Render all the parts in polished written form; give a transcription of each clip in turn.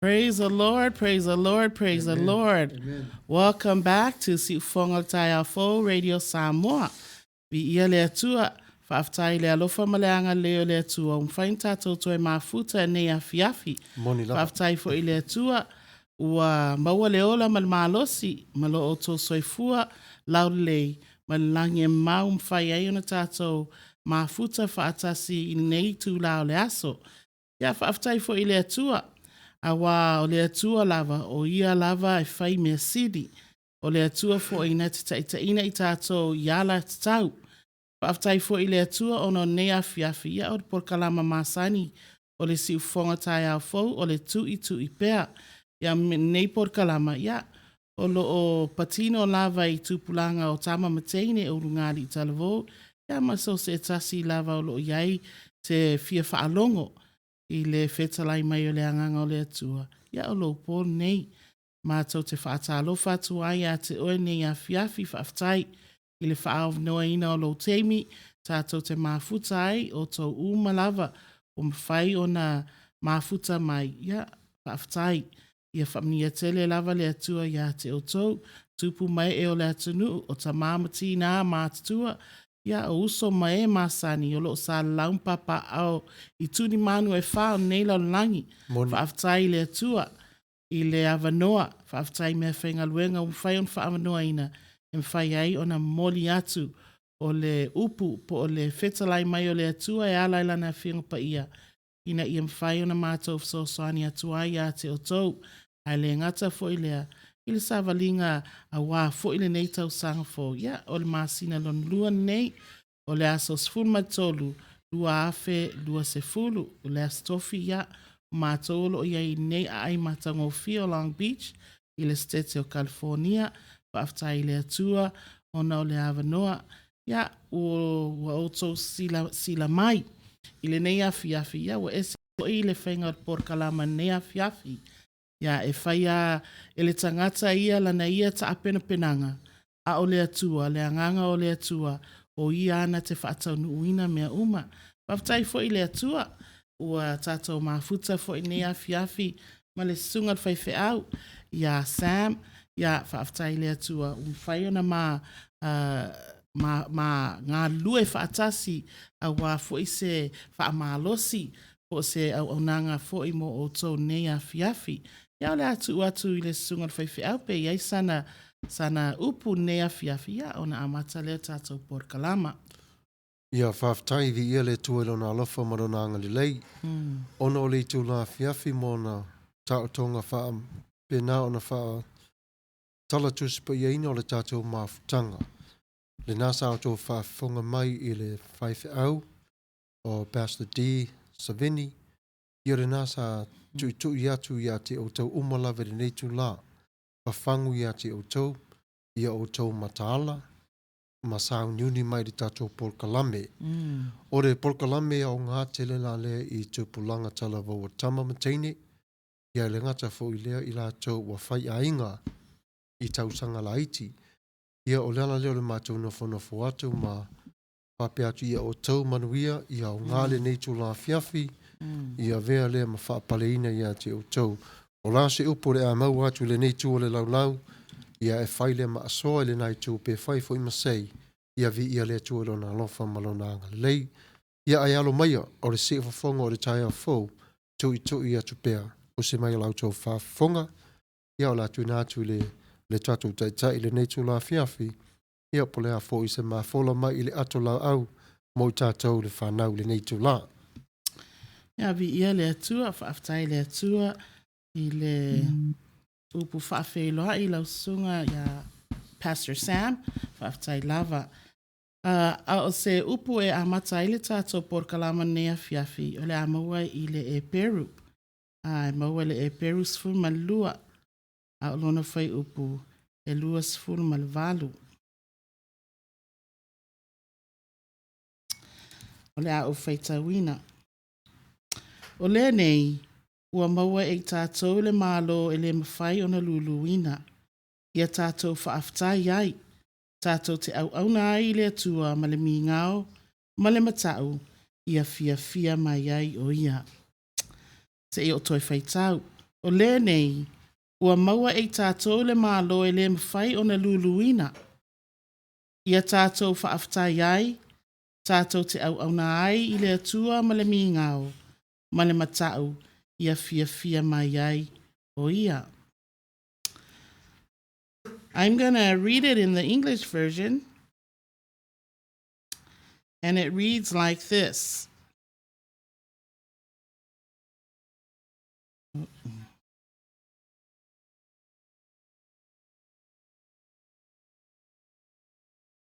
Praise the Lord, praise the Lord, praise the Lord. Amen. Welcome back to Siufofoga o le Taeao Fou, Radio Samoa. Viia le Atua, faafetai i le alofa ma le agalelei o le Atua ua mafai ona tatou toe mafuta i lenei afiafi. Moni lava. Faafetai foi i le Atua ua maua le ola ma le malosi ma lo outou soifua laulelei ma le lagi e mama ua mafai ai ona tatou mafuta faatasi i lenei itula o le aso. Ia, faafetai foi i le Atua, aua o le Atua lava, o Ia lava e fai mea sili. O le Atua foi na te taitaiina i tatou i ala tatau. Faafetai foi i le Atua ona o lenei afiafi, ia o le polokalama masani o le Siufofoga Taeao Fou, o le Tuitui Pea. Ia, lenei polokalama, ia, o lo o patino lava i tupulaga o tama ma teine o ulugalii talavou, ia ma so o se tasi lava o lo o i ai se fia faalogo i le fetalai mai o le Agaga o le Atua, ia o lou po lenei. Matou te faatalofa atu ai ia te oe nei afiafi, faafetai i le faaavanoaina o lou taimi, tatou te mafuta ai, outou uma lava ua mafai ona mafuta mai, ia, faafetai. Ia faamanuia tele lava le Atua ia te outou, tupu ma ee o le atunuu, o tama ma tinā matutua, ia, o uso ma e masani o lo o salalau ma papaaao i tulimanu e fā o lenei lalolagi. Moni. Faafetai i le Atua i le avanoa, faafetai i meafaigaluega ua mafai ona faaavanoaina e mafai ai ona momoli atu o le upu po o le fetalai mai o le Atua e ala i Lana Afioga Paia ina ia mafai ona matou fesoasoani atu ai ia te outou, ae le gata foi lea i le savaliga aua foi lenei tausaga fou. Ia, o le masina lona lua lenei, o le aso 13, 2020, o le Aso Tofi, ia, o matou o lo o i ai i lenei aai matagofie o Long Beach i le Setete o California. Faafetai i le Atua ona o le avanoa. Ia, ua outou silasila mai i lenei afiafi, ia ua ese foi le faiga o le polokalama i lenei afiafi. Ia, e fai lava e le tagata ia lana ia taapenapenaga, a o le Atua, le Agaga o le Atua, o Ia na te faataunuuina mea uma. Faafetai foi i le Atua, ua tatou mafuta foi i lenei afiafi ma le susuga i le faifeau ia Sam. Ia, faafetai i le Atua ua mafai ona ma, ma, ma galulue faatasi aua foi se faamalosi po o se auaunaga foi mo outou i lenei afiafi. Ia, o le a tuu atu i le susuga i le faifeau pe i ai sana, sana upu i lenei afiafi, ia, ona amata lea o le tatou polokalama. Ia, faafetai, viia le Atua i Lona alofa ma Lona agalelei, ona o le itula afiafi ma ona taotoga faapena ona faatala tusipaiaina o le tatou mafutaga. Lena sa outou faafofoga mai i le faifeau o Pastor D. Savini, ia lena sa tuitui atu ia te outou uma lava i lenei itula, fafagu ia te outou, ia outou mataala, ma sauniuni mai i le tatou polokalame. O le polokalame e aoga tele la lea i tupulaga talavou o tama ma teine, ia e le gata foi i lea i latou ua faiaiga i tausaga laiti. Ia o le ala lea o le matou nofonofo atu ma faapea atu ia outou manuia, ia aoga lenei itula afiafi, ia avea lea ma faapaleina ia te outou. O le a se upu o le a maua atu i lenei itu o le laulau, ia e fai lea ma asoa i lena itu pe fai foi ma sei, ia viia le Atua i Lona alofa ma Lona agalelei. Ia ae alo maia, o le siufofoga o le taeao fou, tuitui atu pea, usi mai la outou faafofoga, ia o le a tuuina atu i le, le tatou Taitai i lenei itula afiafi, ia po o le a foi se mafola mai i le ato laau mo i tatou le fanau i lenei itula. Ia, viia le Atua, faafetai i le Atua i le upu faafeiloai i lau susuga ia Pastor Sam, faafetai lava. A o se upu e amata ai le tatou polokalama lenei afiafi, o le a maua i le Eperu. E maua i le Eperu 12, a o lona fuaiupu e 28. O le a ou faitauina. O lenei, ua maua e i tatou le Malo e le mafai ona luluina, ia tatou faafetai ai, tatou te auauna ai i le Atua ma le migao ma le matau, ia fiafia mai ai o Ia. Se i ou toe faitau. O lenei, ua maua e i tātou le Malo e le mafai ona luluina. Ia tātou faafetai ai, tātou te auauna ai i le Atua ma le migao, ma le mata'u ia fiafia mai ai o Ia. I'm going to read it in the English version. And it reads like this.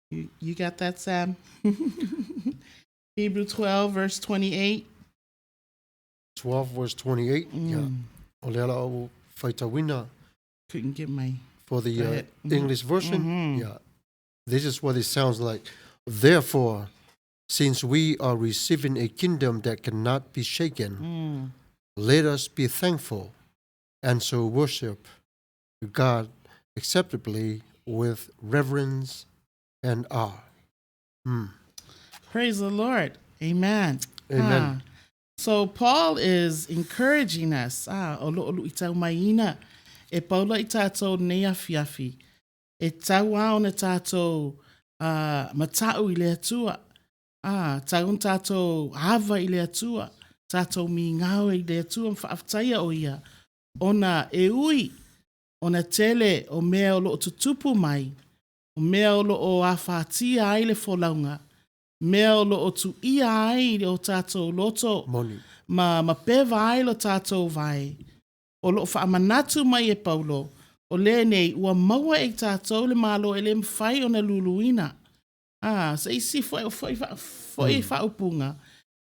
You, you got that, Sam? Hebrew 12, verse 28. 12 verse 28. Yeah. O lea la ou faitauina Couldn't get my. for the Go ahead. English version. Yeah. This is what it sounds like. Therefore, since we are receiving a kingdom that cannot be shaken, let us be thankful and so worship God acceptably with reverence and awe. Praise the Lord. Amen. Amen. Ah. So Paul is encouraging us. Ah, o lo'o lu'itau maiina e Paula i tātou nei afiafi. E tatau a ona tātou ah, mata'u i le Atua. Ah, tau ona tātou ava i le Atua. Tātou migao i le Atua ma faafetaia o ia. Ona e ui, ona tele o mea o lo'o tutupu mai, o mea o lo'o afatia ai le folauga, mea o lo'o tu'ia ai o tātou loto, Moni. ma, ma peva ai lo tātou vae. O lo'o faamanatu mai e Paulo, o lenei ua maua e i tātou le Malo e le mafai ona luluina. Ah, se isi foi, foi, foi faaupuga,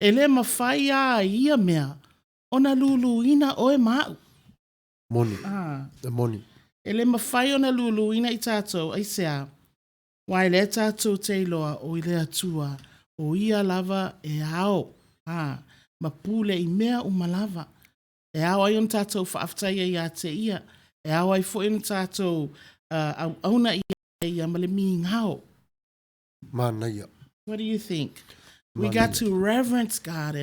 e le mafai a ia mea ona luluina oe ma a'u. Moni. Ah, The moni. e le mafai ona luluina i tātou, aisea, aua e lea tātou te iloa o i le Atua, o ia lava e ao, ah, ma pule i mea uma lava. E ao ai ona tātou faafetaia ia te ia, e ao ai foi ona tātou auauna ia ia ma le migao. Manaia. What do you think? We got to reverence God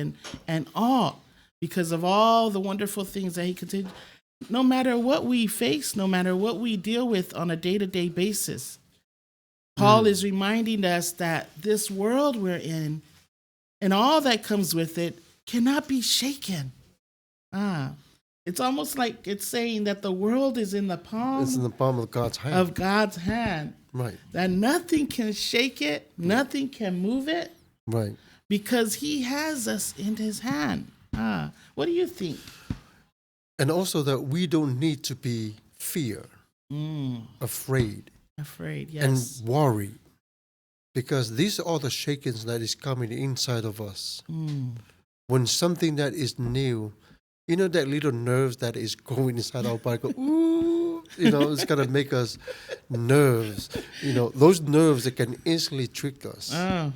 and awe because of all the wonderful things that He continued. No matter what we face, no matter what we deal with on a day to day basis, Paul is reminding us that this world we're in and all that comes with it cannot be shaken. Ah, it's almost like it's saying that the world is in the palm It's in the palm of God's hand. of God's hand, right. that nothing can shake it, nothing can move it Right. because he has us in his hand. Ah, what do you think? And also that we don't need to be fear, afraid, Afraid, and yes. worry, because these are the shakings that is coming inside of us. When something that is new, you know, that little nerves that is going inside our body, go, ooh, you know, it's gonna make us nerves. You know, those nerves that can instantly trick us. Ah,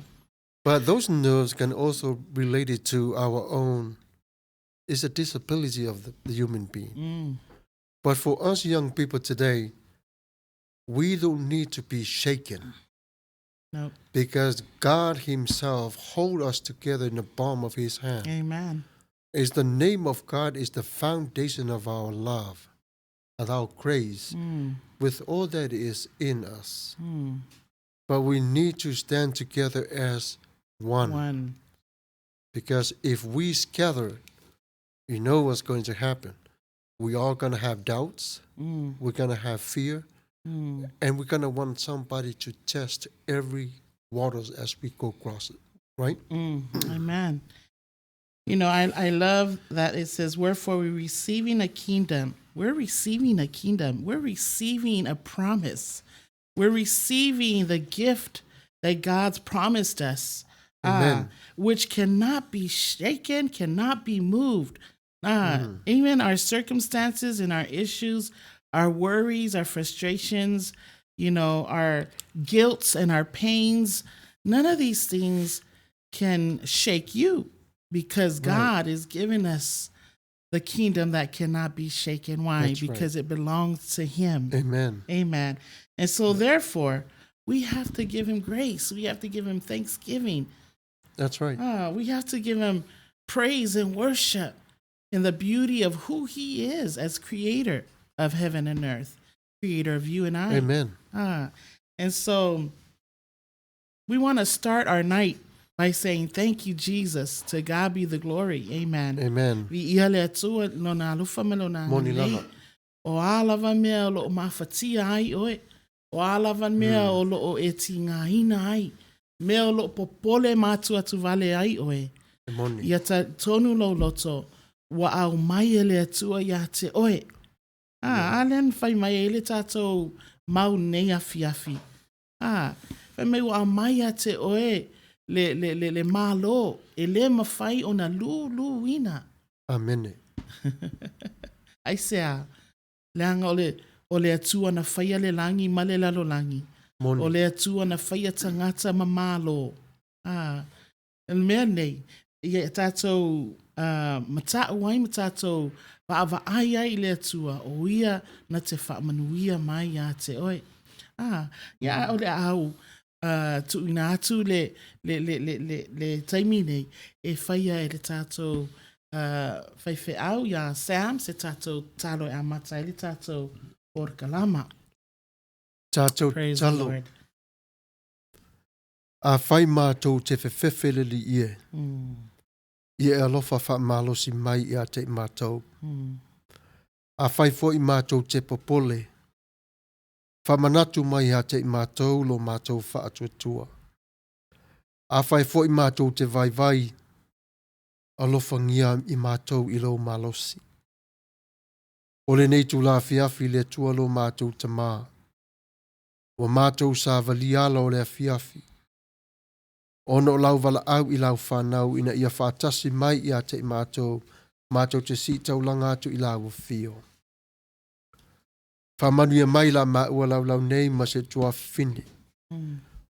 But those nerves can also relate it to our own. It's a disability of the human being. But for us young people today, we don't need to be shaken no. because God Himself hold us together in the palm of His hand. Amen. Is the name of God is the foundation of our love and our grace with all that is in us. But we need to stand together as one. One. Because if we scatter, you know what's going to happen. We are going to have doubts. We're going to have fear. And we're going to want somebody to test every waters as we go across it, right? Amen. You know, I love that it says, wherefore we're receiving a kingdom. We're receiving a kingdom. We're receiving a promise. We're receiving the gift that God's promised us, Amen. which cannot be shaken, cannot be moved. Even our circumstances and our issues, our worries, our frustrations, you know, our guilts and our pains, none of these things can shake you because God is giving us the kingdom that cannot be shaken. Why? That's right. Because it belongs to Him. Amen. Amen. And so, therefore, we have to give Him grace. We have to give Him thanksgiving. That's right. We have to give Him praise and worship. in the beauty of who He is as creator of heaven and earth, creator of you and I. Amen. And so we want to start our night by saying thank you, Jesus. To God be the glory. Amen. Amen. Viia le Atua lona alofa ma lona Moni agalelei. lava. O a lava mea o loo mafatia ai oe, o a lava mea o loo e tigaina ai, mea o loo popole ma atuatuvale ai oe. E moni. Ia talitonu lou loto, ua aumai e le Atua iā te oe. A, a lea na fai mai ai le tatou mau nei afiafi. A, fai mai ua aumai ia te oe le, le, le, le Malo e le mafai ona luluina. Amene. Aisea? Leaga o le, o le Atua na faia le lagi ma le lalolagi. Moni. O le Atua na faia tagata ma Malo. A, o le mea lenei, ia tatou matau ai ma tatou vaavaai ai i le Atua, o Ia na te faamanuia mai iā te oe. Ā, ia a o le a au tuuina atu le, le, le, le, le, le taimi nei e faia e le tatou faifeau iā Sam se tatou talo e amata ai le tatou porokalama. Tatou Praise the talo. Lord. Afai matou te fefefe le Alii e, ia e alofa faamalosi mai ia te i matou. Afai foi matou te popole, faamanatu mai ia te i matou lo matou faatuatua. Afai foi matou te vaivai, alofagia i matou i lou malosi. O lenei itula afiafi le Atua lo matou Tama, ua matou savalia ala o le afiafi, ona o lau valaau i lau fanau ina ia faatasi mai ia te i matou, matou te sii taulaga atu i lau afio. Faamanuia mai la maua laulau nei ma se tuafafine.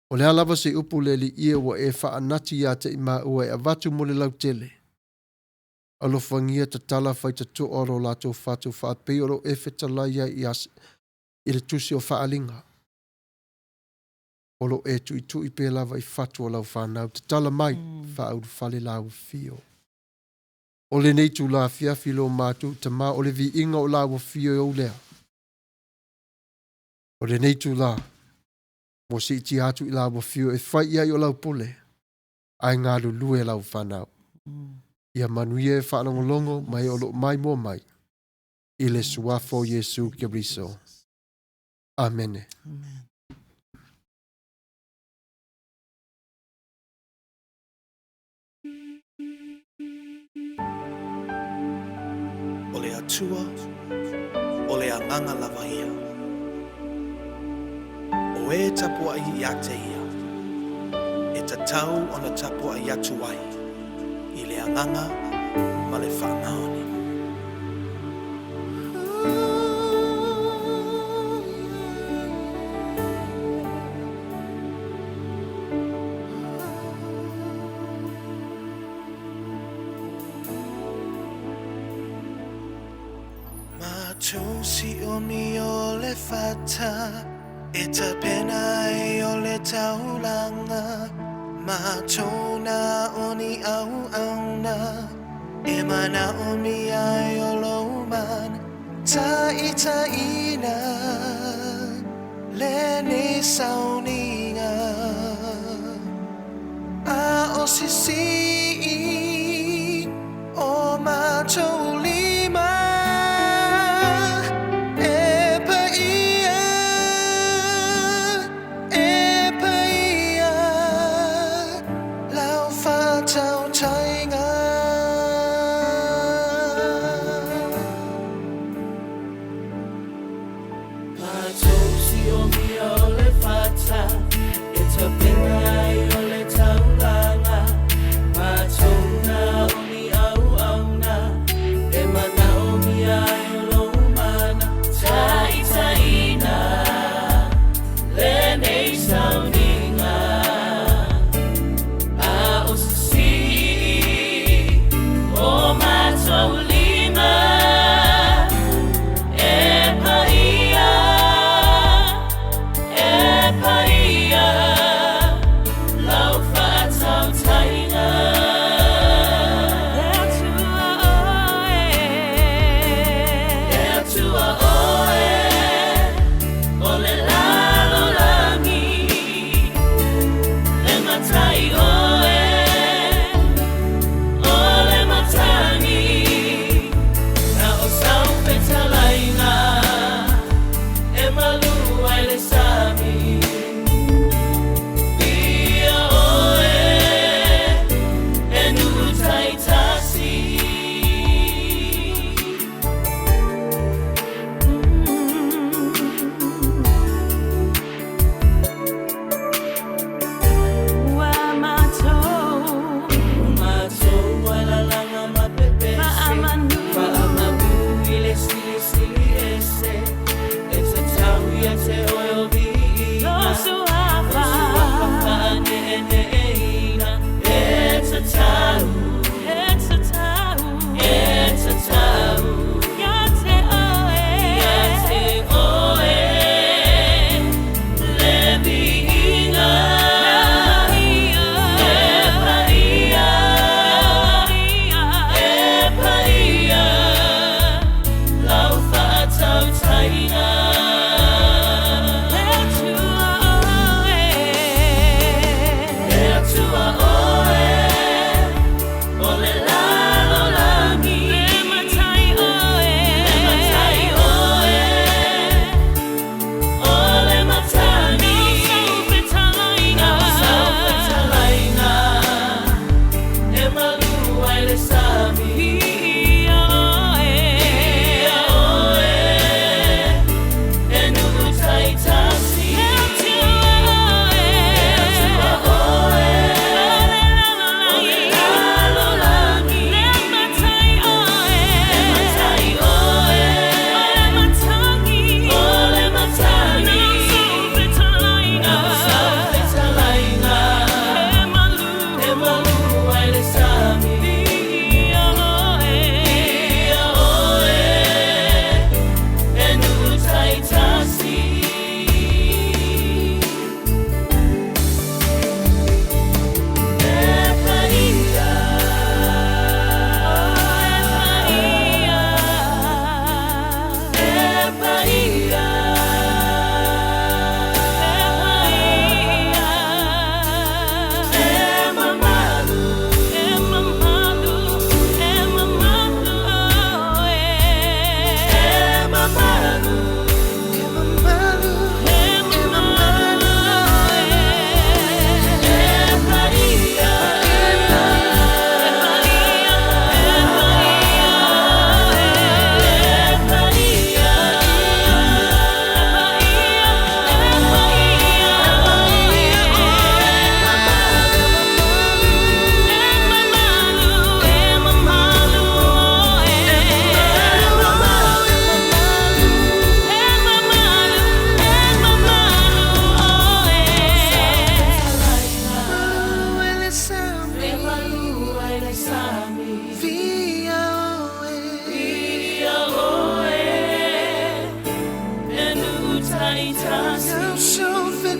O le a lava se upu le Alii e ua e faanati ia te i maua e avatu mo le lautele, alofagia tatala faitatoa o lo latou fatu faapei o lo e fetalai ai i le tusi o Faaaliga. O lo e tuitui pea lava i fatu o lau fanau. Tatala mai, faaulufale lau afio. O lenei itula afiafi lo matou Tama, o le viiga o lau afio e ou lea. O lenei itula, ua siitia atu i lau afio e fai i ai o lau pule, ae galulue lau fanau. Ia manuia e faalogologo ma e o loo maimoa mai i le suafa o Iesu Keriso. Amene. Amen. O le Atua, o le Agaga lava ia. O e tapuai ia te Ia, e tatau ona tapuai atu ai i le Agaga ma le faamaoni. Matou siomia o le fata e tapena ai o le taulaga, matou na o ni auauna e manaomia ai o lou mana taitaiina lenei sauniga. A o sisii o matou lima e paia, e paia lau faatautaiga. Matou siomia o le fata e tapena ai o le taulaga, matou na o ni auauna e manaomia ai o lou mana taitaiina lenei sauniga. A o sisii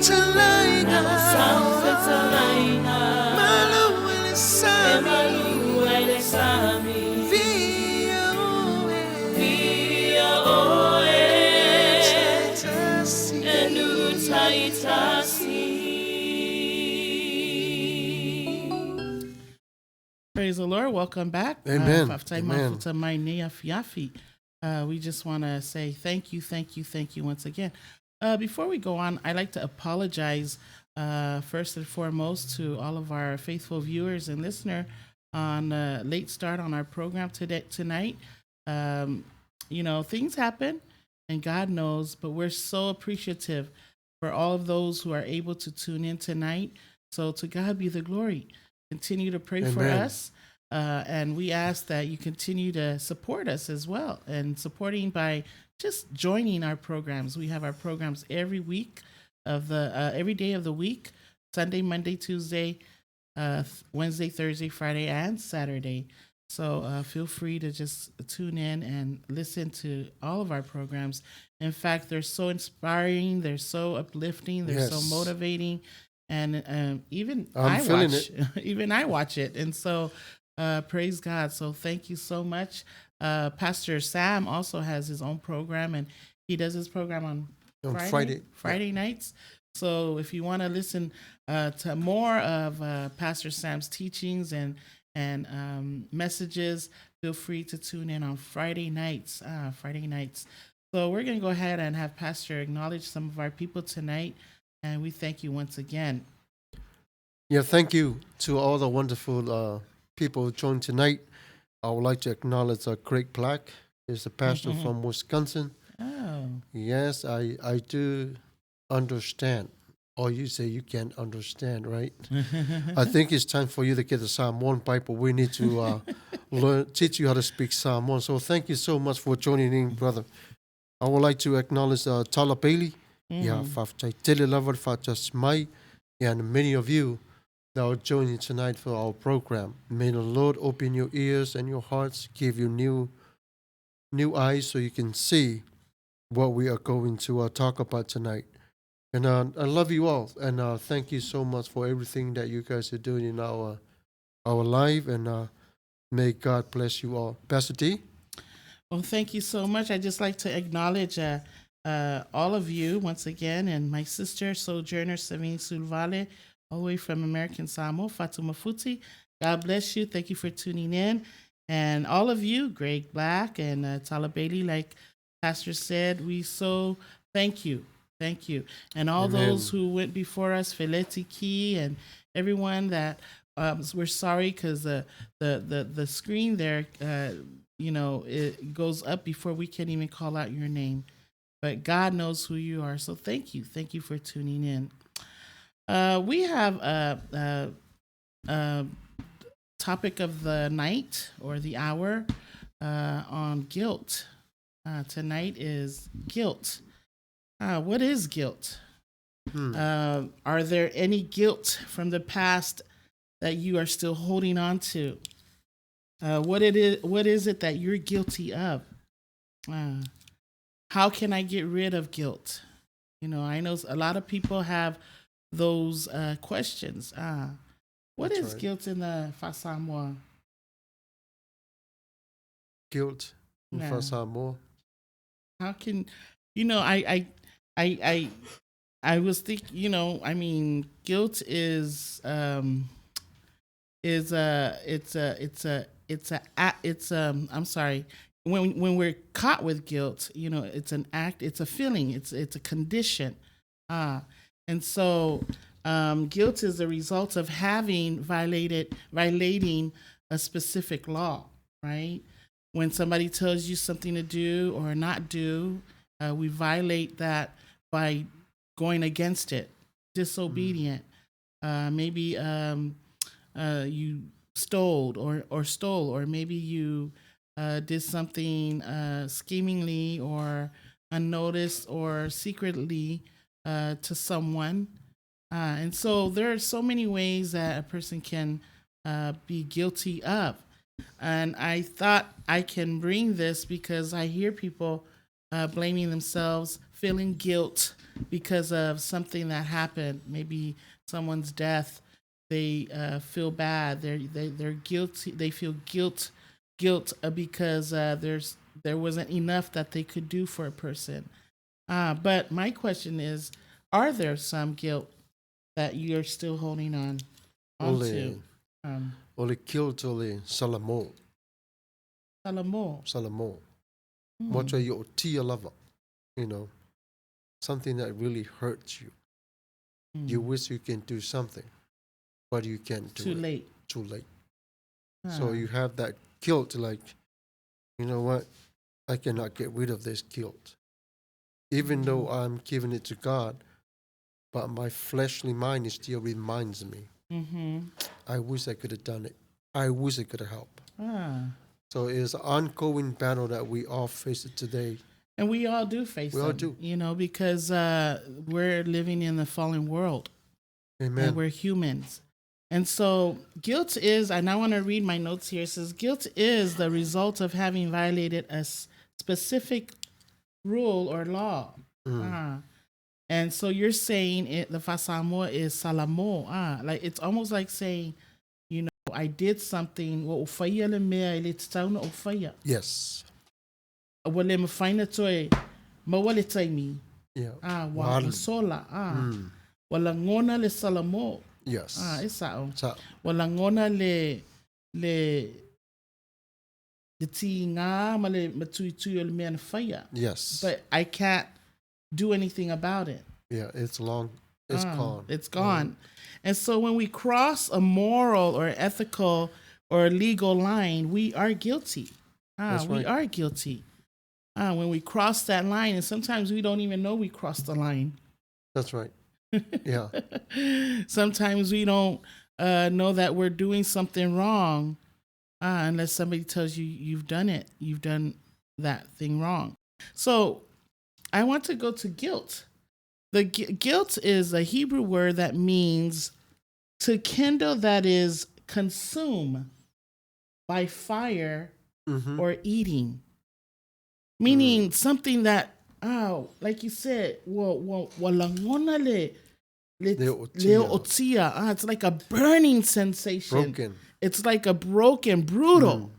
fetalaiga. Na o sau fetalaiga. Malu ai le sami. E malu ai le sami. Viia oe. Viia oe. E nuu taitasi. Praise the Lord. Welcome back. Amen. Faafetai Amen. mafuta mai nei afiafi. We just want to say thank you, thank you, thank you once again. Before we go on, I'd like to apologize first and foremost to all of our faithful viewers and listener on late start on our program today tonight. You know, things happen, and God knows, but we're so appreciative for all of those who are able to tune in tonight. So to God be the glory. Continue to pray for Amen. us. And we ask that you continue to support us as well, and supporting by just joining our programs. We have our programs every week of the every day of the week, Sunday, Monday, Tuesday, Wednesday, Thursday, Friday, and Saturday. So feel free to just tune in and listen to all of our programs. In fact, they're so inspiring, they're so uplifting, they're so Yes. motivating, and even I'm I feeling watch, even I watch it. And so praise God. So thank you so much. Pastor Sam also has his own program, and he does his program on On Friday, Friday. Friday nights. So if you want to listen to more of Pastor Sam's teachings and messages, feel free to tune in on Friday nights. Friday nights. So we're gonna go ahead and have Pastor acknowledge some of our people tonight, and we thank you once again. Yeah, thank you to all the wonderful people who joined tonight. I would like to acknowledge Craig Black. He's the pastor from Wisconsin. Oh, Yes, I do understand. Or you say you can't understand, right? I think it's time for you to get the Samoan Bible. We need to learn, teach you how to speak Samoan. So thank you so much for joining in, brother. I would like to acknowledge Tala Bailey, yeah, faafetai tele lava le faatasi mai, and many of you that are joining tonight for our program. May the Lord open your ears and your hearts, give you new eyes so you can see what we are going to talk about tonight. And I love you all, and thank you so much for everything that you guys are doing in our life. And may God bless you all. Pastor D? Well, thank you so much. I just like to acknowledge all of you once again, and my sister, Sojourner Savine Suluvale, all the way from American Samoa, Fatuma Futi. God bless you. Thank you for tuning in. And all of you, Greg Black and Tala Bailey, like Pastor said, we so thank you. Thank you. And all Amen. those who went before us, Feleti Key and everyone that we're sorry because the screen there, you know, it goes up before we can even call out your name. But God knows who you are. So thank you. Thank you for tuning in. We have a topic of the night or the hour on guilt. Tonight is guilt. What is guilt? Are there any guilt from the past that you are still holding on to? What is it that you're guilty of? How can I get rid of guilt? You know, I know a lot of people have those questions. What That's is right. guilt in the fa'aSamoa? Guilt in Yeah. fa'aSamoa. How can, you know, I was thinking, you know, I mean, guilt is a it's a it's a it's a it's I'm sorry. When we're caught with guilt, you know, it's an act, it's a feeling, it's a condition. And so guilt is the result of having violating a specific law, right? When somebody tells you something to do or not do, we violate that by going against it, disobedient. Maybe you stole or maybe you did something schemingly or unnoticed or secretly to someone. And so there are so many ways that a person can be guilty of. And I thought I can bring this because I hear people blaming themselves, feeling guilt. because of something that happened, maybe someone's death. They feel bad. They're guilty. They feel guilt because there wasn't enough that they could do for a person. But my question is, are there some guilt that you're still holding on onto? O le guilt o le salamo. Salamo. Salamo. Matua i o tia lava. You know, something that really hurts you. You wish you can do something, but you can't do Too it. late. Too late. So you have that guilt, like, you know what? I cannot get rid of this guilt. Even though I'm giving it to God, but my fleshly mind still reminds me. I wish I could have done it. I wish I could have helped. So it's an ongoing battle that we all face it today. And we all do face We all them, do. You know, because we're living in the fallen world. Amen. And we're humans. And so guilt is, and I want to read my notes here. It says, guilt is the result of having violated a specific rule or law. And so you're saying it, the Fasamoa is salamo. Like it's almost like saying, you know, I did something. Wa o whaia le mea i le tatauna o whaia. Yes. Wa le mawhaina toe, maua le taimi. Yeah. Wa Walu. sola. Wa langona le salamo. Yes. E sao. Sa. Wa langona le ti ngā ma le matuitui o le mea na whaia. Yes. But I can't do anything about it. Yeah, it's long. It's gone. It's gone. And so when we cross a moral or ethical or legal line, we are guilty. That's We right. are guilty. When we cross that line, and sometimes we don't even know we crossed the line. That's right. Yeah. Sometimes we don't know that we're doing something wrong unless somebody tells you you've done it. You've done that thing wrong. So I want to go to guilt. The guilt is a Hebrew word that means to kindle, that is, consume by fire or eating. Meaning something that, oh, like you said, wa langona le, Le otia. le otia. It's like a burning sensation. Broken. It's like a broken, brutal.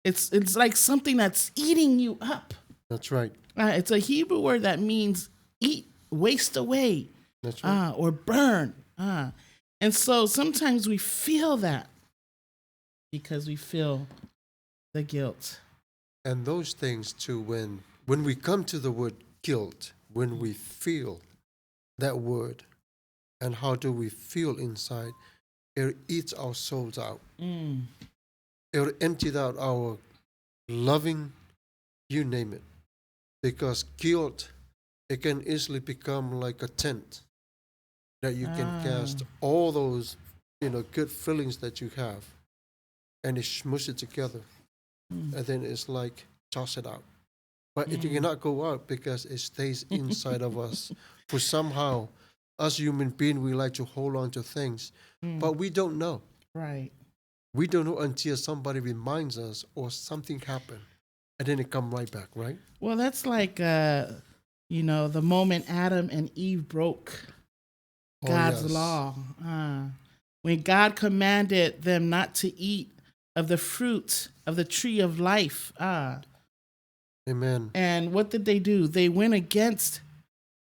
It's like something that's eating you up. That's right. It's a Hebrew word that means eat, waste away. That's right. Or burn. And so sometimes we feel that because we feel the guilt. And those things too, when we come to the word guilt, when we feel that word, and how do we feel inside, it eats our souls out. It empties out our loving, you name it. Because guilt, it can easily become like a tent that you can cast all those, good feelings that you have, and it smush it together. And then it's like, toss it out. But it cannot go out because it stays inside of us. For somehow, us human beings, we like to hold on to things, but we don't know. We don't know until somebody reminds us or something happened. And then it come right back, right? Well, that's like the moment Adam and Eve broke Oh, God's yes. law. When God commanded them not to eat of the fruit of the tree of life. Amen. And what did they do? They went against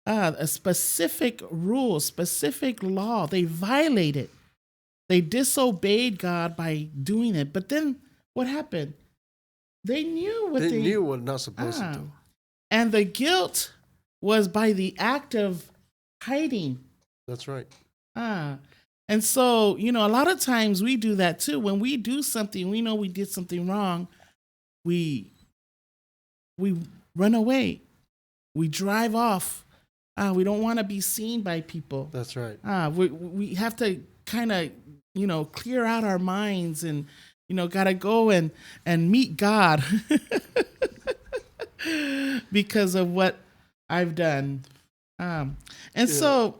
a specific rule, specific law. They violated. They disobeyed God by doing it. But then what happened? They knew what They they knew what not supposed to do. And the guilt was by the act of hiding. That's right. And so, a lot of times we do that too. When we do something, we know we did something wrong. We run away. We drive off. We don't want to be seen by people. That's right. We have to kind of, clear out our minds and, got to go and meet God because of what I've done. And so,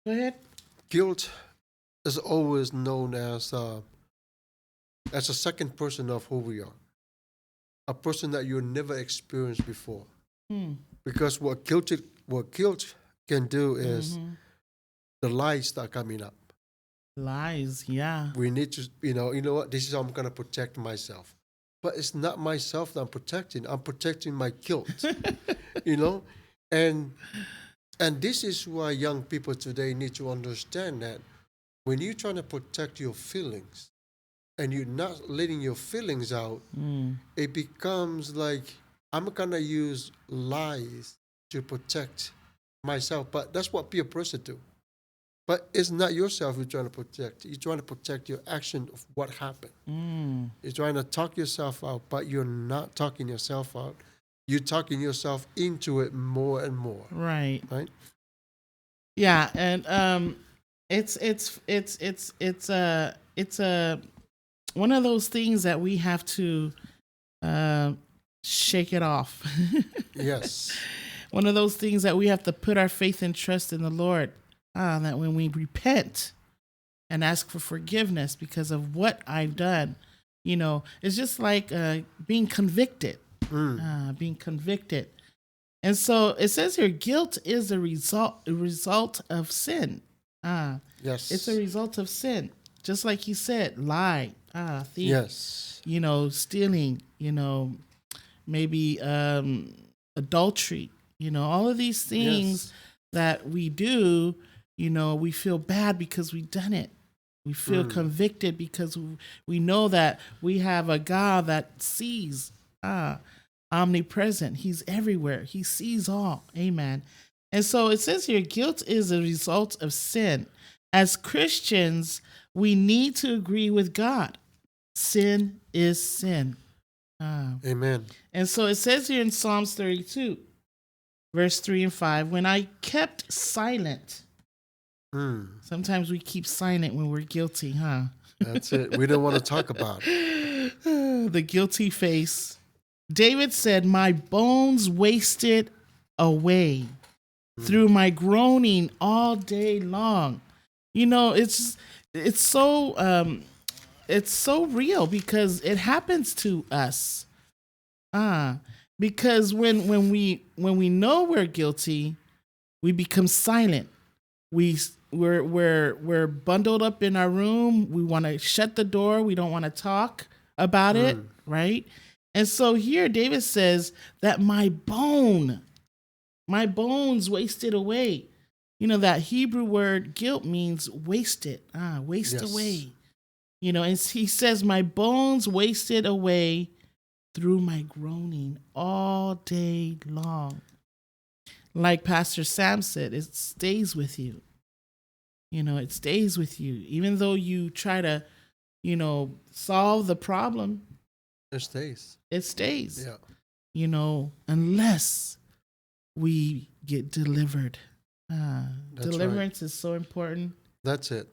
go ahead. Guilt is always known as a second person of who we are, a person that you never experienced before. Because What guilt can do is the lies start coming up. Lies, yeah. We need to, you know what? This is how I'm gonna protect myself. But it's not myself that I'm protecting. I'm protecting my guilt. You know? And this is why young people today need to understand that when you're trying to protect your feelings and you're not letting your feelings out, it becomes like, I'm gonna use lies to protect myself. But that's what peer pressure do. But it's not yourself you're trying to protect. You're trying to protect your action of what happened. You're trying to talk yourself out, but you're not talking yourself out. You're talking yourself into it more and more. Right. Right? Yeah, and it's one of those things that we have to shake it off. Yes. One of those things that we have to put our faith and trust in the Lord. That when we repent and ask for forgiveness because of what I've done, you know, it's just like being convicted, being convicted. And so it says here, guilt is a result of sin. Yes. It's a result of sin. Just like he said, lie, thief, Yes. you know, stealing, you know, maybe adultery, you know, all of these things Yes. that we do, you know, we feel bad because we've done it. We feel convicted because we know that we have a God that sees, omnipresent. He's everywhere. He sees all. Amen. And so it says here, guilt is a result of sin. As Christians, we need to agree with God. Sin is sin. Amen. And so it says here in Psalms 32, verse 3 and 5, when I kept silent. Sometimes we keep silent when we're guilty, huh? That's it. We don't want to talk about it. The guilty face. David said, my bones wasted away through my groaning all day long. You know, it's so real because it happens to us. Because when we know we're guilty, we become silent. We're bundled up in our room. We want to shut the door. We don't want to talk about it, right? And so here David says that my bones wasted away. You know, that Hebrew word guilt means wasted, waste Yes. away. You know, and he says, my bones wasted away through my groaning all day long. Like Pastor Sam said, it stays with you. You know, it stays with you. Even though you try to, you know, solve the problem. It stays. It stays. Yeah. You know, unless we get delivered. That's Deliverance right. is so important. That's it.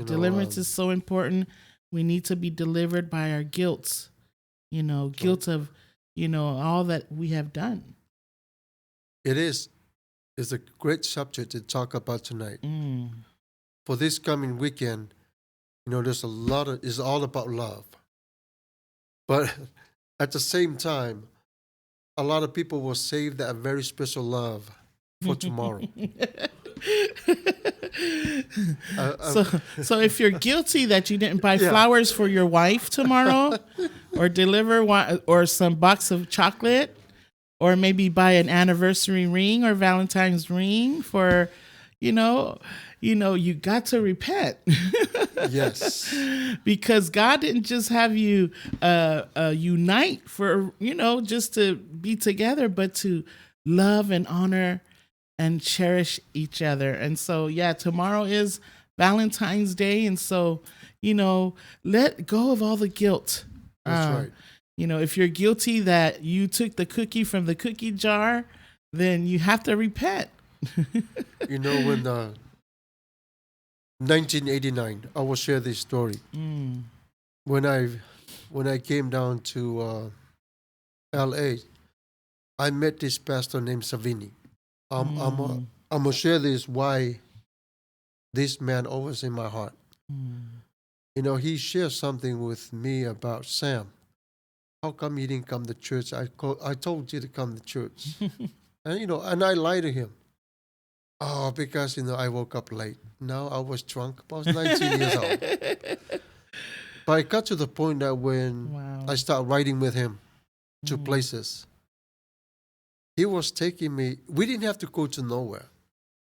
Deliverance is so important. We need to be delivered by our guilt, you know, guilt of, you know, all that we have done. It is. It's a great subject to talk about tonight. For this coming weekend, you know, there's a lot of, it's all about love. But at the same time, a lot of people will save that very special love for tomorrow. So if you're guilty that you didn't buy flowers for your wife tomorrow, or deliver one, or some box of chocolate, or maybe buy an anniversary ring or Valentine's ring for, you know, you got to repent. Yes. Because God didn't just have you unite for, you know, just to be together, but to love and honor and cherish each other. And so, yeah, tomorrow is Valentine's Day. And so, you know, let go of all the guilt. That's right. You know, if you're guilty that you took the cookie from the cookie jar, then you have to repent. You know, when 1989, I will share this story. When I came down to L.A., I met this pastor named Savini. I'm gonna share this why this man always in my heart. You know, he shared something with me about Sam. How come you didn't come to church? I told you to come to church. And, you know, and I lie to him. Oh, because, you know, I woke up late. No, I was drunk. I was 19 years old. But it got to the point that when Wow. I started riding with him to places, he was taking me. We didn't have to go to nowhere,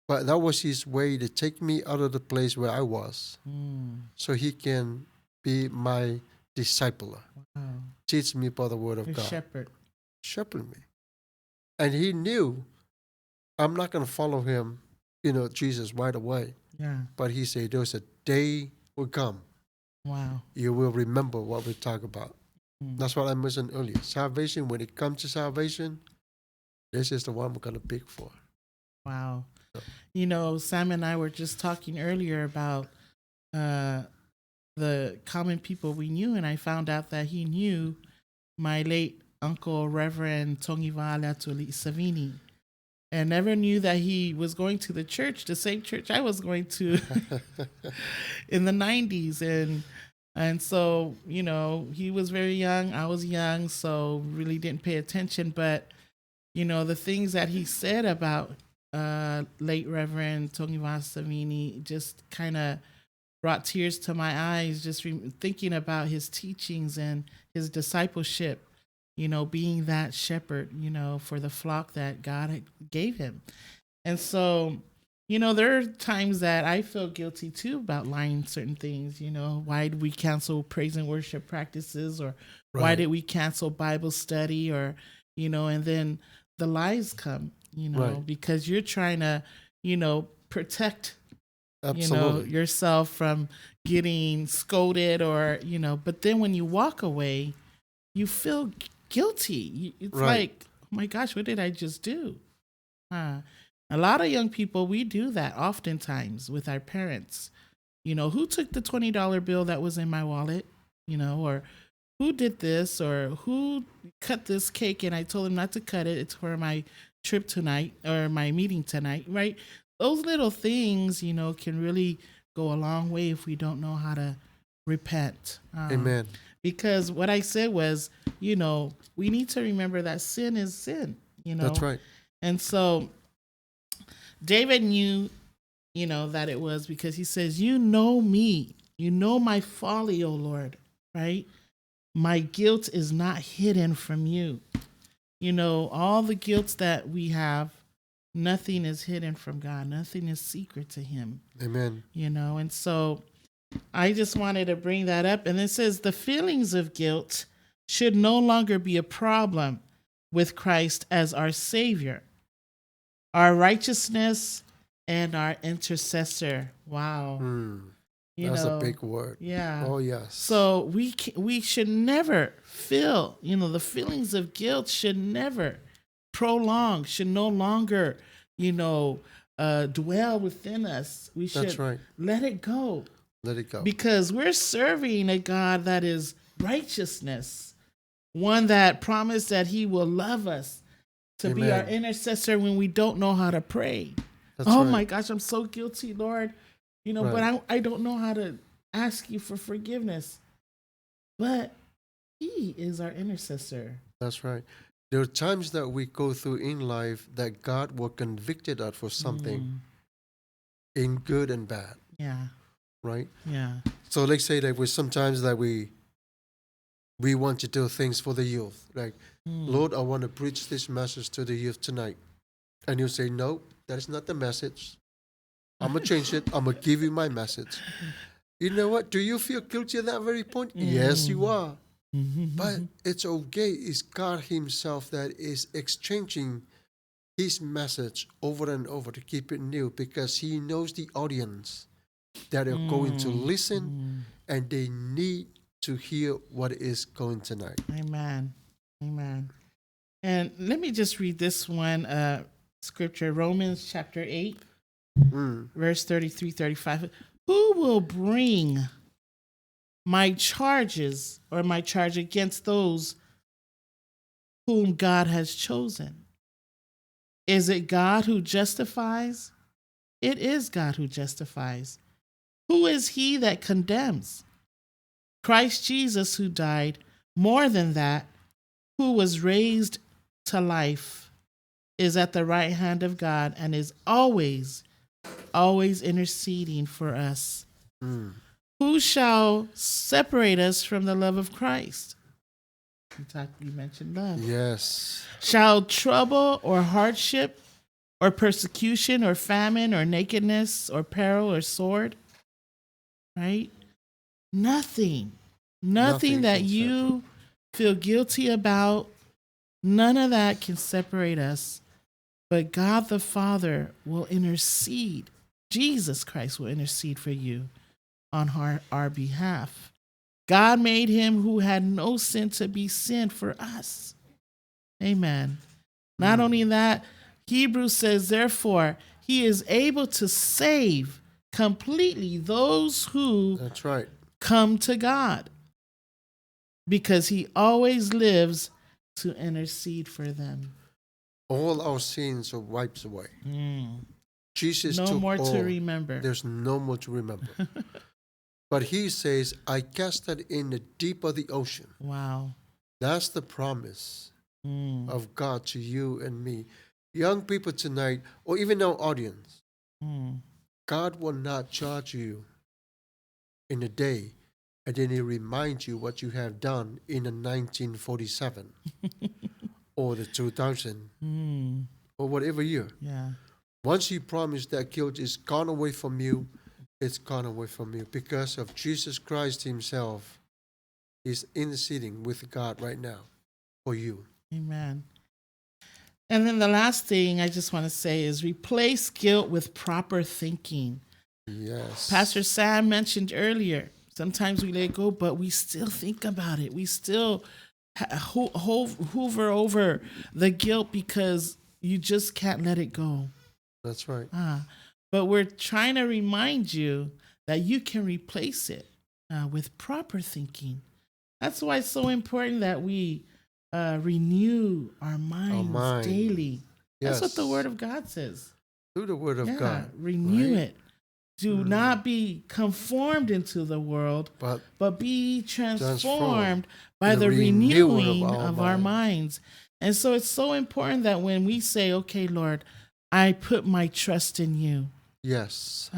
but that was his way to take me out of the place where I was so he can be my discipler, Wow. teach me about the word of Your God, shepherd. shepherd me. And he knew I'm not going to follow him, you know, Jesus right away. Yeah. But he said, there's a day will come Wow. you will remember what we talk about. That's what I mentioned earlier. Salvation, when it comes to salvation, this is the one we're going to pick for. Wow. You know, Sam and I were just talking earlier about the common people we knew, and I found out that he knew my late uncle, Reverend Togiva Savini, and never knew that he was going to the church, the same church I was going to in the 90s. And so, you know, he was very young, I was young, so really didn't pay attention. But, you know, the things that he said about late Reverend Togiva Savini just kind of brought tears to my eyes, just thinking about his teachings and his discipleship, you know, being that shepherd, you know, for the flock that God gave him. And so, you know, there are times that I feel guilty too about lying certain things. You know, why did we cancel praise and worship practices, or why Right. did we cancel Bible study, or, you know, and then the lies come, you know, Right. because you're trying to, you know, protect, you know, Absolutely. yourself from getting scolded, or, you know, but then when you walk away, you feel guilty. It's Right. like, oh my gosh, what did I just do? A lot of young people, we do that oftentimes with our parents. You know, who took the $20 bill that was in my wallet? You know, or who did this, or who cut this cake and I told them not to cut it. It's for my trip tonight or my meeting tonight, right? Those little things, you know, can really go a long way if we don't know how to repent. Amen. Because what I said was, you know, we need to remember that sin is sin, you know. That's right. And so David knew, you know, that it was, because he says, you know me, you know my folly, O Lord, right? My guilt is not hidden from you. You know, all the guilt that we have, nothing is hidden from God. Nothing is secret to him. Amen. You know, and so I just wanted to bring that up. And it says the feelings of guilt should no longer be a problem with Christ as our Savior, our righteousness, and our intercessor. Wow. You That's know, a big word. Yeah. Oh, yes. So we should never feel, you know, the feelings of guilt should never prolong, should no longer, you know, dwell within us. We should That's right. let it go. Let it go. Because we're serving a God that is righteousness, one that promised that he will love us, to be our Amen. intercessor when we don't know how to pray. That's Oh right. my gosh, I'm so guilty, Lord. You know, but Right. I don't know how to ask you for forgiveness. But he is our intercessor. That's right. There are times that we go through in life that God will convict us for something in good and bad, Yeah. right? Yeah. So let's say that we sometimes that we want to do things for the youth. Like, Lord, I want to preach this message to the youth tonight. And you say, no, that is not the message. I'm going to change it. I'm going to give you my message. You know what? Do you feel guilty at that very point? Yes, you are. But it's okay. It's God himself that is exchanging his message over and over to keep it new, because he knows the audience that are going to listen and they need to hear what is going tonight. Amen. Amen. And let me just read this one scripture, Romans chapter 8, verse 33, 35. Who will bring my charges or my charge against those whom God has chosen? Is it God who justifies? It is God who justifies. Who is he that condemns? Christ Jesus, who died, more than that, who was raised to life, is at the right hand of God and is always, always interceding for us. Who shall separate us from the love of Christ? You, talk, you mentioned love. Yes. Shall trouble or hardship or persecution or famine or nakedness or peril or sword? Right? Nothing. Nothing, Nothing that can you feel guilty about, none of that can separate us. But God the Father will intercede. Jesus Christ will intercede for you on our behalf. God made him who had no sin to be sin for us. Amen. Not only that, Hebrews says, therefore, he is able to save completely those who That's right. come to God because he always lives to intercede for them. All our sins are wiped away. Jesus No took more to all. remember. There's no more to remember. But he says, I cast that in the deep of the ocean. Wow. That's the promise of God to you and me. Young people tonight, or even our audience, God will not charge you in a day, and then he reminds you what you have done in the 1947 or the 2000 or whatever year. Yeah. Once he promised that guilt is gone away from you, it's gone away from you because of Jesus Christ himself is interceding with God right now for you. Amen. And then the last thing I just want to say is replace guilt with proper thinking. Yes. Pastor Sam mentioned earlier, sometimes we let go, but we still think about it. We still hoover over the guilt because you just can't let it go. That's right. But we're trying to remind you that you can replace it with proper thinking. That's why it's so important that we renew our minds mind. daily. That's what the Yes. Word of God says. Through the Word of Yeah, God. renew right? it. Do not be conformed into the world, But be transformed, Transformed by in the the renewing renewing of our of our minds. And so it's so important that when we say, okay, Lord, I put my trust in you. yes.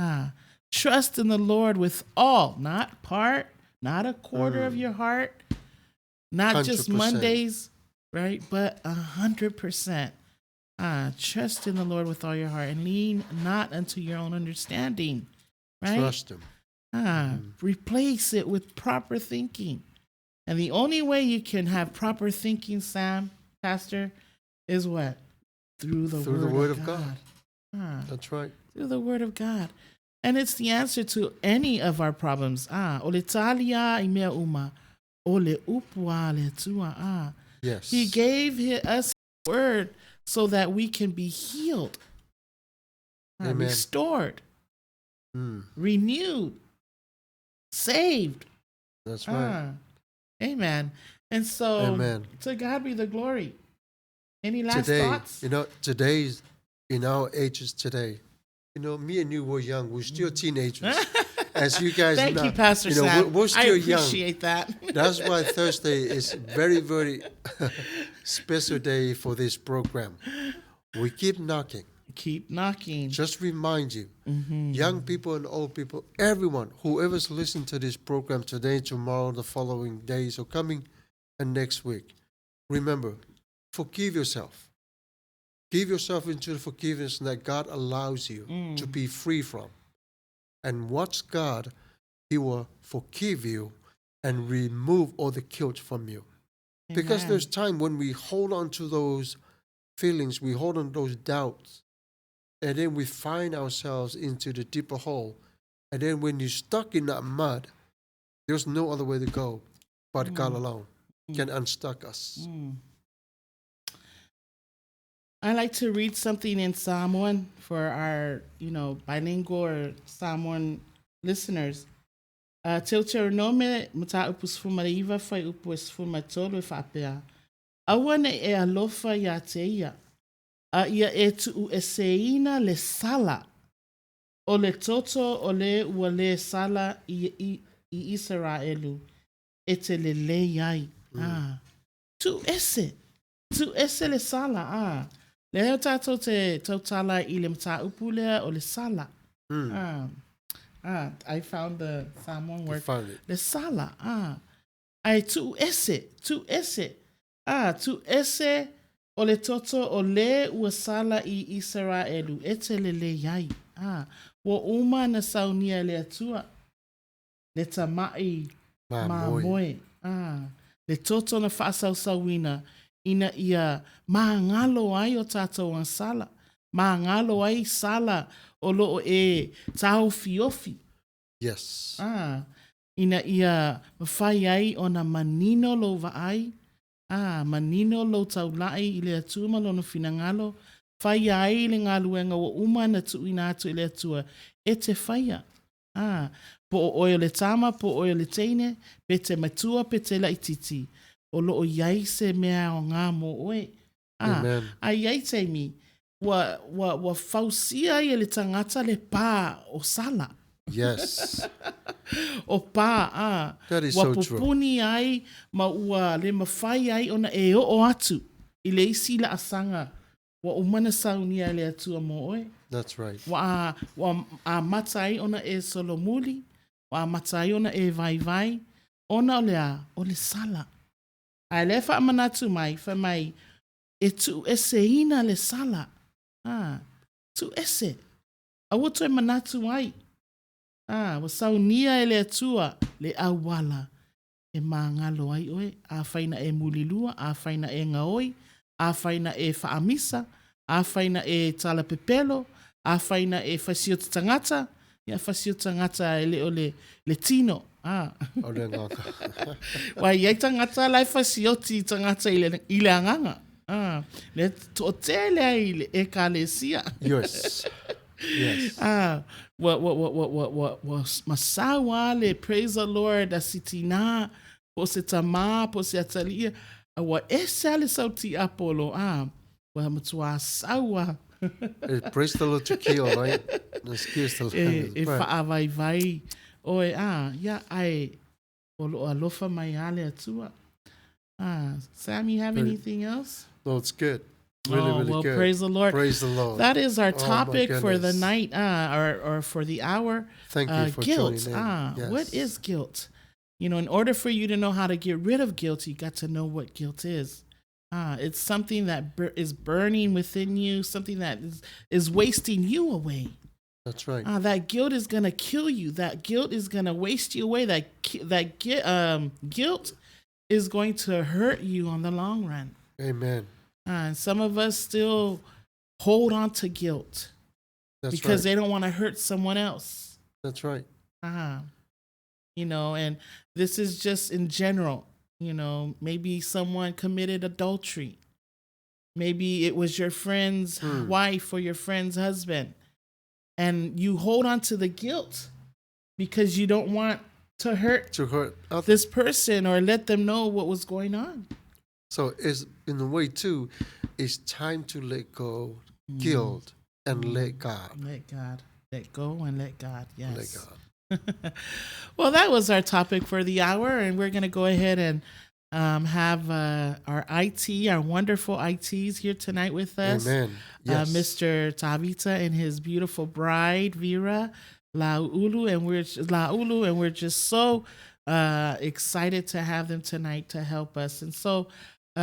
Trust in the Lord with all, not part, not a quarter of your heart, not just 100%. Mondays, right? But 100%. Trust in the Lord with all your heart and lean not unto your own understanding, right? Trust Him. Replace it with proper thinking. And the only way you can have proper thinking, Sam, Pastor, is what? Through the, Through word, the Word of of God. God. Ah. That's right. Through the Word of God. And it's the answer to any of our problems. O le talia i mea uma. O le upua le tua. Yes. He gave us His word so that we can be healed, Amen. restored, renewed, saved. That's right. Amen. And so, Amen. to God be the glory. Any last Today, thoughts? you know, today's, in our ages today, you know, me and you were young. We're still teenagers. As you guys Thank know, you, Pastor you know, Sam. we're still I young. appreciate that. That's why Thursday is very, very special day for this program. We keep knocking. Keep knocking. Just remind you, young people and old people, everyone, whoever's listening to this program today, tomorrow, the following days, or coming and next week, remember, forgive yourself. Give yourself into the forgiveness that God allows you to be free from. And watch God, He will forgive you and remove all the guilt from you. Because Amen. there's time when we hold on to those feelings, we hold on to those doubts, and then we find ourselves into the deeper hole. And then when you're stuck in that mud, there's no other way to go but God alone can unstuck us. I like to read something in Samoan for our, you know, bilingual or Samoan listeners. Teuteronome mataupu sefulumaleiva fuaiupu e 13 e faapea. Aua ne e alofa ia te ia. A ia e tuu e seina le sala. O le toto o le ua le sala i Israelu. E te le lei ai. Tu ese. Tu ese le sala. Lea o tātou te tautala i le mataupu lea o le sala. Ah, ah, I found the Samoan word. Found it. Le sala, ah. Ae tuu ese, tuu ese. Ah, tuu ese o le toto o le ua sala i Isaraelu e te lelei ai. Ah, ua uma na saunia e le Atua le tama'i mamoe. Ah, le toto na faasausauina ina ia māgalo ai o tātou agasala, māgalo ai sala o loo e tāofiofi. Yes. Ah, ina ia mafai ai ona manino lou vaai, ah, manino lou taulai i le Atua ma Lona finagalo, faia ai le galuega ua uma na tuuina atu e le Atua e te faia. Ah, po o oe o le tama, po o oe o le teine, pe te matua, pe te laititi, o loo iai se mea aoga mo oe. Ah, Amen. a iai taimi, ua, ua, ua fausia ai e le tagata le pā o sala. Yes. O pā, ah, That is ua so true. pupuni ai ma ua le mafai ai ona e oo atu i le isi laasaga ua uma na saunia e le Atua mo oe. That's right. Ua, ua amata ai ona e solomuli, ua amata ai ona e vaivai, ona o le a, o le sala. Ae lea e faamanatu mai, fai mai, e tuueseina le sala. Ah, tuuese. Aua toe manatu ai. Ah, ua saunia e le Atua le auala e māgalo ai oe, afai na e mulilua, afai na e gaoi, afai na e faamisa, afai na e talapepelo, afai na e fasioti tagata, ia fasioti tagata e le o le, le tino. Ah. O le agaga. Ua iai tagata la e fasioti tagata i le, i le agaga. Ah, le toatele ai i le ekalesia. Yes. Yes. Ah, ua, ua, ua, ua, ua, ua, ua masau lava le praise the Lord a si tinā, po o se tamā, po o se atalii, a ua ese lava le sauti apolo, ah, ua matuā sau lava. Eh, praise the Lord to kill, right? Excuse the E, language. e but- faavaivai oe, ah, ia, ae o loo alofa mai lava le Atua. Ah, Sam, you have anything else? No, it's good. Really, oh, really well, good. praise the Lord. Praise the Lord. That is our Oh, my topic for the goodness. night, or for the hour. Thank you for guilt. joining in. Ah, what Yes. is guilt? You know, in order for you to know how to get rid of guilt, you got to know what guilt is. It's something that is burning within you, something that is wasting you away. That's right. That guilt is going to kill you. That guilt is going to waste you away. That guilt is going to hurt you on the long run. Amen. And some of us still hold on to guilt That's because right. they don't want to hurt someone else. That's right. You know, and this is just in general. You know, maybe someone committed adultery. Maybe it was your friend's wife or your friend's husband. And you hold on to the guilt because you don't want to hurt To hurt others. this person or let them know what was going on. So it's in a way too, it's time to let go guilt and let God. Let God. Let go and let God. Yes. Let God. Well, that was our topic for the hour, and we're going to go ahead and have our IT, our wonderful ITs here tonight with us. Amen. Yes. Mr. Tavita and his beautiful bride, Vera Laulu, and we're just so excited to have them tonight to help us. And so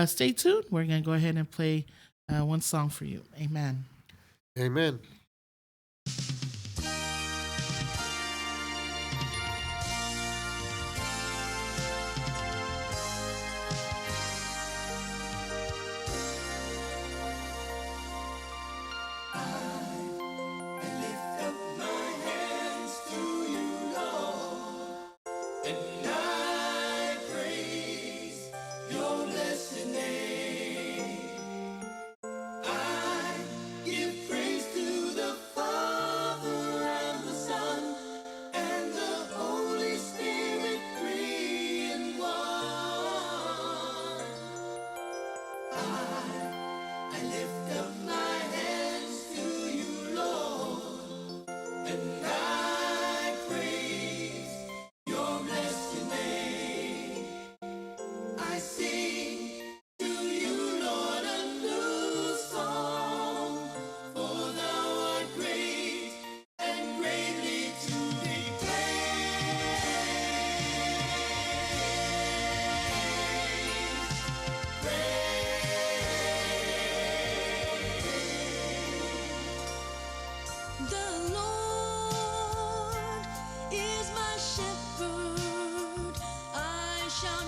stay tuned. We're going to go ahead and play one song for you. Amen. Amen. Give praise to the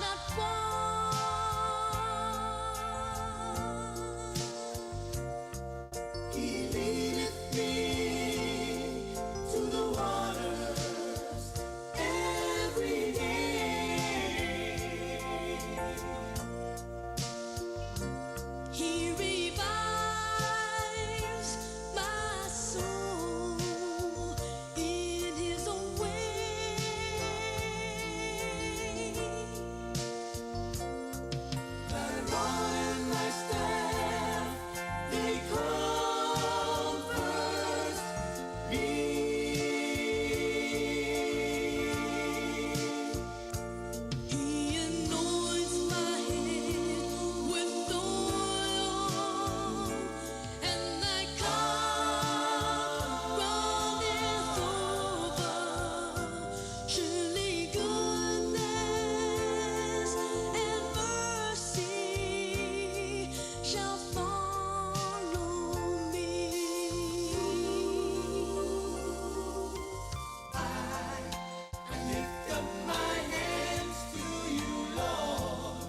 not want. He leadeth me to the waters every day. He revives my soul in his own way. Thy rod and thy staff, they comfort me. He anoints my head with oil, and my cup runneth over. Surely goodness and mercy shall follow me. I lift up my hands to you, Lord,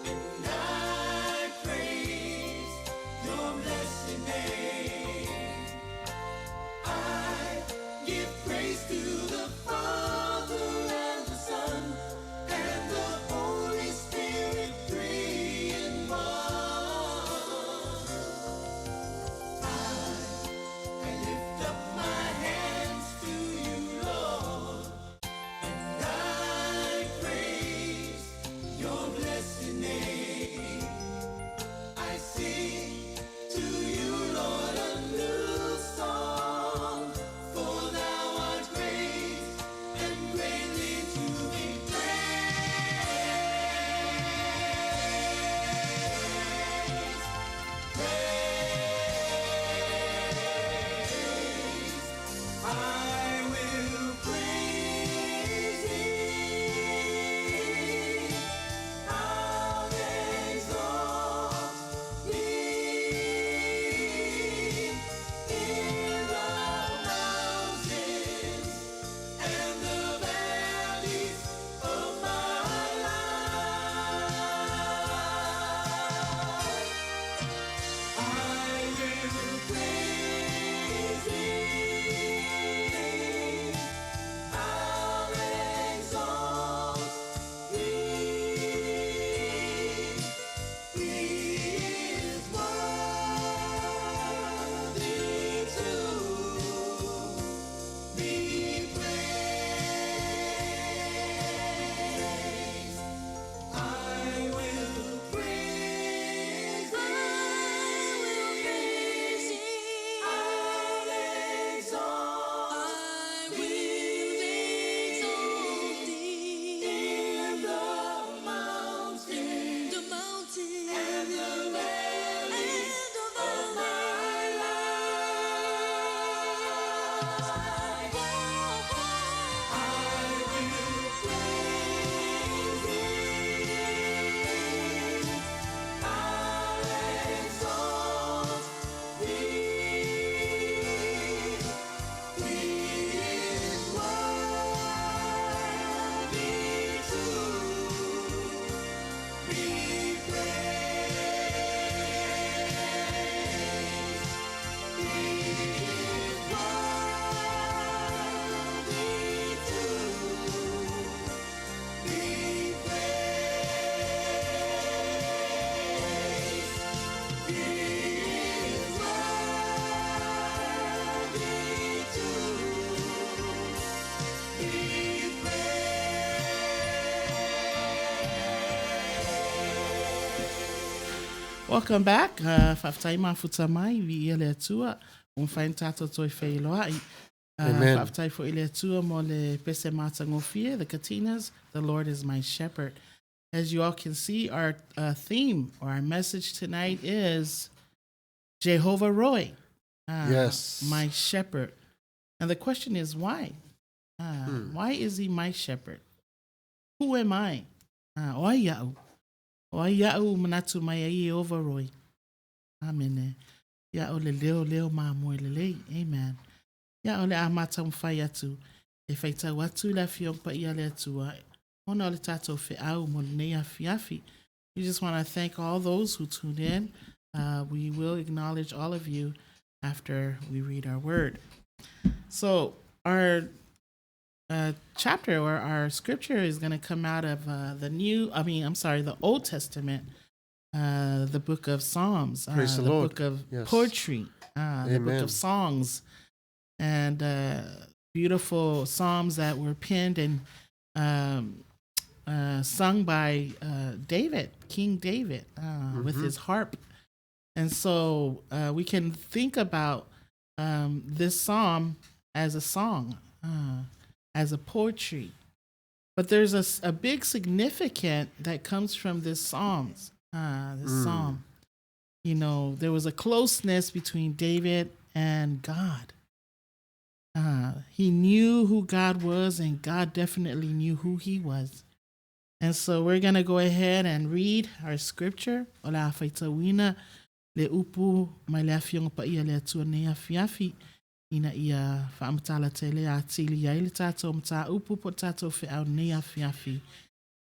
and I praise your blessed name. I give praise to the Father and the Son and the Holy Spirit, three in one. I lift up my hands to you, Lord, and I praise your blessed name. I sing to you, Lord, a new song, for thou art great and greatly to be praised. Praise. I will praise thee. I'll exalt thee in the mountains and the valleys of my life. I will praise thee. I'll exalt thee. He is worthy to be praised. I will praise thee. I'll exalt thee in the mountains and the valleys of my life. I will praise thee. I'll exalt thee. He is worthy to be praised. He is worthy to be praised. He is worthy to be praised. Welcome back. Faafetai mafuta mai, viia le Atua, ua mafai ona tatou toe feiloai. Amen. Faafetai foi i le Atua mo le pese matagofie, the Katinas, the Lord is my shepherd. As you all can see, our theme or our message tonight is Jehovah Roi. My shepherd. And the question is, why? Why is he my shepherd? Who am I? O ai a'u. O ai a'u manatu mai ai Jehovah Roi. Amene. Ia o le leo leo mamoe lelei. Amen. Ia o le a ma taumafai atu. E faitau atu le Afioga Paia a le Atua. ona o le tātou feau mo lenei afiafi. We just want to thank all those who tuned in. Uh, we will acknowledge all of you after we read our word. So, our uh, chapter or our scripture is going to come out of uh, the new, I mean, I'm sorry, the Old Testament, uh, the book of Psalms, uh, Praise the the Lord. book of Yes. poetry, uh, the book Amen. of songs, and uh, beautiful psalms that were penned and um, uh, sung by uh, David, King David, uh, with his harp. And so uh, we can think about um, this psalm as a song, uh, as a poetry. But there's a, s- a big significant that comes from this psalms, this psalm. You know, there was a closeness between David and God. Uh, he knew who God was, and God definitely knew who he was. And so we're going to go ahead and read our scripture. O le a faitauina le upu mai le afioga paia le Atua nei afiafi ina ia faamatala tele atili ai le tātou mataupu po o tātou feau nei afiafi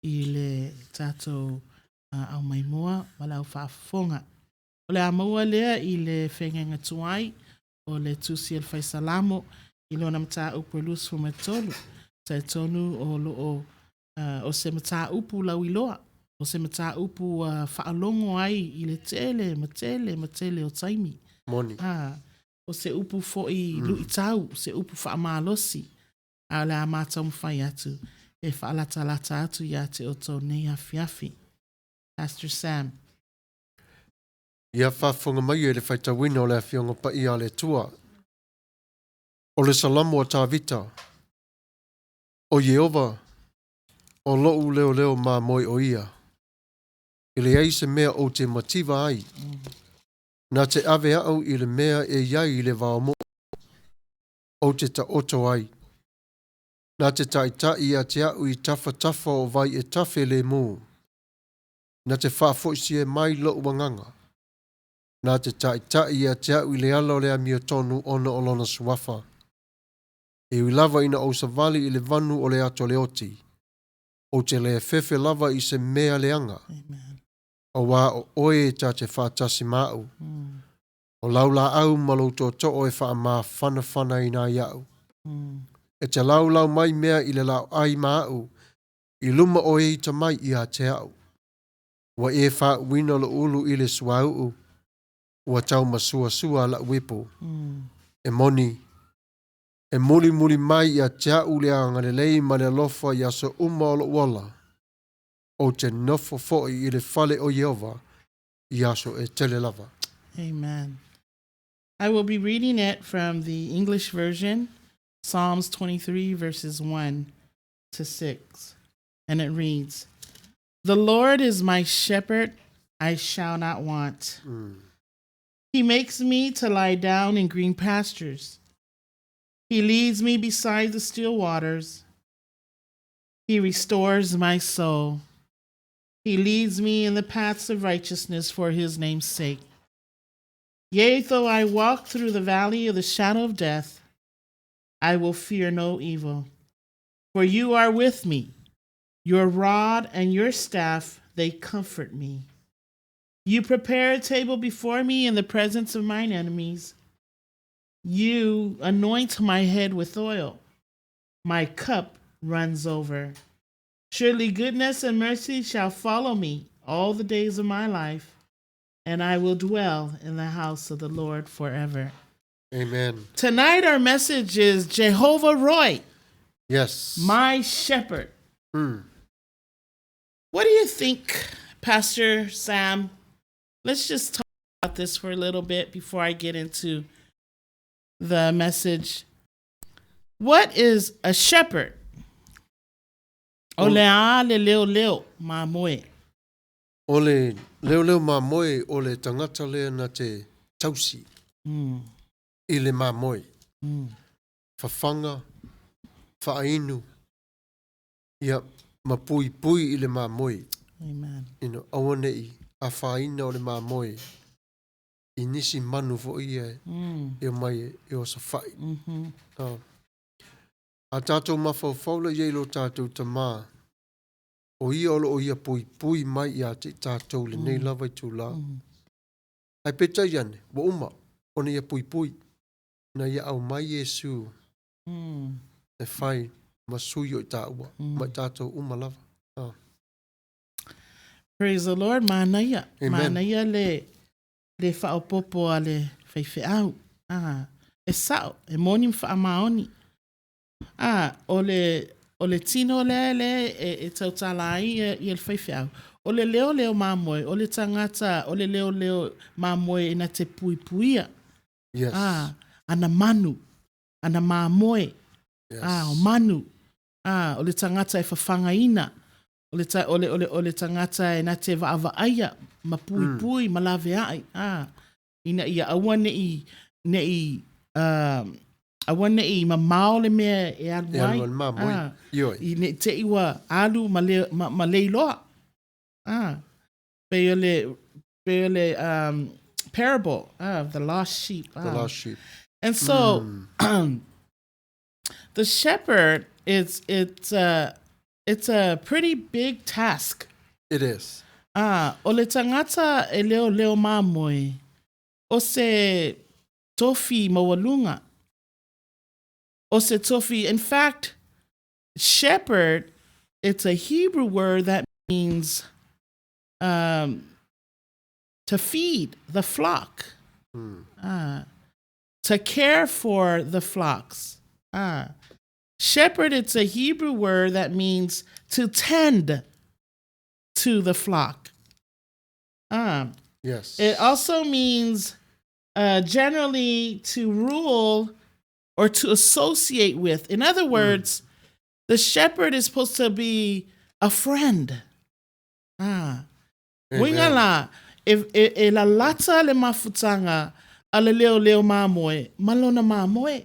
i le tātou uh, au maimoa ma le au faafofoga. O le a maua lea i le feagaiga tuai o le Tusi a le Faisalamo i lona mataupu e 23. Talitonu o loo uh, o se mataupu lauiloa, o se mataupu uh, faalogo ai i le tele ma tele ma tele o taimi. Moni. Ah, o se upu fo'i mm. lu'itau, se upu fa'amalosi, a o le a mātaumafai atu e fa'alatalata atu iā te outou nei afiafi. Pastor Sam. Ia faafofoga mai e le faitauina o le Afioga Paia a le Atua. O le Salamo a Tavita. O Ieova, o lo'u leoleo mamoe o ia. E leai se mea ou te mativa ai. Na te ave a'u i le mea e i ai i le vaomo'o, ou te taoto ai. Na te ta'ita'i ia te a'u i tafatafa o vai e tafe lemu. Na te faafoisia mai lo'u agaga. Na te ta'ita'i ia te a'u i le ala o le amiotonu ona o lona suafa. E ui lava ina ou savali i le vanu o le ato o le oti, ou te le fefe lava i se mea leaga, Amen. auā o oe ta te faatasi ma a'u. O lau laau ma lou tootoo e faamafanafanaina ai a'u. E te laulau mai mea i le laoai ma a'u, i luma o e ita mai ia te a'u. Ua e faauuina lo'u ulu i le suauu, ua taumasuasua la'u ipu. E moni, e mulimuli mai ia te a'u le agalelei ma le alofa i aso uma o lo'u ola, ou te nofo fo'i i le fale o Ieova i aso e tele lava. Amen. I will be reading it from the English version, Psalms 23, verses 1 to 6. And it reads The Lord is my shepherd, I shall not want. He makes me to lie down in green pastures. He leads me beside the still waters. He restores my soul. He leads me in the paths of righteousness for his name's sake. Yea, though I walk through the valley of the shadow of death, I will fear no evil. For you are with me. Your rod and your staff, they comfort me. You prepare a table before me in the presence of mine enemies. You anoint my head with oil. My cup runs over. Surely goodness and mercy shall follow me all the days of my life, and I will dwell in the house of the Lord forever. Amen. Tonight, our message is Jehovah Roy, Yes. my shepherd. What do you think, Pastor Sam? Let's just talk about this for a little bit before I get into the message. What is a shepherd? O le a le leo leo mamoe. O le leoleo mamoe o le tagata lea na te tausi i le mamoe. Fafaga, faainu, ia ma puipui i le mamoe. Amen. Ina aua ne'i afaina o le mamoe i nisi manu fo'i ia e omai e osofai. A tatou mafaufau laia i lo tatou Tamā. O ia o lo o ia puipui mai iā te i tātou lenei lava itulā. Ae peitai ane, ua uma ona ia puipui, ina ia aumai Iesu e fai ma sui o i tāua, ma i tātou uma lava. Ah. Praise the Lord, manaia. Amen. Manaia le, le faaopoopo a le faifeau. Ah, e sao, e moni ma faamaoni. A, o le, o le tino lea lea e, e tautala ai ia, ia le faifeau, o le leoleo mamoe, o le tagata, o le leoleo mamoe na te puipuia. Yes. A, ana manu, ana mamoe, Yes. a, o manu, a, o le tagata e fafagaina, o le, ta, o le, o le, o le tagata e na te vaavaaia, ma puipui, ma laveai, a, ina ia aua ne i, ne i, aua ne i mamao le mea e alu E ai. alu ai le mamoe. Ah, Ioe. I ne i te i ua alu ma le, ma, ma leiloa. Ah, pei o le, pei o le um, parable ah, of the lost sheep. The Ah. lost sheep. And so the shepherd is it's a pretty big task. It is. Ah, o le tagata e leoleo mamoe, o se tofi maualuga. O se tofi, in fact, shepherd, it's a Hebrew word that means to feed the flock. Ah, to care for the flocks. Ah. Shepherd, it's a Hebrew word that means to tend to the flock. Ah. Yes. It also means generally to rule or to associate with. In other words, the shepherd is supposed to be a friend. Ah. Amen. Uiga la, e, e, e lalata le mafutaga a le leoleo mamoe, ma lona mamoe.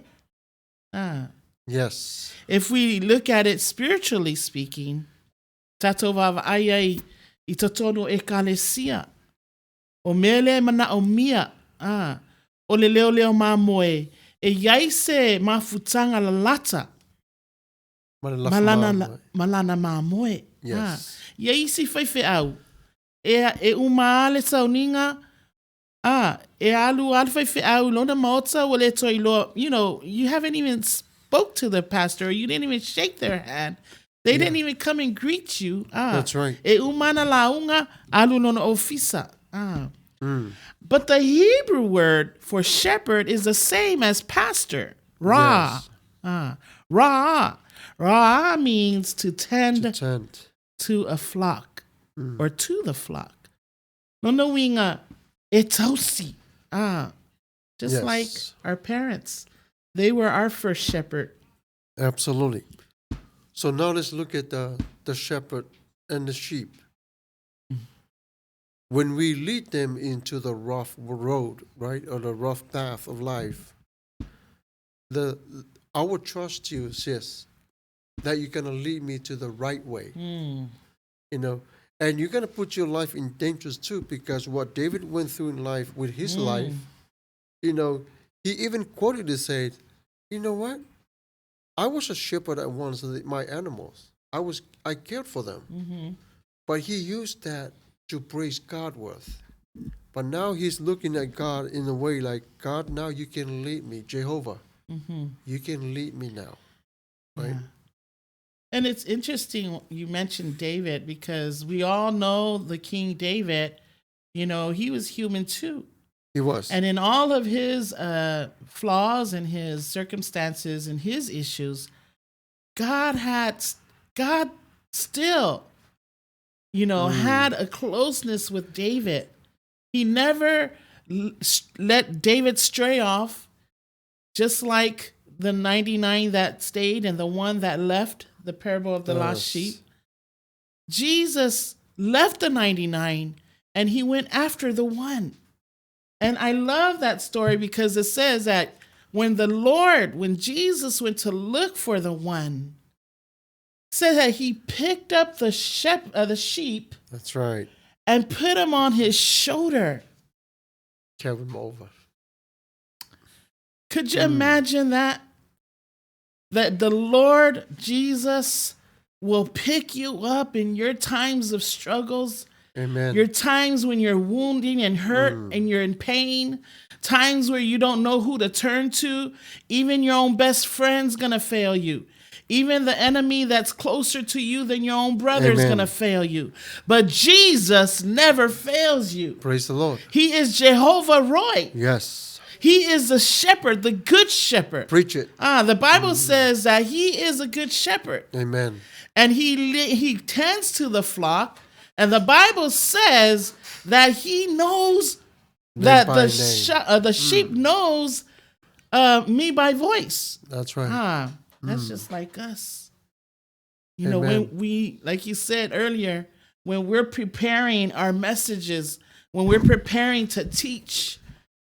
Ah. Yes. If we look at it spiritually speaking, tātou vaavaai ai i totonu o ekalesia. O mea lea e manaomia, ah, o le leoleo mamoe, e i ai se mafutaga lalata Ma le ma lana, lafu mamoe. ma lana mamoe. Yes. Ah. I ai isi faifeau, e, e uma a le sauniga, ah, e alu a le faifeau i lona maota ua le toe iloa, you know, you haven't even spoke to the pastor, you didn't even shake their hand. They didn't even come and greet you. Ah. That's right. E uma ana lauga, alu lona ofisa. Ah. But the Hebrew word for shepherd is the same as pastor, ra. Yes. Ah. Ra. Ra means to tend To tend. to a flock or to the flock. Lona uiga, e tausi. Ah, just Yes. like our parents. They were our first shepherd. Absolutely. So now let's look at the shepherd and the sheep. When we lead them into the rough road, right, or the rough path of life, the I would trust you, sis, that you're gonna lead me to the right way. You know, and you're gonna put your life in danger too, because what David went through in life with his life, you know, he even quoted and said, you know what? I was a shepherd at once of my animals. I cared for them. But he used that to praise God with. But now he's looking at God in a way like, God, now you can lead me, Jehovah. You can lead me now. Right? And it's interesting you mentioned David, because we all know the King David, you know, he was human too. He was. And in all of his flaws and his circumstances and his issues, God still, you know, had a closeness with David. He never let David stray off, just like the 99 that stayed and the one that left, the parable of the lost Yes. sheep. Jesus left the 99 and he went after the one. And I love that story because it says that when the Lord, when Jesus went to look for the one, said that he picked up the the sheep. That's right. And put him on his shoulder. Carry him over. Could you imagine that? That the Lord Jesus will pick you up in your times of struggles. Amen. Your times when you're wounding and hurt and you're in pain, times where you don't know who to turn to, even your own best friend's gonna fail you. Even the enemy that's closer to you than your own brother is Amen. gonna fail you. But Jesus never fails you. Praise the Lord. He is Jehovah Roy. Yes. He is the shepherd, the good shepherd. Preach it. The Bible says that he is a good shepherd Amen. and he tends to the flock, and the Bible says that he knows that by the name. Mm. the sheep knows me by voice. That's right. That's just like us. You know, Amen. when we, like you said earlier, when we're preparing our messages, when we're preparing to teach,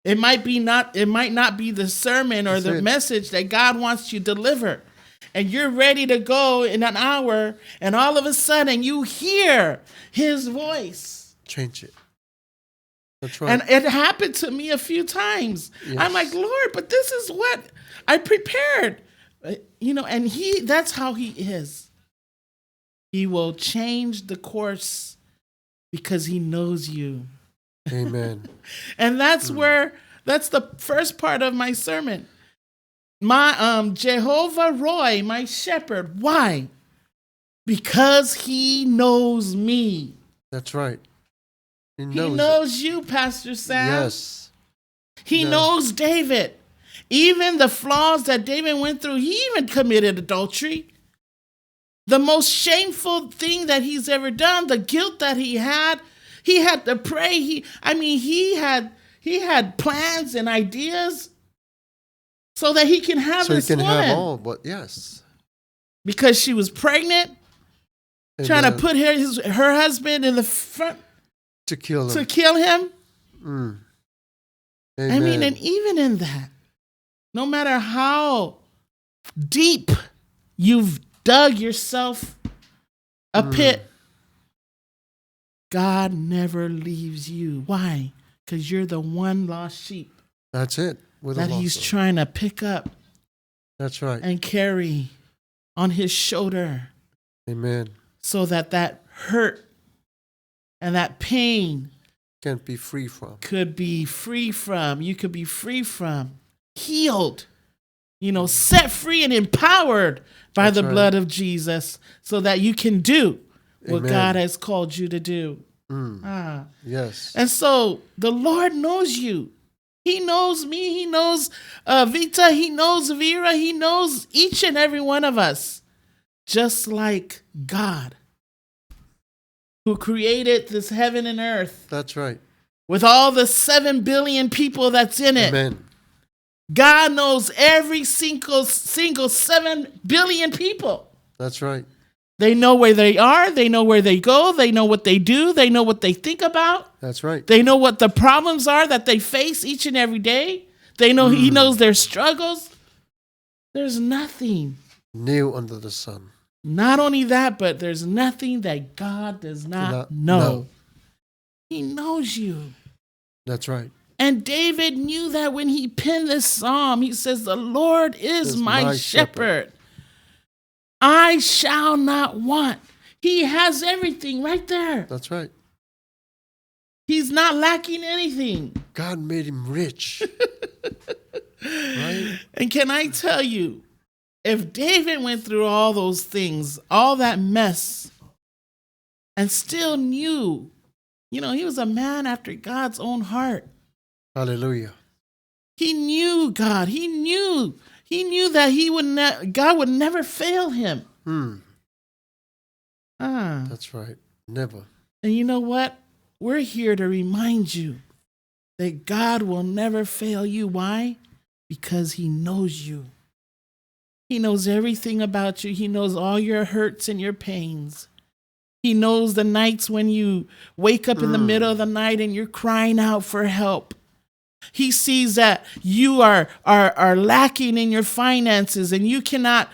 it might not be the sermon or That's the it. message that God wants you to deliver. And you're ready to go in an hour, and all of a sudden you hear his voice. Change it. That's right. And it happened to me a few times. Yes. I'm like, Lord, but this is what I prepared. You know, and that's how he is. He will change the course because he knows you. Amen. And that's that's the first part of my sermon. My Jehovah Roy, my shepherd. Why? Because he knows me. That's right. He He knows. it. knows you, Pastor Sam. Yes. He No. knows David. Even the flaws that David went through, he even committed adultery. The most shameful thing that he's ever done, the guilt that he had to pray. He had plans and ideas so that he can have So he this can woman. have all, but yes. Because she was pregnant, trying to Amen. put her husband in the front to kill him. to kill him. Mm. I mean, Amen. and even in that, no matter how deep you've dug yourself a pit, God never leaves you. Why? Because you're the one lost sheep That's it. With that a he's lost soul. trying to pick up That's right. and carry on his shoulder Amen. so that that hurt and that pain Can't be free from. could be free from, you could be free from, healed, you know, set free and empowered by That's the right. blood of Jesus so that you can do what Amen. God has called you to do. Mm. Yes. And so the Lord knows you. He knows me. He knows Vita. He knows Vera. He knows each and every one of us. Just like God, who created this heaven and earth That's right. with all the 7 billion people that's in it. Amen. God knows every single 7 billion people. That's right. They know where they are. They know where they go. They know what they do. They know what they think about. That's right. They know what the problems are that they face each and every day. They know he knows their struggles. There's nothing. New under the sun. Not only that, but there's nothing that God does not, Not know. know. He knows you. That's right. And David knew that when he penned this psalm, he says, the Lord is Is my, my shepherd. shepherd. I shall not want. He has everything right there. That's right. He's not lacking anything. God made him rich. Right? And can I tell you, if David went through all those things, all that mess, and still knew, you know, he was a man after God's own heart. Hallelujah. He knew God. He knew. He knew that he would God would never fail him. That's right. Never. And you know what? We're here to remind you that God will never fail you. Why? Because he knows you. He knows everything about you. He knows all your hurts and your pains. He knows the nights when you wake up in the middle of the night and you're crying out for help. He sees that you are lacking in your finances and you cannot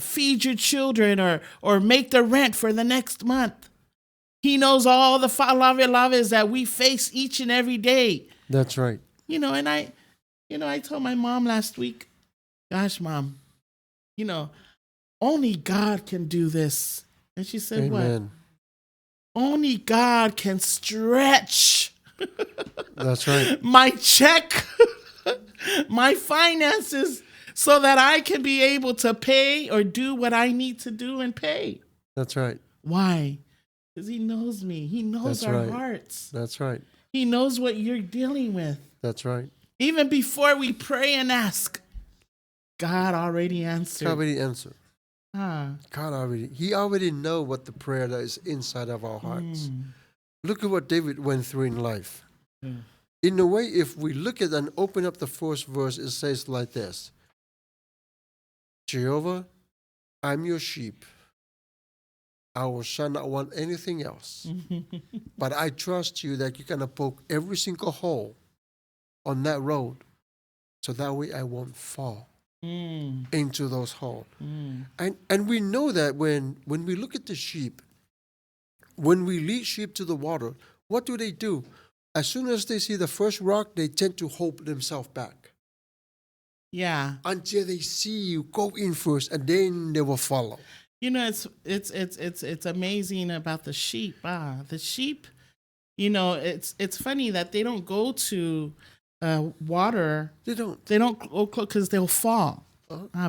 feed your children or make the rent for the next month. He knows all the fa'alavelavas that we face each and every day. That's right. You know, and I told my mom last week, gosh, Mom, you know, Only God can do this. And she said, Amen. What? Only God can stretch. That's right. My check, my finances, so that I can be able to pay or do what I need to do and pay. That's right. Why? Because he knows me. He knows That's our right. hearts. That's right. He knows what you're dealing with. That's right. Even before we pray and ask, God already answered. God already answered. Ah. God already, He already know what the prayer that is inside of our hearts. Look at what David went through in life. In a way, if we look at and open up the first verse, it says like this: Jehovah, I'm your sheep. I will shall not want anything else. But I trust you that you're gonna poke every single hole on that road, so that way I won't fall into those holes. And we know that when we look at the sheep, when we lead sheep to the water, what do they do? As soon as they see the first rock, they tend to hold themselves back Yeah. until they see you go in first, and then they will follow. You know, it's amazing about the sheep. The sheep, you know, it's funny that they don't go to water. They don't. They don't go close because they'll fall.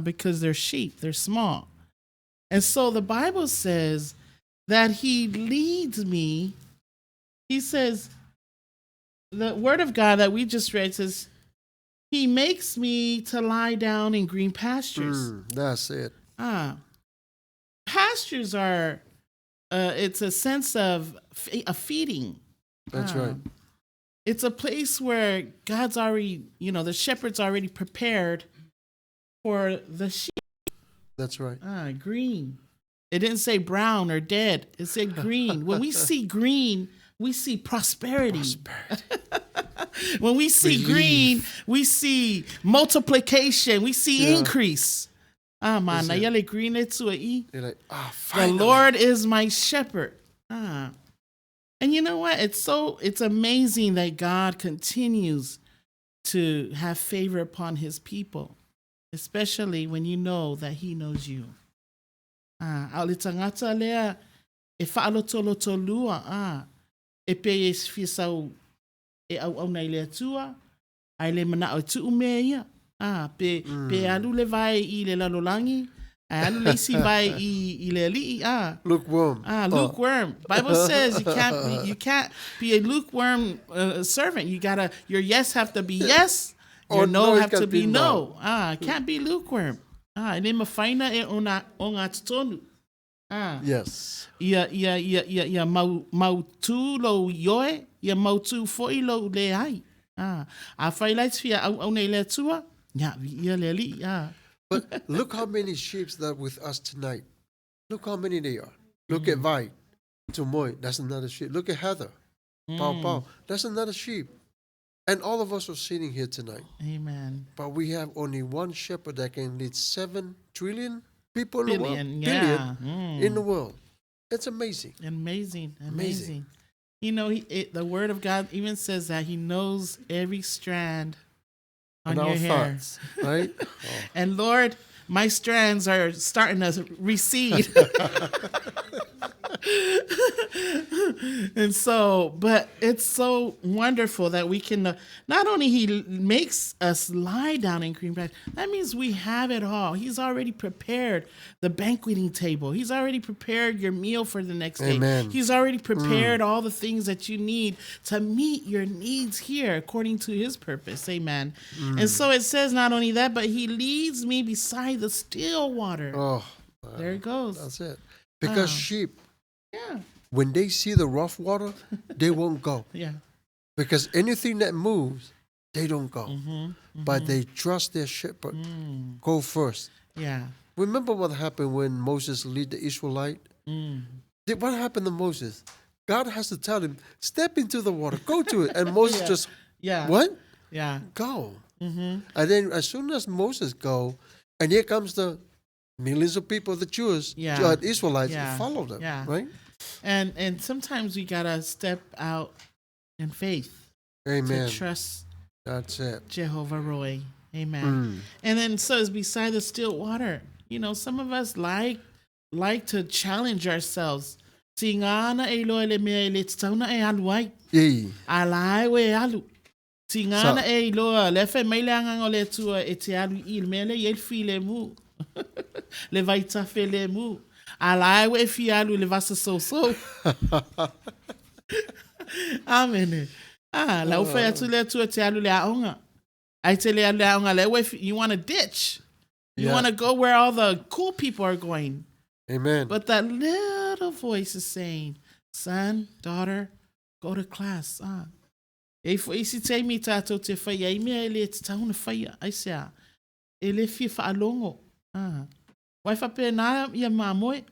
Because they're sheep, they're small. And so the Bible says that he leads me. He says, the word of God that we just read says, he makes me to lie down in green pastures. That's it. Pastures are, it's a sense of a feeding. That's right. It's a place where God's already, you know, the shepherd's already prepared for the sheep. That's right. Green. It didn't say brown or dead. It said green. When we see green, we see prosperity. Prosperity. When we see Relief. green, we see multiplication. We see Yeah. increase. Man, That's it. yele green e tua i. They're like, The finally. Lord is my shepherd. And you know what? It's amazing that God continues to have favor upon his people, especially when you know that he knows you. A le tangata lea e whaalotoloto lua, e pe e whiasau e au au nei le atua, ai le mana o tuu mea ia. Pe alu le vai i le lalolangi, ai alu le isi vai i le ali'i. Lukewarm. Lukewarm. Bible says you can't be a lukewarm servant. Your yes have to be yes, your Or no no, it have to can't be be no. no. Can't be lukewarm. E ne mawhaina e ona o ngā tonu. Yes. Ia, ia, ia, ia, ia mau, mau tū lou ioe, ia mau tū foi lou le ai. A whai lai te whia au au nei le atua, ia, ia le ali'i. But look how many sheep that are with us tonight. Look how many they are. Look at Vai, Tumoy, that's another sheep. Look at Heather, Pao Pao, that's another sheep. And all of us are sitting here tonight. Amen. But we have only one shepherd that can lead 7 trillion people in the world. Billion, yeah. Billion in the world. It's amazing. Amazing, amazing. Amazing. You know, the word of God even says that he knows every strand on And your our hair. thoughts, right? Oh. And Lord, my strands are starting to recede. But it's so wonderful that we can, not only he makes us lie down in green grass, that means we have it all. He's already prepared the banqueting table. He's already prepared your meal for the next day. Amen. He's already prepared all the things that you need to meet your needs here according to his purpose. Amen. And so it says not only that, but he leads me beside the still water. Oh, there it goes. That's it. Because sheep, Yeah. when they see the rough water, they won't go. Yeah. Because anything that moves, they don't go. But they trust their shepherd. Go first. Yeah. Remember what happened when Moses led the Israelite? What happened to Moses? God has to tell him, step into the water, go to it. And Moses just, what? Go. And then as soon as Moses go, and here comes the millions of people, the Jews, Israelites, follow them, right? And sometimes we got to step out in faith. Amen. To trust That's it. Jehovah Roy. Amen. And then so it's beside the still water. You know, some of us like like to challenge ourselves. Tiga ana e iloa i le mea e le tatau ona e alu ai. Ei. A la e ua e alu. Tiga Sa- ana e iloa, lea fai mai le agaga o le Atua e te alu i i le mea lea e i ai le filemu. Le vaitafe lemu. A la e ua e fia alu i le vasa sousou. Amene. Ah, la ua fai atu le Atua e te alu i le aoga. Ae te le alu i le aoga, lea ua e fi- you wanna ditch. You Yeah. wanna go where all the cool people are going. Amen. But that little voice is saying, son, daughter, go to class. Ah. E fo isi taimi tātou te whai ai mea e le tatau ona whaia, aisea, e le fia whaalongo. Ah. Wai whapena ia māmoe,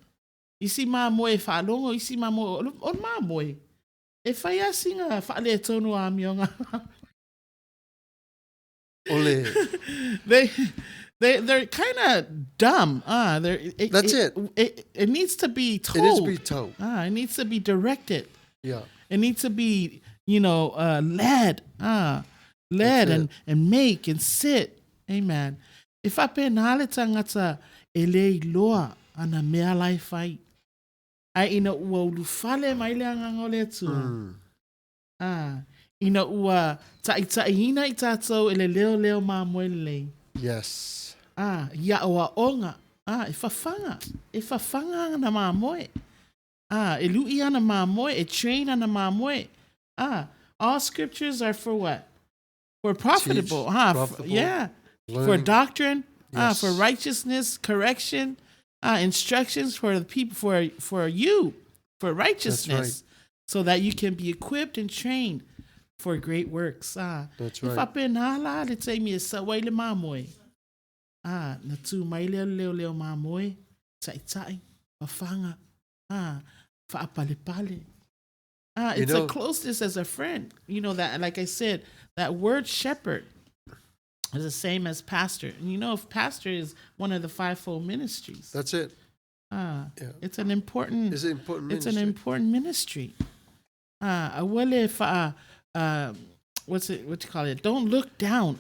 isi māmoe e whaalongo, isi māmoe, o le māmoe. E whai a singa whaale tonu a mionga. O le, They're kind of dumb. They're, it, That's it. It needs to be it told. needs to be told. It needs to be directed. Yeah. It needs to be, you know, led. Led That's and, and make and sit. Amen. E whapena le tangata e le iloa ana mea lai whai. Ai ina ua ulufale mai le agaga o le Atua. Ina ua ta'ita'iina i tātou e le leoleo mamoe lelei. Yes. Ia aoaoga. E fafaga. E fafaga ana mamoe. E lu'i ana mamoe, e train ana mamoe. All scriptures are for what? For profitable. Teach, profitable, Yeah. For learning. doctrine, for Yes. righteousness, correction, instructions for the people, for you, for righteousness, so that you can be equipped and trained for great works. That's E right. whapena la le taimi e sau ai le mamoe. Na tū mai lea le leoleo mamoe, ta'itai, fafaga, fa'apalepale. You It's know- a closeness as a friend. You know that, like I said, that word shepherd is the same as pastor. And you know, if pastor is one of the fivefold ministries, That's it. Yeah. it's an important. It's an important It's an ministry. important ministry. Aua le fa'a, what's it? What you call it? Don't look down.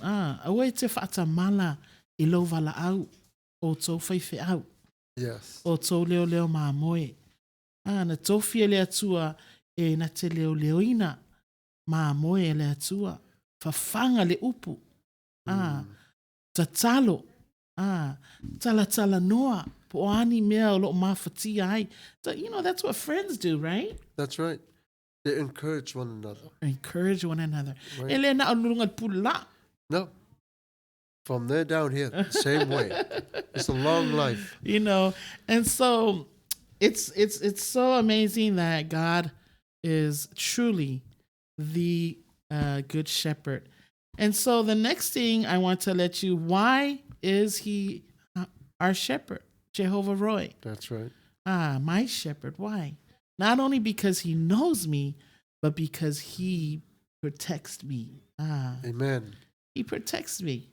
Aua e te fa'atamala i lou vala'au o tou faife'au. Yes. O tou leoleo mamoe. Na tofia e le Atua e na te leoleoina mamoe e le Atua. Fafaga le upu. Tatalo. Talatalanoa. Po o a ni mea o lo'o mafatia ai. So, you know, that's what friends do, right? That's right. They encourage one another. Encourage one another. Right. E le na o luga i le pula. No. From there down here, same way. It's a long life. You know, and so it's so amazing that God is truly the good shepherd. And so the next thing I want to let you, why is he our shepherd? Jehovah Roy. That's right. My shepherd. Why? Not only because he knows me, but because he protects me. Amen. He protects me.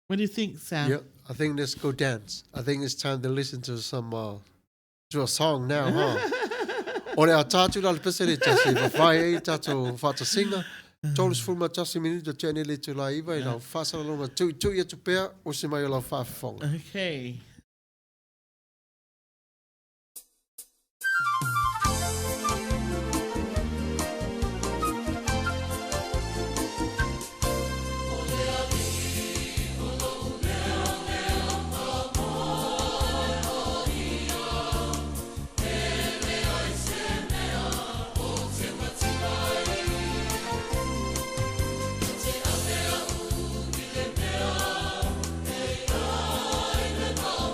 What do you think, Sam? Yeah, I think let's go dance. I think it's time to listen to some to a song now, huh? O le a tātou la le pese le tasi, whawhai e tātou whatasinga. Tolu sefulu ma tasi minuta tea nei le itula iva i lau faasalalauga tuitui atu pea o se mai o lau faafofoga. Okay. Te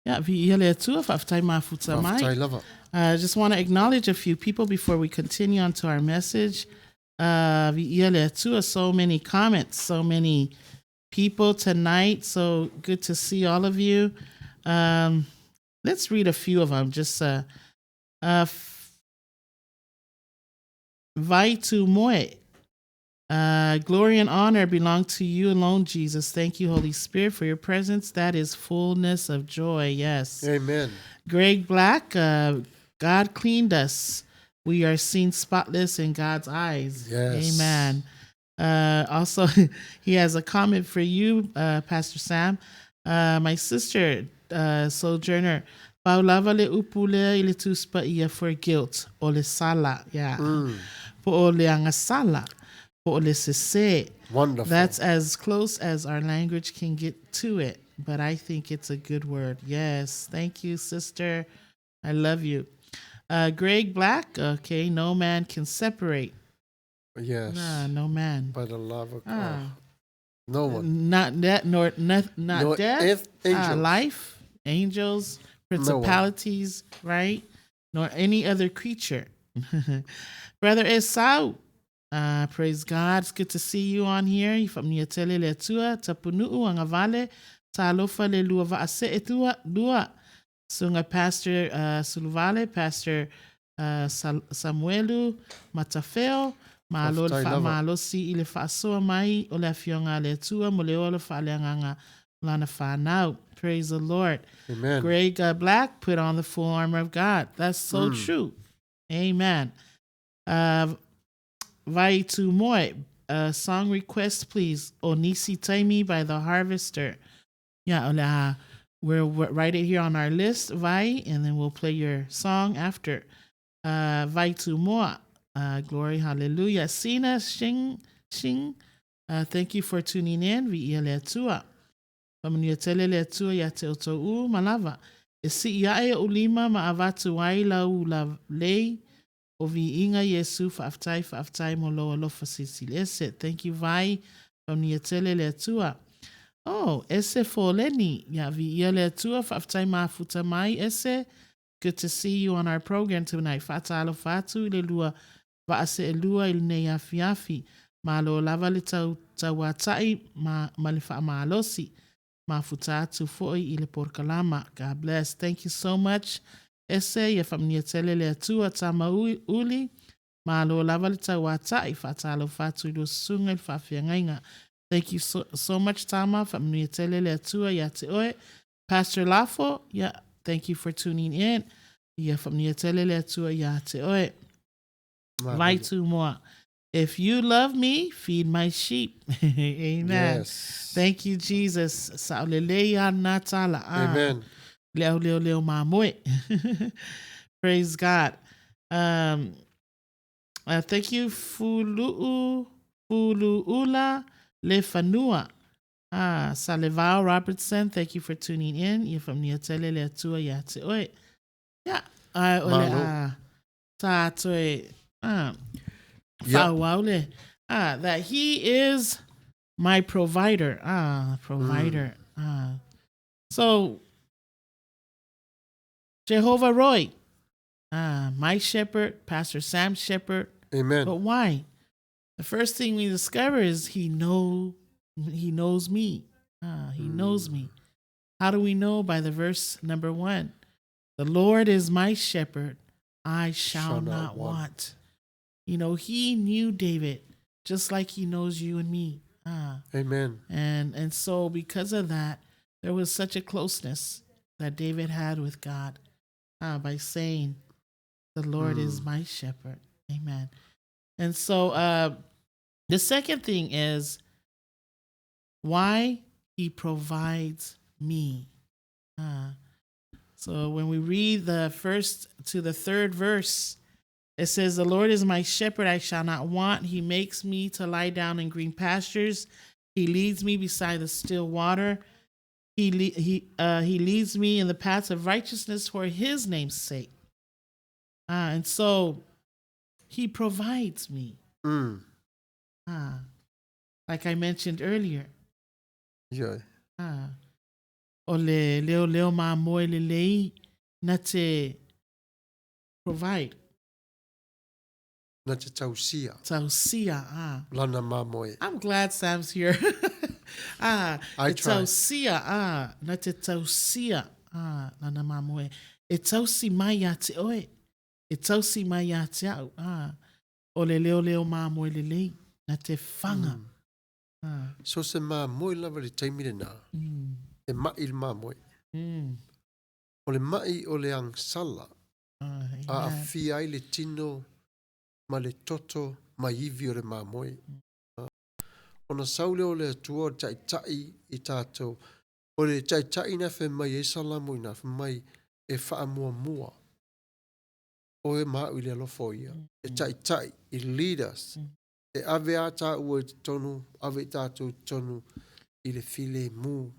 Ia, viia le Atua, faafetai mafuta mai. Faafetai lava. I just want to acknowledge a few people before we continue on to our message. Viia le Atua, so many comments, so many people tonight. So good to see all of you. Um, let's read a few of them. Just uh, Vai tu moe. Glory and honor belong to you alone, Jesus. Thank you, Holy Spirit, for your presence. That is fullness of joy. Yes. Amen. Greg Black, God cleaned us. We are seen spotless in God's eyes. Yes. Amen. Also, he has a comment for you, Pastor Sam. My sister, Sojourner, paulava le upu lea i le Tusi Paia for guilt, o le sala, yeah. Po o le agasala, po o le sese. Wonderful. That's as close as our language can get to it, but I think it's a good word. Yes, thank you, sister. I love you. Greg Black, okay, no man can separate. Yes. Nah, no man. By the love of God. Ah. No one. Not death, nor not, not Nor death, if angels. life, angels, No one. principalities, right? Nor any other creature. Brother Esau, praise God. It's good to see you on here. I faamanuia tele le Atua, tapunu'u agavale, talofa le lua vaasee tua, lua. Susuga Pastor Suluvale, Pastor Samuelu Matafeo, malo le Faafetai lava. faamalosi i le faasoa mai o le Afioga a le Atua mo le ola faaleagaga o lana fanau. Praise the Lord. Amen. Greg Black, put on the full armor of God. That's so true. Amen. Vai tu moe. Song request, please. Onisi Taimi by The Harvester. Yeah, o le a, we'll write it here on our list, Vai, and then we'll play your song after. Vai tu moa. Glory, hallelujah. Sina Shing, Shing. Thank you for tuning in. Viia le Atua. Faamanuia tele le Atua ia te outou uma lava. E sii ae ou lima ma avatu ai lau lei o viiga Iesu faafetai faafetai mo lou alofa silisili ese. Thank you Vai. Faamanuia tele le Atua. Oh, Ese Foleni. Ia viia le Atua faafetai mafuta mai Ese. Good to see you on our program tonight. Faatalofa atu i le lua vaa seelua i lenei afiafi. Malo lava le tau tauata'i ma, ma le faamalosi. Mafuta atu fo'i i le porokalama. God bless. Thank you so much. Ese, ia faamanuia tele le Atua tama uli. Malo lava le tauata'i. Faatalofa atu i lua susuga i le faafeagaiga. Thank you so, so much, Tama. Faamanuia tele le Atua ia te oe. Pastor Lafo, yeah, thank you for tuning in. Ia faamanuia tele le Atua ia te oe. Vai tu moa. If you love me, feed my sheep. Amen. Yes. Thank you, Jesus. Sa'olelei a nā tala. Ah. Amen. Le au leo leo mamoe. Praise God. Thank you, Fulu'u, Fulu'ula Le Fanua. Ah, Salevao Robertson, thank you for tuning in. Ia faamanuia tele le Atua ia te oe. Ia, ai o le Malo. a tā toe ah, Yep. whaauau le. Ah, that he is my provider. Ah, provider. Ah. So, Jehovah Roy, ah, my shepherd, Pastor Sam Shepherd. Amen. But why? The first thing we discover is he knows me. Ah, he knows me. How do we know? By the verse number 1. The Lord is my shepherd, I shall, not want. You know, he knew David just like he knows you and me. Ah. Amen. And so because of that, there was such a closeness that David had with God by saying, the Lord is my shepherd. Amen. And so the second thing is why he provides me. So when we read the first to the third verse, it says, the Lord is my shepherd, I shall not want. He makes me to lie down in green pastures. He leads me beside the still water. He leads me in the paths of righteousness for his name's sake. And so he provides me. Like I mentioned earlier. Yeah. O le leoleo mamoe lelei na te provide. Na te tausia. Tausia, ah. Lana mamoe. I'm glad Sam's here. ah, I e try. tausia, ah, na te tausia, ah, lana mamoe. E tausi mai ia te oe. E tausi mai ia te au, ah. O le leoleo mamoe lelei, na te whanga. Ah. So se mamoe lava i le taimi lenā, e maʻi le mamoe. O le maʻi o le agasala, aafia ai le tino ma le toto ma ivi o le mamoe. Ona sau lea o le Atua o le Taitai i tatou. O le Taitai na fai mai ai Salamo i ina, fai mai, E faamuamua oe ma au i le alofa o Ia. E taitai, e lead us. E ave a tāua i totonu, ave i tātou i totonu i le filemu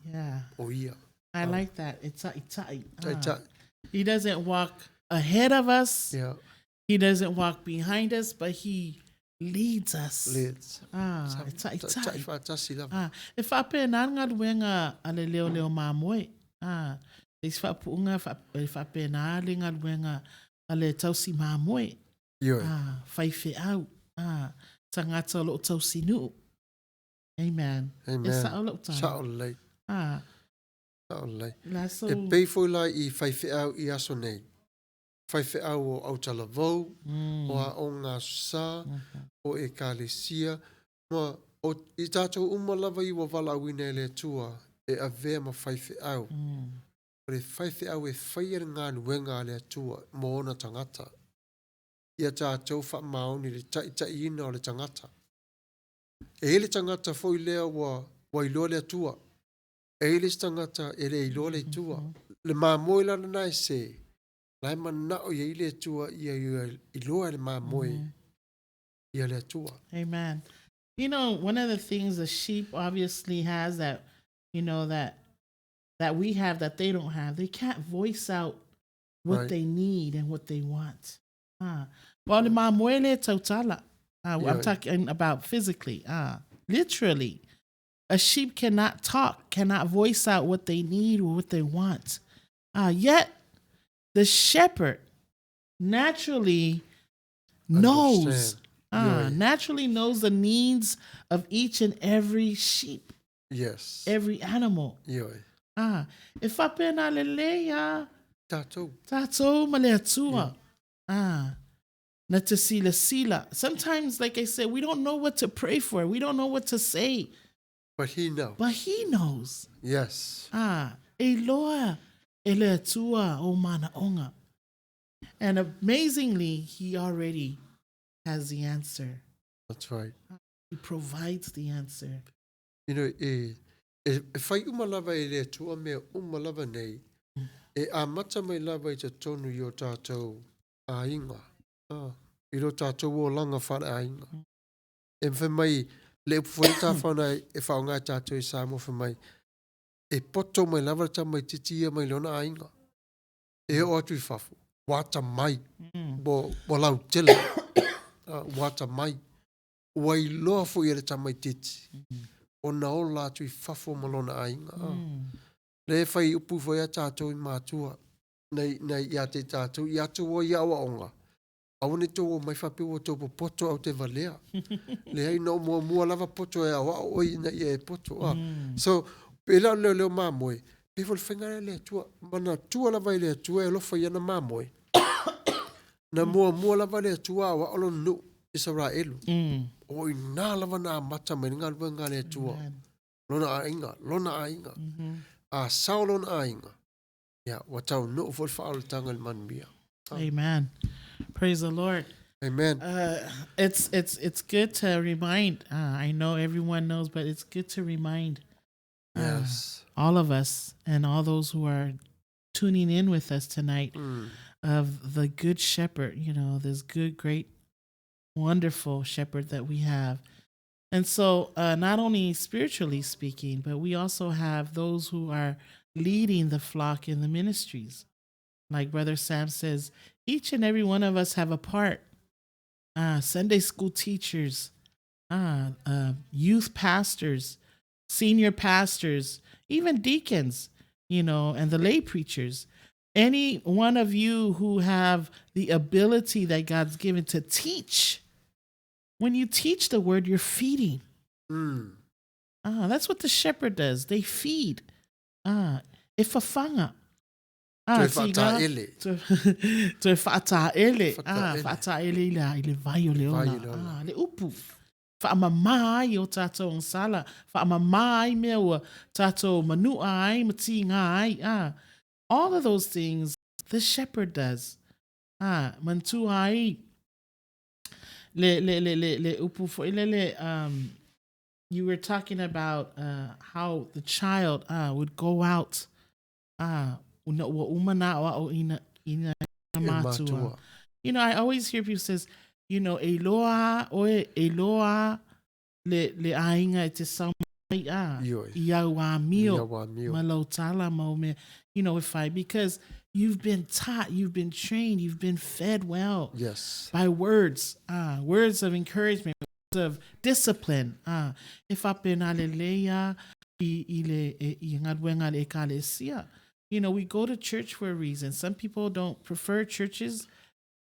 o Ia. I like that. E taʻitaʻi. Taʻitaʻi. He doesn't walk ahead of us. Yeah. He doesn't walk behind us, but he leads us. Leads. Ah, e taʻitaʻi. Taʻitaʻi faatasi lava. Ah, e faapena le galuega a le leoleo mamoe. Ah, le isi faapuuga e faapena le galuega a le tausi mamoe. Ioe. Ah, faifeau. Ah, tagata o loo tausinuu. Amen. Amen. E sao lau tala. Sao lelei. Ah. Sao lelei. La so... E pei foi la i faifeau i aso nei. Faifeau o Autalavou, o Aoga Aso Sa, o Ekalesia, ma o i tatou uma lava i ua valaauina e le Atua e avea ma faifeau. O le faifeau e faia le galuega a le Atua mo ona tagata. Ia tatou faamaoni i le taitaiina o le tagata. E i ai le tagata foi lea ua, ua iloa le Atua. E i ai le isi tagata e le iloa le Atua. Le mamoe la lena e se, la e manao i ai le Atua ia iloa e le mamoe ia le Atua. Amen. You know, one of the things the sheep obviously has that, you know, that that we have that they don't have, they can't voice out what they need and what they want. Ah. Well, le mamoe le tautala. Ah, I'm talking about physically. Ah, literally. A sheep cannot talk, cannot voice out what they need or what they want. Ah, yet the shepherd naturally knows naturally knows the needs of each and every sheep. Yes. Every animal. Ioe. Ah, e faapena lelei a. Tatou. Tatou ma le Atua. Ah, na te silasila. Sometimes, like I said, we don't know what to pray for. We don't know what to say. But he knows. But he knows. Yes. Ah, e iloa e le Atua ou manaoga. And amazingly, he already has the answer. That's right. He provides the answer. You know, e, e, e whai uma lava e le Atua mea uma lava nei, e amata mai lava i totonu i o tātou aiga, ah, i lo tātou olaga faaleaiga. E fai mai, le upu foi le tāwhana e whaonga e tātou i Samoa fai mai, e poto mai lava le tamaitiiti ia mai lona aiga. E oo atu i fafo, ua atamai, ua, ua lautele, ua atamai. Ua iloa foi e le tamaitiiti ona ola atu i fafo ma lona aiga. Lea e fai upu foi a tātou i mātua, nei, nei ia te tātou, i atu o i aoaoga, aua ne i tou omai faapea ua tou popoto ae ou te valea. Leai, na ou muamua lava poto e aoao oe ina ia e poto. Ah. So, pei la o le leoleo mamoe, pei foi o le faiga lea a le Atua, manatua lava e le Atua e alofa i ana mamoe. Na muamua lava le Atua aoao lona nuu, Isaraelu. O i ina lava na amata mai le galuega a le Atua. Lona aiga, lona aiga. A sao lona aiga, ia, ua taunuu foi le faaolataga i le manuia. Amen. Praise the Lord. Amen. It's, it's, it's good to remind. I know everyone knows, but it's good to remind all of us and all those who are tuning in with us tonight of the good shepherd, you know, this good, great, wonderful shepherd that we have. And so, not only spiritually speaking, but we also have those who are leading the flock in the ministries. Like Brother Sam says, each and every one of us have a part. Sunday school teachers, youth pastors, senior pastors, even deacons. you know, and the lay preachers. Any one of you who have the ability that God's given to teach, when you teach the word, you're feeding. Ah, that's what the shepherd does. They feed. Ah, e fafaga. Ah, Toe faataele. Toe faataele. Ah, faataele i le, i le vai o le ola. Ah, le upu. Faamamā ai o tātou agasala, faamamā ai mea ua tātou manuʻa ai ma tīgā ai. Ah, all of those things the shepherd does. Ah, manatua ai le, le, le, le, le upu foi lele, um, you were talking about uh, how the child uh, would go out uh, una ua uma nā o ina, ina mātua. You know, I always hear people says, you know, e loa oe, e loa le, le āinga e te sau mai a, i au āmio, ma lau tala mau mea, you know, if I, because you've been taught, you've been trained, you've been fed well. Yes. By words, words of encouragement, words of discipline. E faapena lelei a i, i le, e, i galuega le ekalesia. You know, we go to church for a reason. Some people don't prefer churches,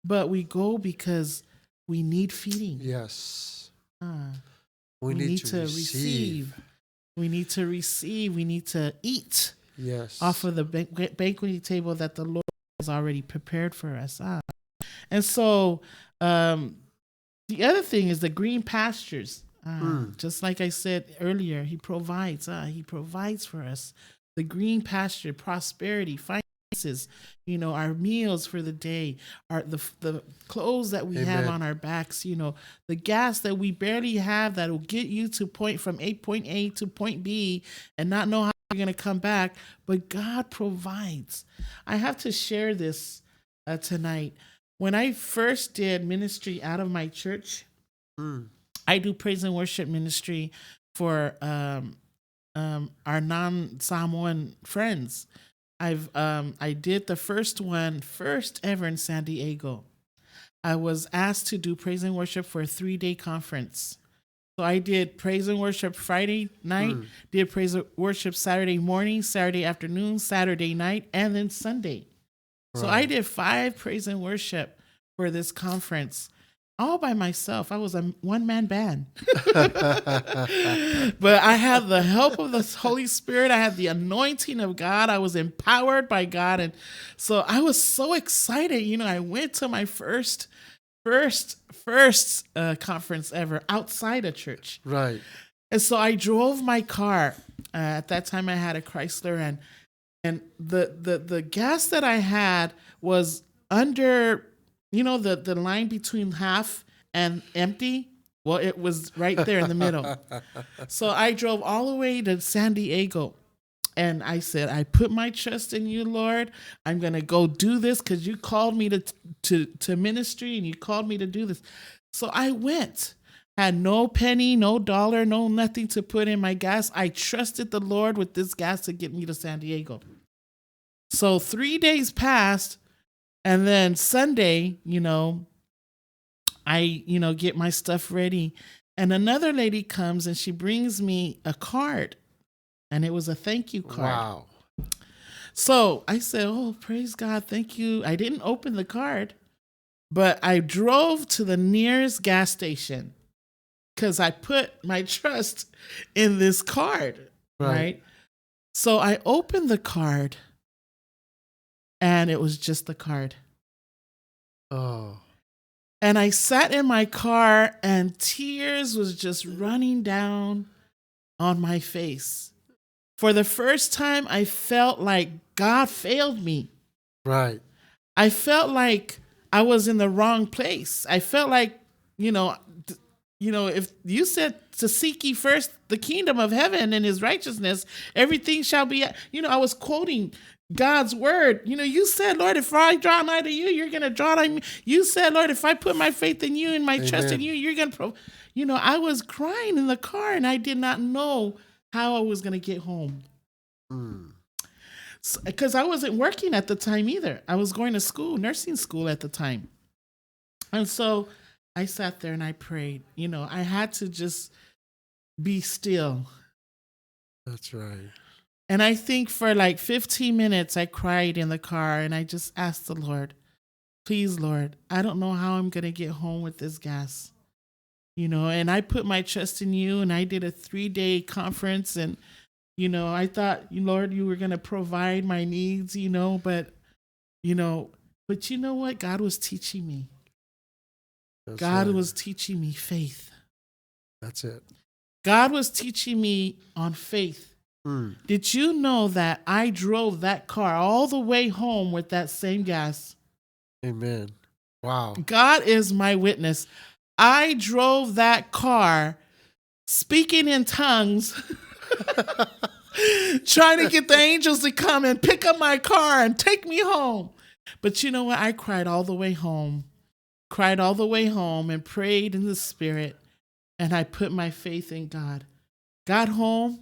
but we go because we need feeding. Yes. We, we need, need, to, receive. receive. We need to receive. We need to eat. Yes. Off of the banqueting table that the Lord has already prepared for us. And so the other thing is the green pastures. Just like I said earlier, He provides. He provides for us the green pasture, prosperity, finances, you know, our meals for the day, our the the clothes that we Amen. have on our backs, you know, the gas that we barely have that will get you to point from A point A to point B and not know how you're going to come back, but God provides. I have to share this tonight. When I first did ministry out of my church, I do praise and worship ministry for our non-Samoan friends. I've I did the first one, first ever in San Diego. I was asked to do praise and worship for a 3-day conference. So I did praise and worship Friday night, did praise and worship Saturday morning, Saturday afternoon, Saturday night, and then Sunday. Right. So I did 5 praise and worship for this conference all by myself. I was a one-man band. But I had the help of the Holy Spirit. I had the anointing of God. I was empowered by God. And so I was so excited. You know, I went to my first conference ever outside a church. Right. And so I drove my car. At that time I had a Chrysler, and the gas that I had was under, you know, the line between half and empty. Well, it was right there in the middle. So I drove all the way to San Diego. And I said, I put my trust in you, Lord. I'm going to go do this because you called me to ministry and you called me to do this. So I went. Had no penny, no dollar, no nothing to put in my gas. I trusted the Lord with this gas to get me to San Diego. So 3 days passed. And then Sunday, you know, I, you know, get my stuff ready. And another lady comes and she brings me a card. And it was a thank you card. Wow. So I said, oh, praise God. Thank you. I didn't open the card, but I drove to the nearest gas station because I put my trust in this card. Right. So I opened the card. And it was just the card. Oh. And I sat in my car and tears was just running down on my face. For the first time, I felt like God failed me. Right. I felt like I was in the wrong place. I felt like, you know, if you said to seek ye first the kingdom of heaven and his righteousness, everything shall be, you know, I was quoting God's word. You know, you said, Lord, if I draw nigh to you, you're going to draw nigh to me. You said, Lord, if I put my faith in you and my Amen. Trust in you, you're going to, you know, I was crying in the car and I did not know how I was going to get home. Because I wasn't working at the time either. I was going to school, nursing school at the time. And so I sat there and I prayed. You know, I had to just be still. That's right. And I think for like 15 minutes, I cried in the car and I just asked the Lord, please, Lord, I don't know how I'm going to get home with this gas. You know, and I put my trust in you and I did a 3-day conference and, you know, I thought, Lord, you were going to provide my needs, you know, but, you know, but you know what? God was teaching me. That's God right. was teaching me faith. That's it. God was teaching me on faith. Did you know that I drove that car all the way home with that same gas? Amen. Wow. God is my witness. I drove that car speaking in tongues, trying to get the angels to come and pick up my car and take me home. But you know what? I cried all the way home, cried all the way home and prayed in the spirit. And I put my faith in God. Got home.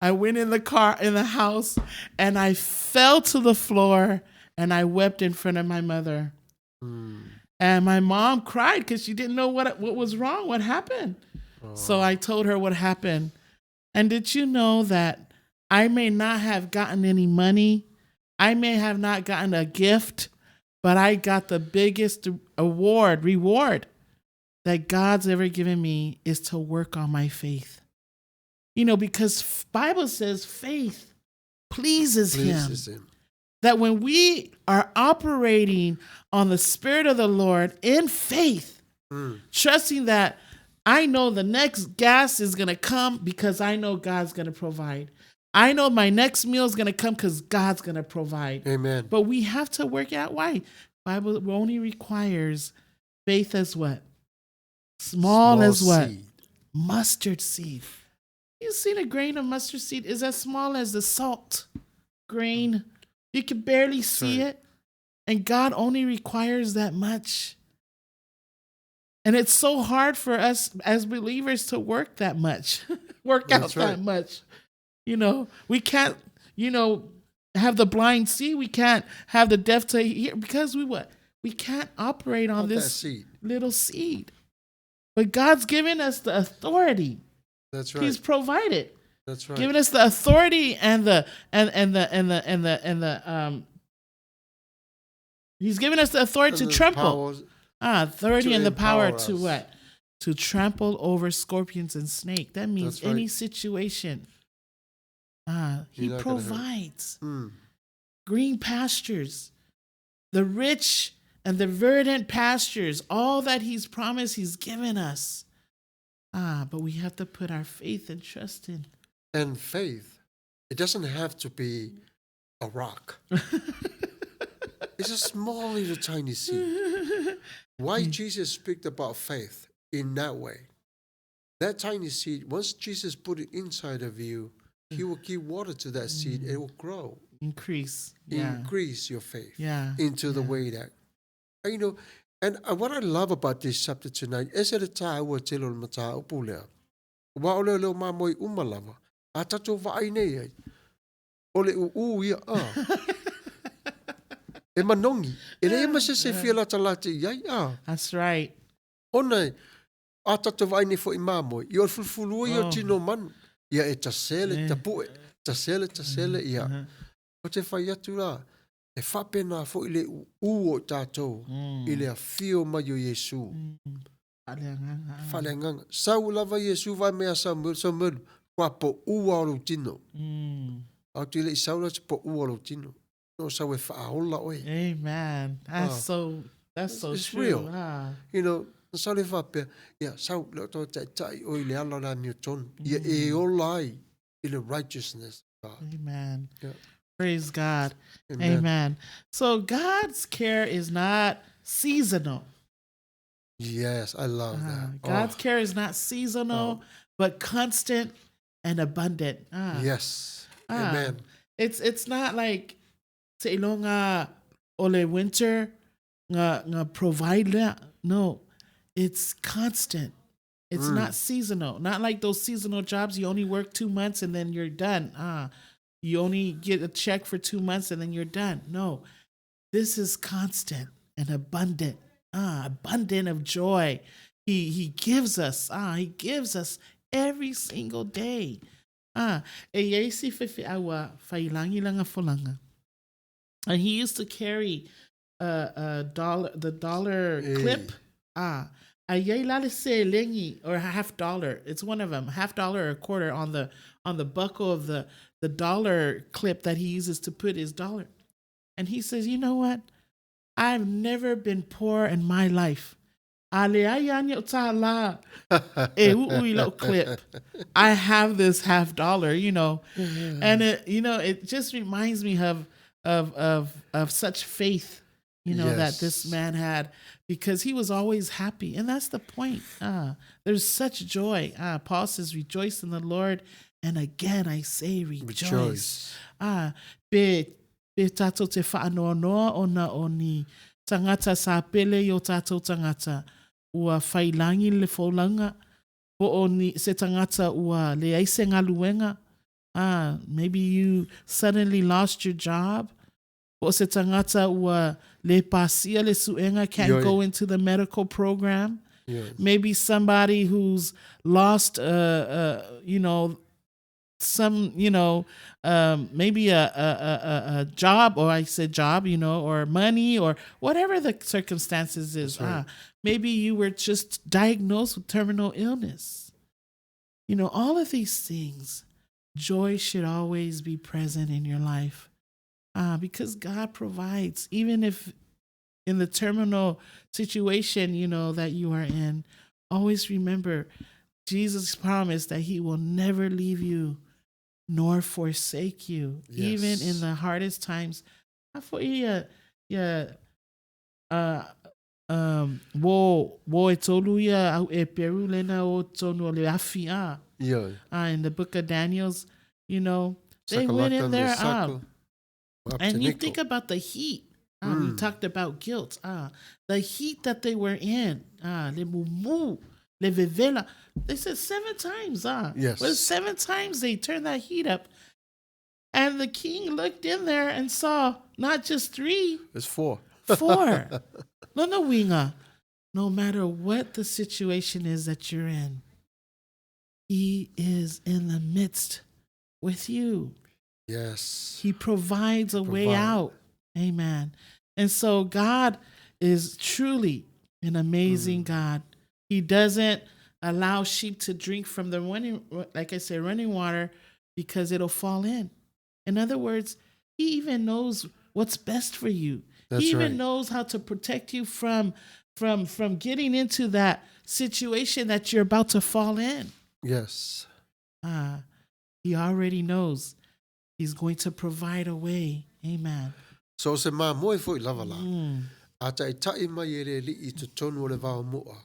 I went in the car, in the house, and I fell to the floor and I wept in front of my mother. And my mom cried because she didn't know what was wrong, what happened. So I told her what happened. And did you know that I may not have gotten any money? I may have not gotten a gift, but I got the biggest reward that God's ever given me is to work on my faith. You know, because Bible says faith pleases him. Pleases him. That when we are operating on the Spirit of the Lord in faith, trusting that I know the next gas is going to come because I know God's going to provide. I know my next meal is going to come because God's going to provide. Amen. But we have to work out why. Bible only requires faith as what? Small as what? seed. Mustard seed. You've seen a grain of mustard seed is as small as the salt grain. You can barely see right. it. And God only requires that much. And it's so hard for us as believers to work that much, work out That's right. that much. You know, we can't, you know, have the blind see. We can't have the deaf to hear because we what? We can't operate on Not that this seed. little seed. But God's given us the authority. That's right. He's provided. That's right. Given us the authority and the and and the and the and the and the He's given us the authority And to the trample. powers- Authority to and the power empower to us. what? To trample over scorpions and snake. That means That's right. any situation. He You're not gonna hurt. provides green pastures, the rich and the verdant pastures, all that he's promised, he's given us. But we have to put our faith and trust in. And faith, it doesn't have to be a rock. It's a small little tiny seed. Why Jesus speak about faith in that way? That tiny seed, once Jesus put it inside of you, he will give water to that seed, it will grow. Increase. Yeah. Increase your faith Yeah. into the way that, you know, and what I love about this chapter tonight, ese le tā ua tele o le matā upu lea. Wa o leo leo mā moi uma lava. A tatou vaai nei ai. O le uu ia a. E manongi. E le ema se se fia lata lata i ai a. That's right. Ona e, a tatou vaai nei foi mā moi. I o le fulufulua ia o Oh. tino manu. Ia e tasele, Eh. tapue. Tasele, tasele, ia. O te whai atu rā, e whapena fo i le uu o tātou, i le awhio mai o Iesu. Faaleagaga. Faaleagaga. Sau lava Iesu vai mea Samuel, Samuel, kua po ua o lou tino. Au te le i sau la te po ua o lou tino. No sau e whaaola oe. Amen. That's Oh. so It's true. real. Ah. You know, na sau le whapea, ia, sau le o tō tai o i le ala la mio tonu. Ia e ola ai i le righteousness. Amen. Yeah. Praise God. Amen. Amen. So God's care is not seasonal. Yes, I love that. God's Oh, care is not seasonal, but constant and abundant. Yes. Amen. It's not like te ilonga ole winter nga nga provide lea. No, it's constant. It's not seasonal. Not like those seasonal jobs. You only work 2 months and then you're done. You only get a check for 2 months and then you're done. No, this is constant and abundant. Abundant of joy. He gives us. He gives us every single day. Ah, e iai si faifeau a Faiilagi lana folaga. And he used to carry a, a dollar, the dollar Ei. clip. Ah, a iai la le seleni or a half dollar. It's one of them, half dollar or a quarter on the on the buckle of the the dollar clip that he uses to put his dollar. And he says, "You know what? I've never been poor in my life. A leai ane o tālā e u'u i la'u clip. I have this half dollar, you know. And it, you know, it just reminds me of of of of such faith, you know, that this Yes. man had because he was always happy. And that's the point. There's such joy. Paul says, rejoice in the Lord. And again, I say rejoice. Rejoice. Ah, pe, pe tātou te whaanoanoa ona o ni tangata sa pele i o tātou tangata ua whai langi le folaga, po o ni se tangata ua leai se galuega, ah, maybe you suddenly lost your job, po o se tagata ua le pasia le suega, can't Ioe. go into the medical program. Yes. Maybe somebody who's lost, you know, some, you know, maybe a, a, a, a job, or I said job, you know, or money, or whatever the circumstances is. That's right. Ah, maybe you were just diagnosed with terminal illness. You know, all of these things, joy should always be present in your life. Because God provides, even if in the terminal situation, you know, that you are in, always remember Jesus promised that he will never leave you nor forsake you, even in Yes. the hardest times. A foi ia, ia, wo, wo e tolu ia au e peru lena o tonu o le afi a. Ioe. In the book of Daniel's, you know, they went Sakalaka in there. Mesaka, up to And you Nickel. think about the heat. We talked about guilt. The heat that they were in. Le mumu, le vevela. They said 7 times. Yes. Well, 7 times they turned that heat up. And the king looked in there and saw not just 3. It's 4. 4. No, no, winga. No matter what the situation is that you're in, he is in the midst with you. Yes. He provides a way Provide. out. Amen. And so God is truly an amazing God. He doesn't allow sheep to drink from the running, like I said, running water, because it'll fall in. In other words, he even knows what's best for you. That's He even right. knows how to protect you from getting into that situation that you're about to fall in. Yes. He already knows. He's going to provide a way. Amen. So se mamoe foi lava la. A taʻitaʻi mai e le aliʻi i totonu o le vaomoa.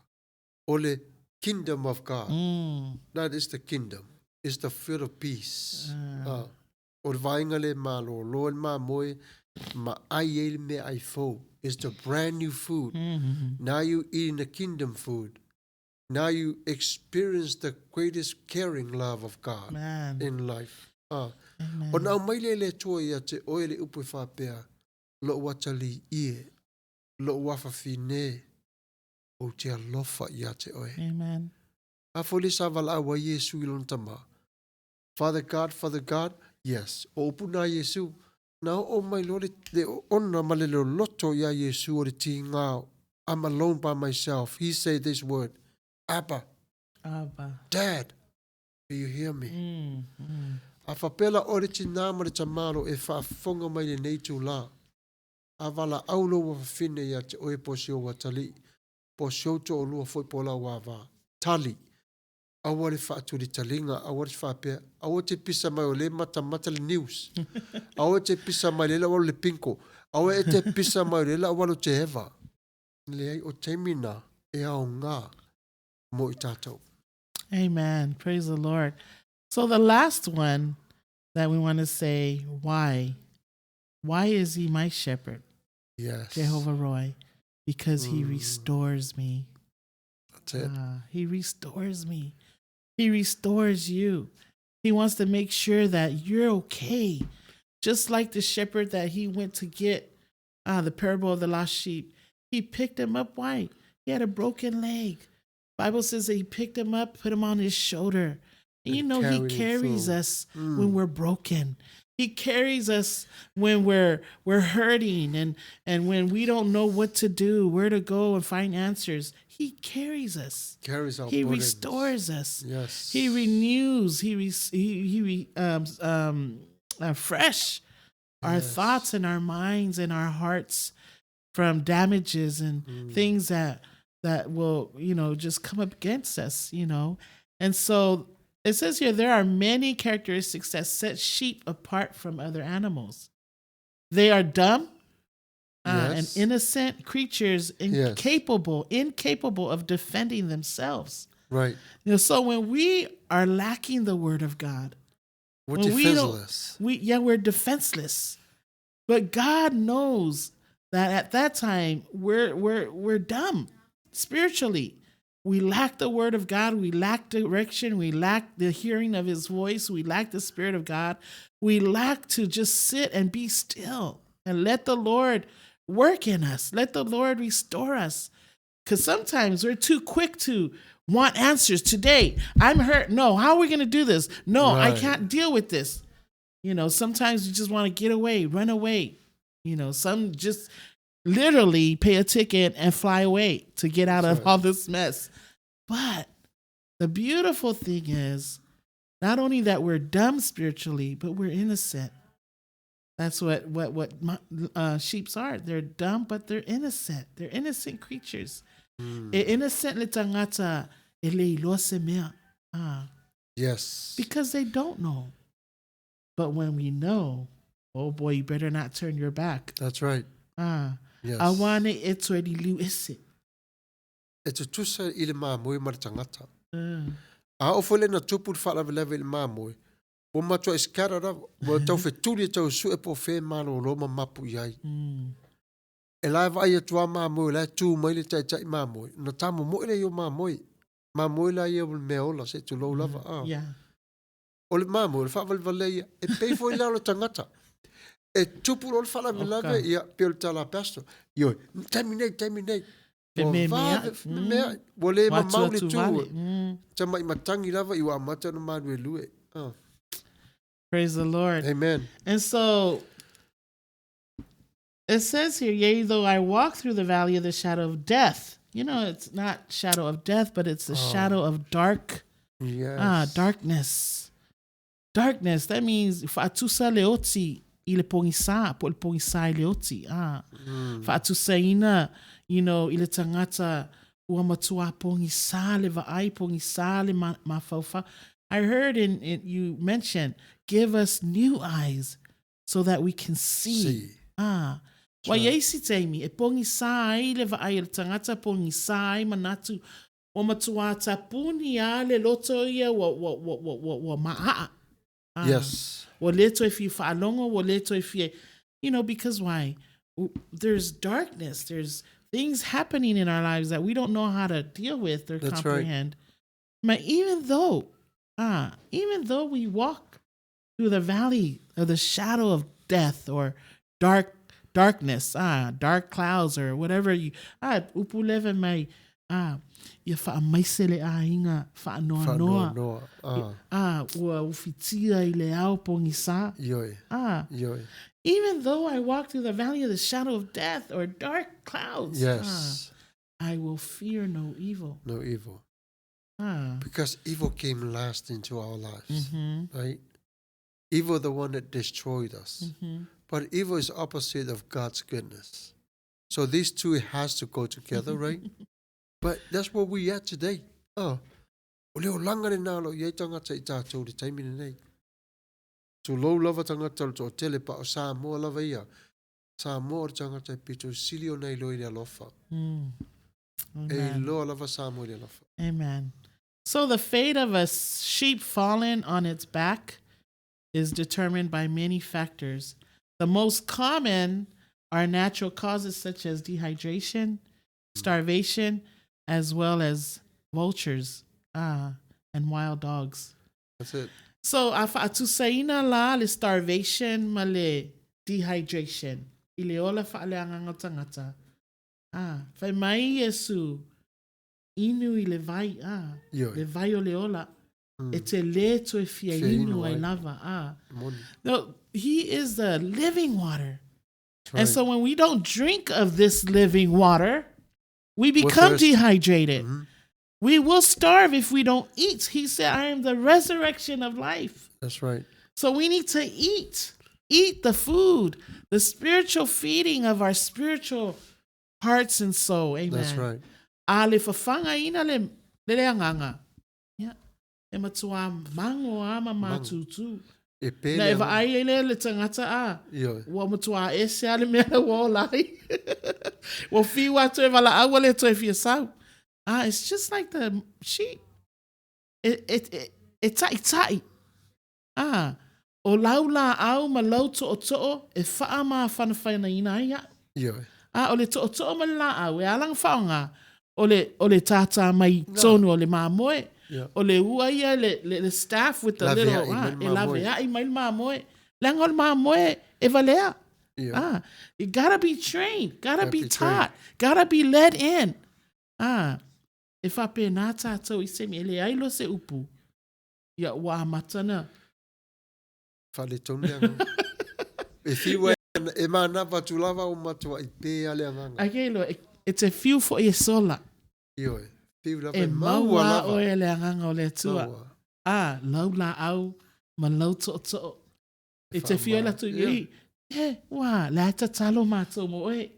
O le kingdom of God. That is the kingdom. It's the field of peace. O le vaega le malōlō le mamoe ma ai e le mea ai fou. It's the brand new food. Now you eating the kingdom food. Now you experience the greatest caring love of God Man. in life. Amen. O nau mai le le Atua ia te oe le upu e faapea, lo'u atalii ie, lo'u afafine, ou te alofa ia te oe. Amen. A fo le sa valaau ai Iesu i lona tama. Father God, Father God, yes. O upu nā Iesu, na oo mai loa le, le oona ma le loloto ia Iesu o le tigā, I'm alone by myself. He said this word, Abba, Abba. Dad, do you hear me? A faapea la oe le tinā ma le tamā lo e faafofoga mai lenei itulā. A valaau lou afafine ia te oe po o si ou atalii, po o si ou toalua foi po o lau avā. Tali, aua le faatulitaliga, aua le faapea, aua te pisa mai o lē matamata le news. Aua te pisa mai le la ua le pinko. Aua e te pisa mai o le la ua lo te eva. Leai o taimi na e aogā mo i tātou. Amen. Praise the Lord. So the last one that we want to say, why? Why is he my shepherd? Yes. Jehovah Roy. Because he restores me. That's it. He restores me. He restores you. He wants to make sure that you're okay. Just like the shepherd that he went to get, the parable of the lost sheep. He picked him up. Why? He had a broken leg. Bible says that he picked him up, put him on his shoulder. And you And know, He carried it carries through. us when we're broken. He carries us when we're hurting and when we don't know what to do, where to go and find answers. He carries us. Carries our He burdens. restores us. Yes. He renews. He re, fresh our Yes. thoughts and our minds and our hearts from damages and things that will, you know, just come up against us, you know. And so it says here there are many characteristics that set sheep apart from other animals. They are dumb Yes. and innocent creatures, Yes. incapable of defending themselves. Right. You know, so when we are lacking the word of God, We're when we don't- defenseless. we're defenseless. But God knows that at that time we're dumb spiritually. We lack the word of God, we lack direction, we lack the hearing of his voice, we lack the spirit of God. We lack to just sit and be still and let the Lord work in us. Let the Lord restore us. Because sometimes we're too quick to want answers today. I'm hurt. No, how are we going to do this? No, I Right. can't deal with this. You know, sometimes you just want to get away, run away. You know, some just literally pay a ticket and fly away to get out That's of right. all this mess. But the beautiful thing is not only that we're dumb spiritually, but we're innocent. That's what sheeps are. They're dumb, but they're innocent. They're innocent creatures. E innocent le tangata e le iloa se mea. Ah, Yes. because they don't know. But when we know, oh boy, you better not turn your back. That's right. Ah, Yes. awane e toe li liu ese. E tutusa i le mamoe ma le tagata. Ah, A oo foi lea na tupu le faalavelave i le mamoe, ua matuai scatter lava, ua taufetuli e tausue po o fea e malōlō ma mapu i ai. E la e vaai atu lava mamoe o la e tu mai le taitai mamoe, ona tamomoe lea i o mamoe. Mamoe la ia o le mea ola seʻi tulou lava. A. Yeah. O le mamoe, o le faavalevalea ia, e pei foi la o le tagata. E tupu loa le faalavelave, Oka. ia, pei o le tala a pastor. Ioe, taimi nei, taimi nei. Ua Fememeaʻi. vave, fememeaʻi. Ua le mamao le Watu tu. wale. Tamaʻi matagi lava i ua amata ona maluelue. Ah. Praise the Lord. Amen. And so it says here, yea, though I walk through the valley of the shadow of death. You know, it's not shadow of death, but it's the shadow of dark, Yes. darkness. Darkness. That means fa'atusa le oti i le pogisa, po o le pogisa i le oti. Ah. Fa'atusaina, you know, i le tagata ua matuā pogisa le vaai, pogisa le mafaufau. I heard in you mentioned, give us new eyes so that we can see. See. Ah. Wa iai si taimi, e pogisa ai le vaai o le tagata, pogisa ai manatu, ua matuā tapuni a le loto ia ua maʻaʻa. Ah. Yes. Ua le toe fia faalogo, ua le toe fia, you know, because why? There's darkness. There's things happening in our lives that we don't know how to deal with or That's right. comprehend. But even though we walk through the valley of the shadow of death or darkness, dark clouds or whatever you, upu leve mai, ia faamaise le aiga faanoanoa. Faanoanoa. Ah. Ah, ua ufitia i le ao pogisa. Ioe. Ah, Ioe. even though I walk through the valley of the shadow of death or dark clouds, Yes. I will fear no evil. No evil. Ah. Because evil came last into our lives, Mm-hmm. right? Evil, the one that destroyed us. Mm-hmm. But evil is opposite of God's goodness. So these two has to go together, right? But that's where we at today. Oh. O le olaga lenā o loo i ai tagata i tatou i le taimi lenei. Tulou lava tagata o le toatele pa o Samoa lava ia. Samoa o le tagata e pito sili ona iloa i le alofa. E Amen. iloa lava Samoa i le alofa. Amen. So the fate of a sheep fallen on its back is determined by many factors. The most common are natural causes such as dehydration, starvation, as well as vultures and wild dogs. That's it. So a fa'atusaina la le starvation ma le dehydration. I le ola fa'aleagaga o tagata. Ah, fai mai Iesu inu i le vai, Ioe. le vai o le ola. E te lē toe fia inu ai lava. Ah. No, he is the living water. Right. And so when we don't drink of this living water, we become dehydrated. Mm-hmm. We will starve if we don't eat. He said, I am the resurrection of life. That's right. So we need to eat. Eat the food, the spiritual feeding of our spiritual hearts and soul. Amen. That's right. A le fafagaina le, le le agaga. Ia, e matuā mango a ma mātūtū. E pē Na le e vaai ai lea le tagata a, Ioe. ua matuā ese a le mea ua ola ai. Ua whiu atu e valaau ua le toe fia sau. Ah, it's just like the sheep. E, e, e, e taʻitaʻi. Ah, o lau lāʻau ma lau toʻotoʻo e faamāfanafanaina ai aʻu. Ioe. A, o le toʻotoʻo ma le lāʻau, e ala na faʻoga, o le, o le tātā mai tonu o le māmoe, Yeah. o le ua ia, le, le, le staff with the Laveaʻi little, mai ah, le e māmoe. laveaʻi mai le māmoe. Leaga o le māmoe e valea. Ioe. Ah, you gotta be trained, gotta Gotta be be trained. taught, gotta be led in. Ah, e faapena tātou i se taimi, e leai loa se upu. Ia, ua amata na. Faaletonu le agaga. E fiu ai, e manava atu lava o matuai pē a le agaga. Ai kei loa, e, e te fiu foʻi e sola. Ioe, fiu lava E e maua maua lava. oe le agaga o le Atua. Maua. A, lau laau ma lau tootoo. E te fiu ai latou i, Yeah. e, ua, le a tatalo matou mo oe.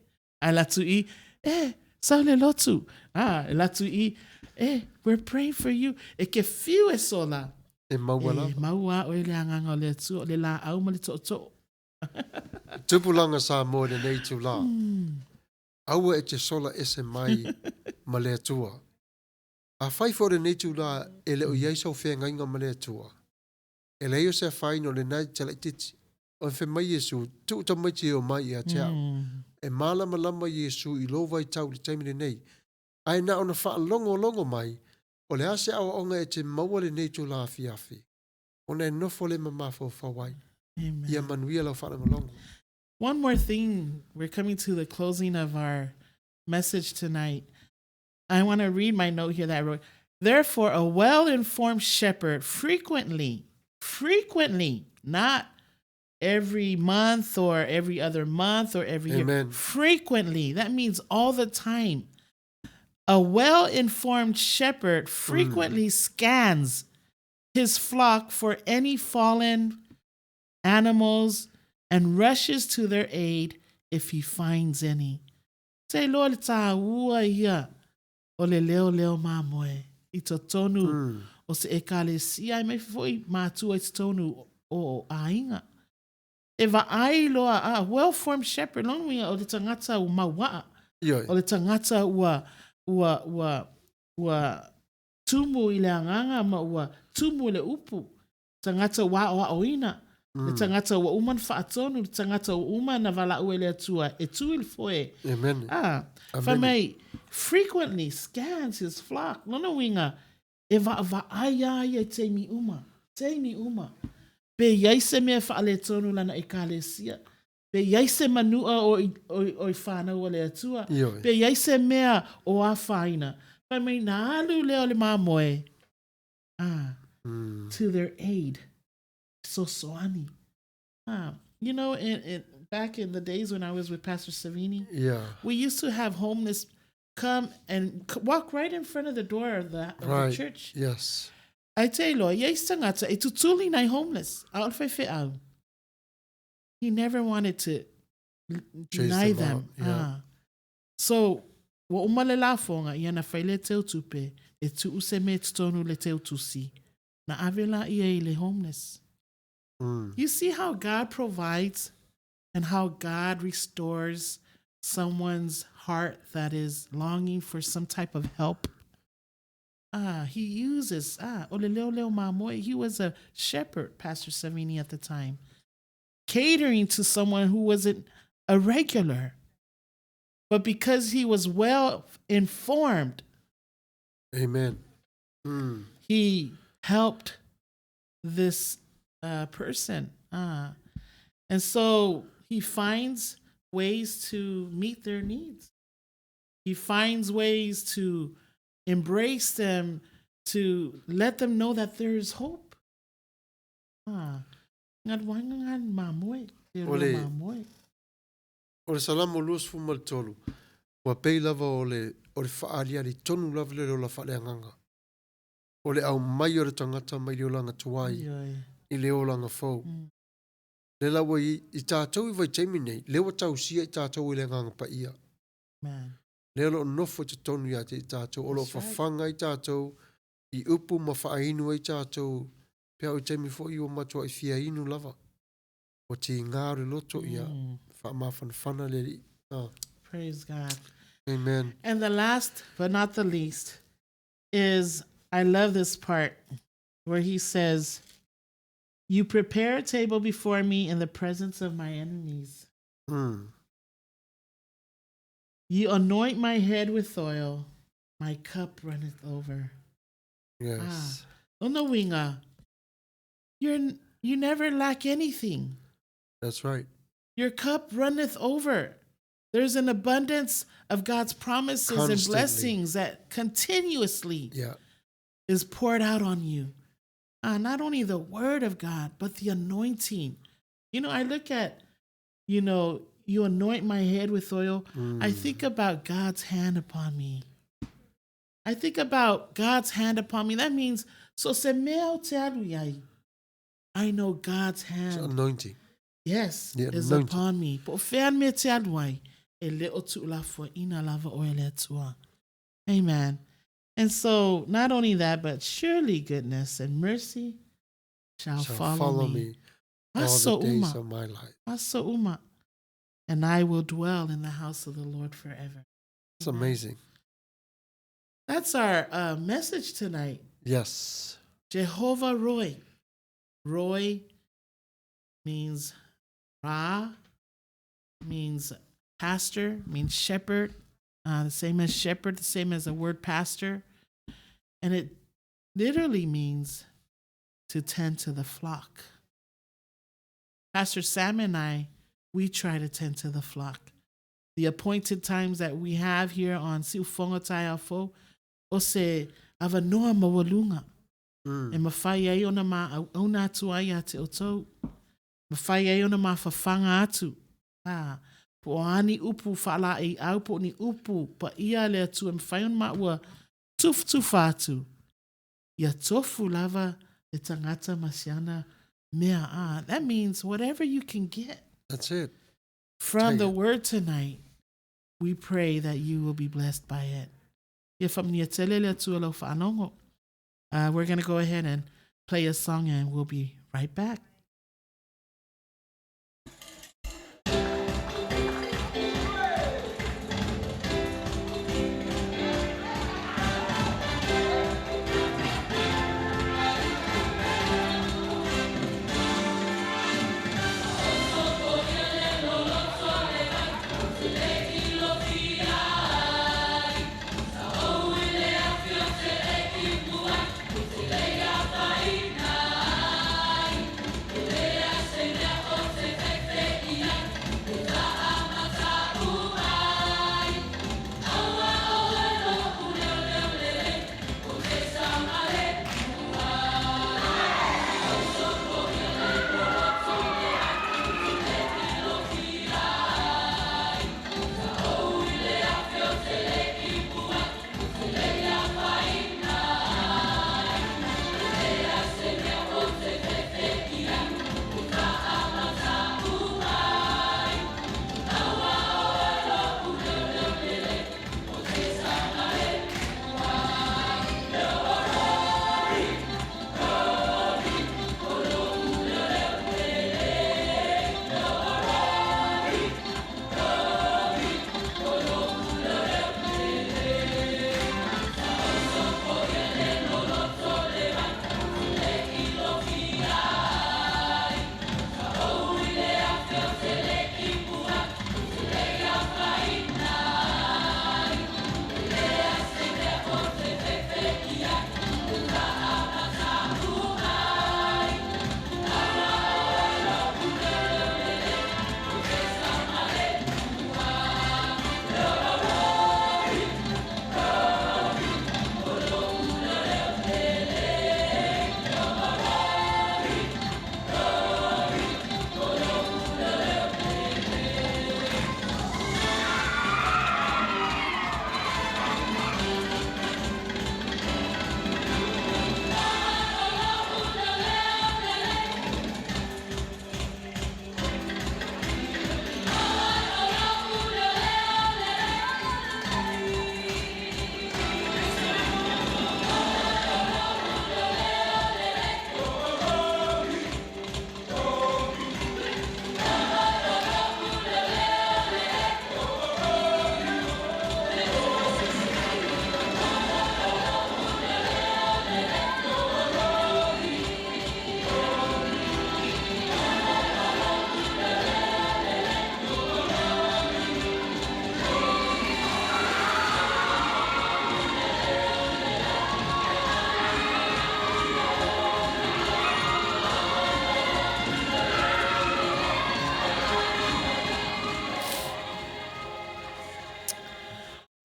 Ae latou i, e, sau le lotu. A, e latou i, e, we're praying for you. E ke fiu e sola. E maua E lava. maua oe le agaga o le Atua, o le laau ma le tootoo. Tupulaga Samoa i lenei itulā. Aua e te sola ese mai ma le Atua. Afai foi o lenei itulā e le o i ai sau feagaiga ma le Atua, e leai o se afaina o lena e te laitiiti. O fai mai Iesu, tuu tamaiti e omai ia te au. E malamalama Iesu i lou vaitau i le taimi lenei. Ae na ona faalogologo mai, o le a se aoaoga e te maua lenei itula afiafi, ona e nofo le ma mafaufau ai. Amen. Ia manuia lau faalogologo. One more thing, we're coming to the closing of our message tonight. I want to read my note here that I wrote. Therefore, a well-informed shepherd frequently, frequently, not every month or every other month or every year. Amen. Frequently, that means all the time. A well-informed shepherd frequently scans his flock for any fallen animals and rushes to their aid if he finds any. Te iloa le tāua ia o le leoleo mamoe i totonu o se ekalesia e mai foi mātua i totonu o aiga. E vaai loa a well-formed shepherd, lona uiga o le tagata ua mauaa, Ioe. o le tagata ua, ua, ua, ua tumu i le agaga ma ua tumu i le upu, tagata ua aoaoina, le tagata ua uma na faatonu, le tagata ua uma na valaau e le Atua e tu i le foe. Amen. Ah, Amen. fai mai, frequently scans his flock. Lona uiga, e vaavaai a ia i taimi uma, taimi uma. Pe i ai se mea faaletonu lana ekalesia. Pe i ai se manua o i, o, i- o i whānau o le Atua. Ioe. Pe i ai se mea o afaina. Fai mai, na alu lea o le mamoe. Ah, to their aid. Sosoani. Ah, you know, in, back in the days when I was with Pastor Savini, Yeah. we used to have homeless come and walk right in front of the door of the, of the Right. church. Yes. Ai te iloa, i ai se tagata e tutuli nai homeless, a o le faifeau. He never wanted to Chase deny them them. out, yeah. Ah. So, ua uma le lafoga, ia na fai le teutupe, e tuu se mea i totonu le teutusi. Na ave la ia i le homeless. You see how God provides and how God restores someone's heart that is longing for some type of help? Ah, he uses, o le leoleo mamoe, he was a shepherd, Pastor Savini at the time, catering to someone who wasn't a regular. But because he was well informed, Amen. he helped this person. And so he finds ways to meet their needs. He finds ways to embrace them, to let them know that there is hope. Ah, galuaga ngan mamoe, te O le- mamoe. O le Salamo 23, ua pei lava o le, o le faaaliali tonu lava lea o le ola faaleagaga. O le aumai o le tagata mai le olaga tuai Ioe. i le olaga fou. Lea la ua i, i tatou i vaitaimi nei, lea ua tausia i tatou e le Agaga Paia. Amen. Lea o lo o nofo i totonu ia te i tatou, o lo o That's right. fafaga ai tatou i upu ma faainu ai tatou, pe a o i taimi foi ua matuai fia inu lava. Ua tiga o le loto, ia faamafanafana le Alii. Ah, Praise God. amen. And the last but not the least is I love this part where he says, You prepare a table before me in the presence of my enemies. You anoint my head with oil, my cup runneth over. Yes. Ona winga, you never lack anything. That's right. Your cup runneth over. There's an abundance of God's promises and Constantly. blessings that continuously Yeah. is poured out on you. Not only the word of God, but the anointing. You know, I look at, you know, you anoint my head with oil. I think about God's hand upon me. I think about God's hand upon me. That means, so se mea o te alu iai, I know God's It's hand, anointing. yes, The is anointing. upon me. Po fea mea te alu ai, e le o tuulafua ina lava oe le Atua. Amen. And so, not only that, but surely goodness and mercy shall, Shall follow, me. all Aso the days uma. of my life. Aso uma. And I will dwell in the house of the Lord forever. It's amazing. That's our message tonight. Yes. Jehovah Roy. Roy means Ra, means pastor, means shepherd. The same as shepherd, the same as the word pastor. And it literally means to tend to the flock. Pastor Sam and I, we try to tend to the flock. The appointed times that we have here on Siufonga Taiafo, o se avanoa maualuga. E mawhai ai ona ma auauna atu ai a te o tau. Mawhai ai ona mafafaga atu. Ah, po o ani upu whaala e au, po o ni upu pa ia le atu e mawhai ona ma ua tufutufa atu. Ia tofu lava le tangata masiana mea a. That means whatever you can get That's it. from Take the it. word tonight, we pray that you will be blessed by it. Ia whamnia tele le atua lau whaanongo. We're going to go ahead and play a song and we'll be right back. Thank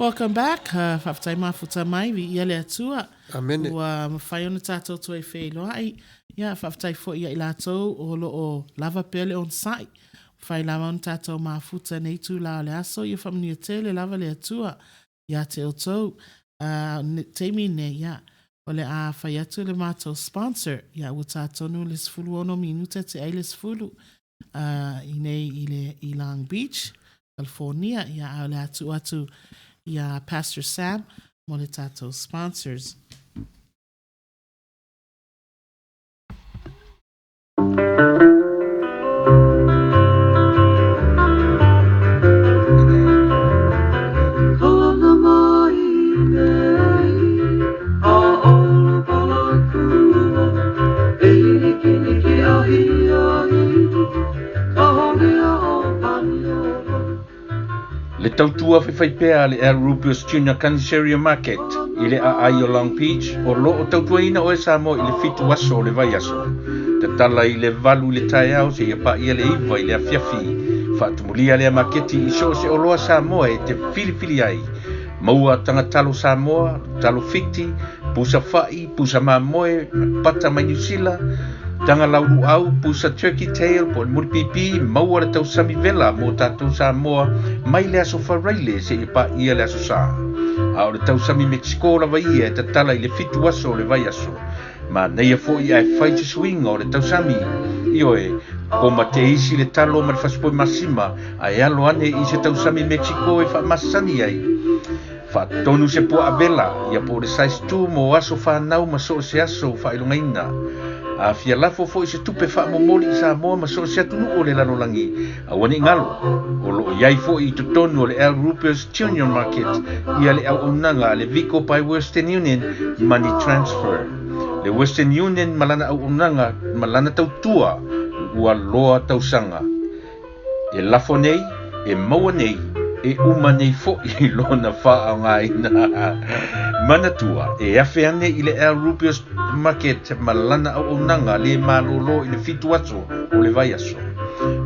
Welcome back. Faafetai mafuta mai, viia le Atua. Amene. Ua mafai ona tatou toe feiloai. Ia, faafetai foi ia i latou o lo o lava pea le onosai. Mafai lava ona tatou mafuta i nei itula o le aso. Ia faamanuia tele lava le Atua ia te outou. Uh, taimi nei, ia, o le a fai atu le matou sponsor. Ia, ua ta tonu le 16 minuta te ai le 10 uh, i nei i, le, i Long Beach, California. Ia, a o le a tuu atu ia Pastor Sam mo le tatou sponsors. Le tautua faifaipea a le Al Rubius Junior Caniceria Market i le aai o Long Beach o lo o tautuaina oe Samoa i le fitu aso o le vaiaso. Tatala i le valu i le taeao seia paia le iva i le afiafi. Faatumulia lea maketi i so o se oloa Samoa e te filifili ai. Maua taga talo Samoa, talo Fiti, pusa fa'i, pusa mamoe, pata mai Niu Sila, taga laulu'au, pusa turkey tail po o le mulipipi, maua le tausami vela mo tatou Samoa mai le aso Faraile seia paia le aso Sa. A o le tausami Mexico lava ia e tatala i le fitu aso o le vaiaso. Manaia foi ae fai se suiga o le tausami. Ioe, koma teisi le talo ma le fasipoe masima ae alo ane i se tausami Mexico e faamasani ai. Faatonu se puaa vela, ia po o le size two mo aso fanau ma so o se aso faailogaina. A fia lafo foi se tupe faamomoli i Samoa ma so o se atunuu o le lalolagi, aua ne i galo, o lo o i ai foi i totonu o le Al Rupert's Junior Market ia le auaunaga a le Vico by Western Union Money Transfer. Le Western Union ma lana auaunaga ma lana tautua ua loa tausaga. E lafo nei, e maua nei, e uma nei foi lona faaaogaina. Manatua, e afe ane i le Al Rubio's Market ma lana auaunaga le malōlō i le fitu aso o le vaiaso.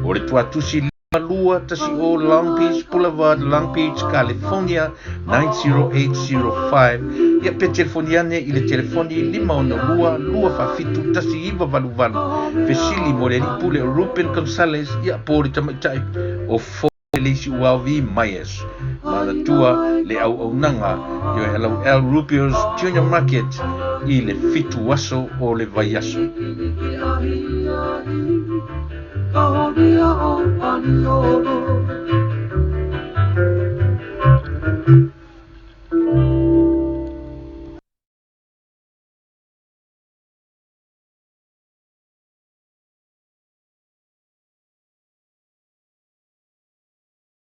O le tuatusi 52 0 Long Beach Boulevard, Long Beach, California 90805. Ia pe telefoni ane i le telefoni 562 247 1988. Fesili mo le alii pule o Ruben Gonzales, ia po o le tamaitai o Ford le isi uao V. Myers. Manatua le auaunaga i Hello Al Rubio's Junior Market i le fitu aso o le vaiaso.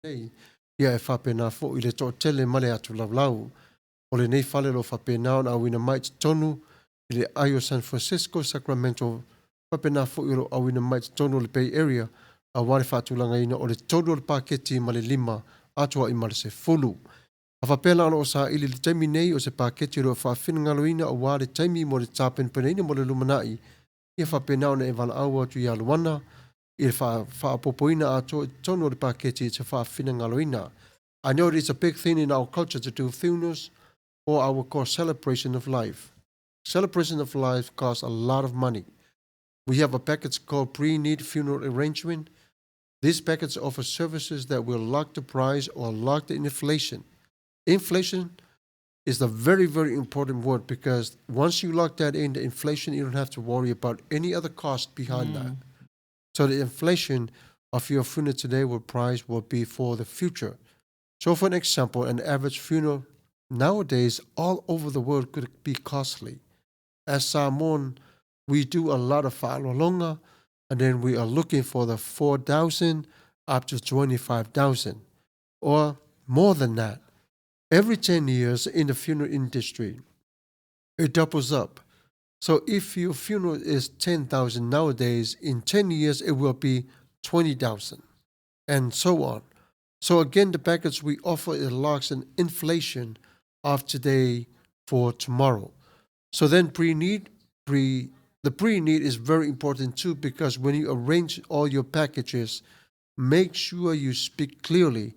Nei, ia e faapena foi le toatele ma le atu laulau o lenei fale o lo o faapena ona auina mai i totonu i le ai o San Francisco, Sacramento, faapena foi o lo o auina mai i totonu o le Bay Area aua le faatulagaina o le tolu o le paketi ma le lima atoa'i ma le sefulu. A faapea la o lo o saili i le taimi nei o se paketi o lo o faafinagaloina aua le taimi mo le tapenapenaina mo le lumanai, ia faapena ona e valaau atu ia Luana i le faaopoopoina atoa i totonu o le paketi e te faafinagaloina. I know it is a big thing in our culture to do funerals or our call celebration of life. Celebration of life costs a lot of money. We have a package called pre-need funeral arrangement. This package offers services that will lock the price or lock the inflation. Inflation is a very, very important word because once you lock that in, the inflation, you don't have to worry about any other cost behind that. So the inflation of your funeral today will price will be for the future. So for an example, an average funeral nowadays all over the world could be costly. As Samoan, we do a lot of fa'aloaloga, and then we are looking for the 4,000 up to 25,000 or more than that. Every 10 years in the funeral industry, it doubles up. So if your funeral is 10,000 nowadays, in 10 years it will be 20,000 and so on. So again, the package we offer it locks an inflation of today for tomorrow. So then pre-need, pre the pre-need is very important too because when you arrange all your packages, make sure you speak clearly.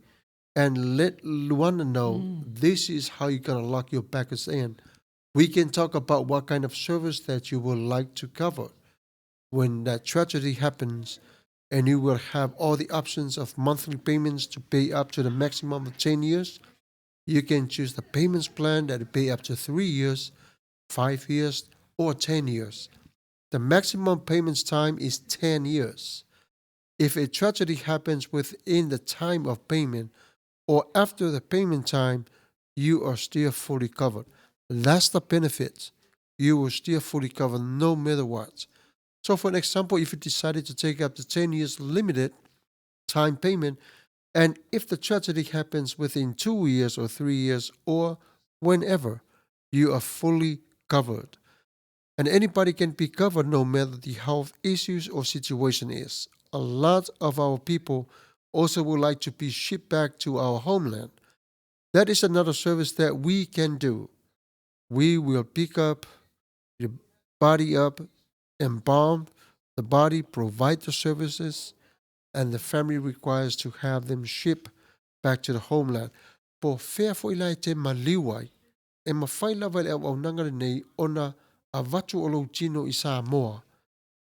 And let Luana know this is how you're going to lock your package in. We can talk about what kind of service that you would like to cover when that tragedy happens, and you will have all the options of monthly payments to pay up to the maximum of 10 years. You can choose the payments plan that pay up to 3 years, 5 years, or 10 years. The maximum payments time is 10 years. If a tragedy happens within the time of payment or after the payment time, you are still fully covered. That's the benefit. You will still fully covered no matter what. So for an example, if you decided to take up to 10 years limited time payment, and if the tragedy happens within 2 years or 3 years or whenever, you are fully covered. And anybody can be covered no matter the health issues or situation is. A lot of our people also would like to be shipped back to our homeland. That is another service that we can do. We will pick up your body up, embalm the body, provide the services, and the family requires to have them shipped back to the homeland. Po fea foi la e te maliu ai, e mawhai lava i le auaunaga lenei ona avatu o lou tino i Samoa,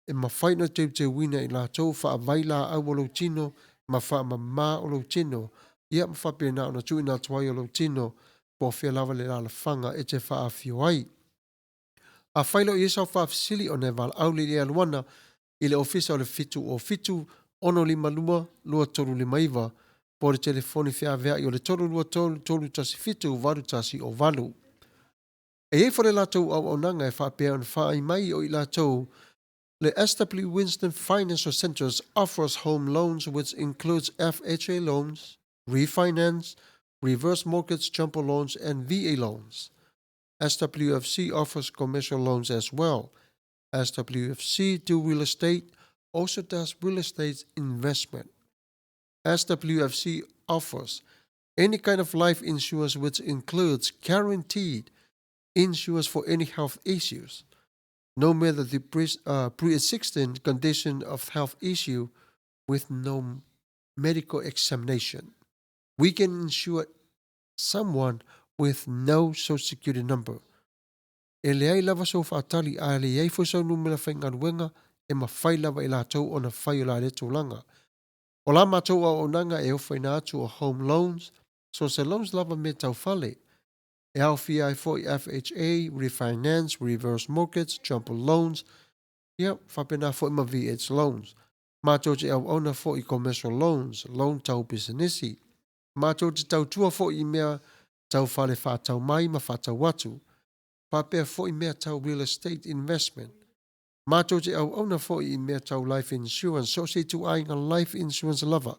e mawhai na teuteuina i latou faavai laau o lou tino ma faamama o lou tino, ia ma faapena ona tuuina atu ai o lou tino, po o fea lava le alaalafaga e te faaafio ai. Afai loa i ai sau faafesili ona e valaau lea i le aluana i le ofisa o le 707 652 2359 po o le telefoni feaveai o le 323 317 8108. E i ai foi le latou auaunaga e faapea ona faaai mai o i latou le SW Winston Financial Centres offers home loans which includes FHA loans, refinance, reverse mortgage jumbo loans and VA loans. SWFC offers commercial loans as well. SWFC do real estate, also does real estate investment. SWFC offers any kind of life insurance which includes guaranteed insurance for any health issues, no matter the pre-existing condition of health issue with no medical examination. We can insure someone with no social security number. E leai lava sou faatali a e leai foi sau numera faigaluega e mafai lava e latou ona fai o la lea tulaga. O la matou auaunaga e ofaina atu o home loans, so se loans lava mea tau fale. E aofia ai foi FHA, refinance, reverse mortgage, jumbo loans, ia, faapena foi ma VH loans. Matou te auauna foi i commercial loans, loan tau pisinisi. Matou te tautua foi i mea tau fale faatau mai ma faatau atu. Faapea foi mea tau real estate investment. Matou te auauna foi i mea tau life insurance, so o se ituaiga life insurance lava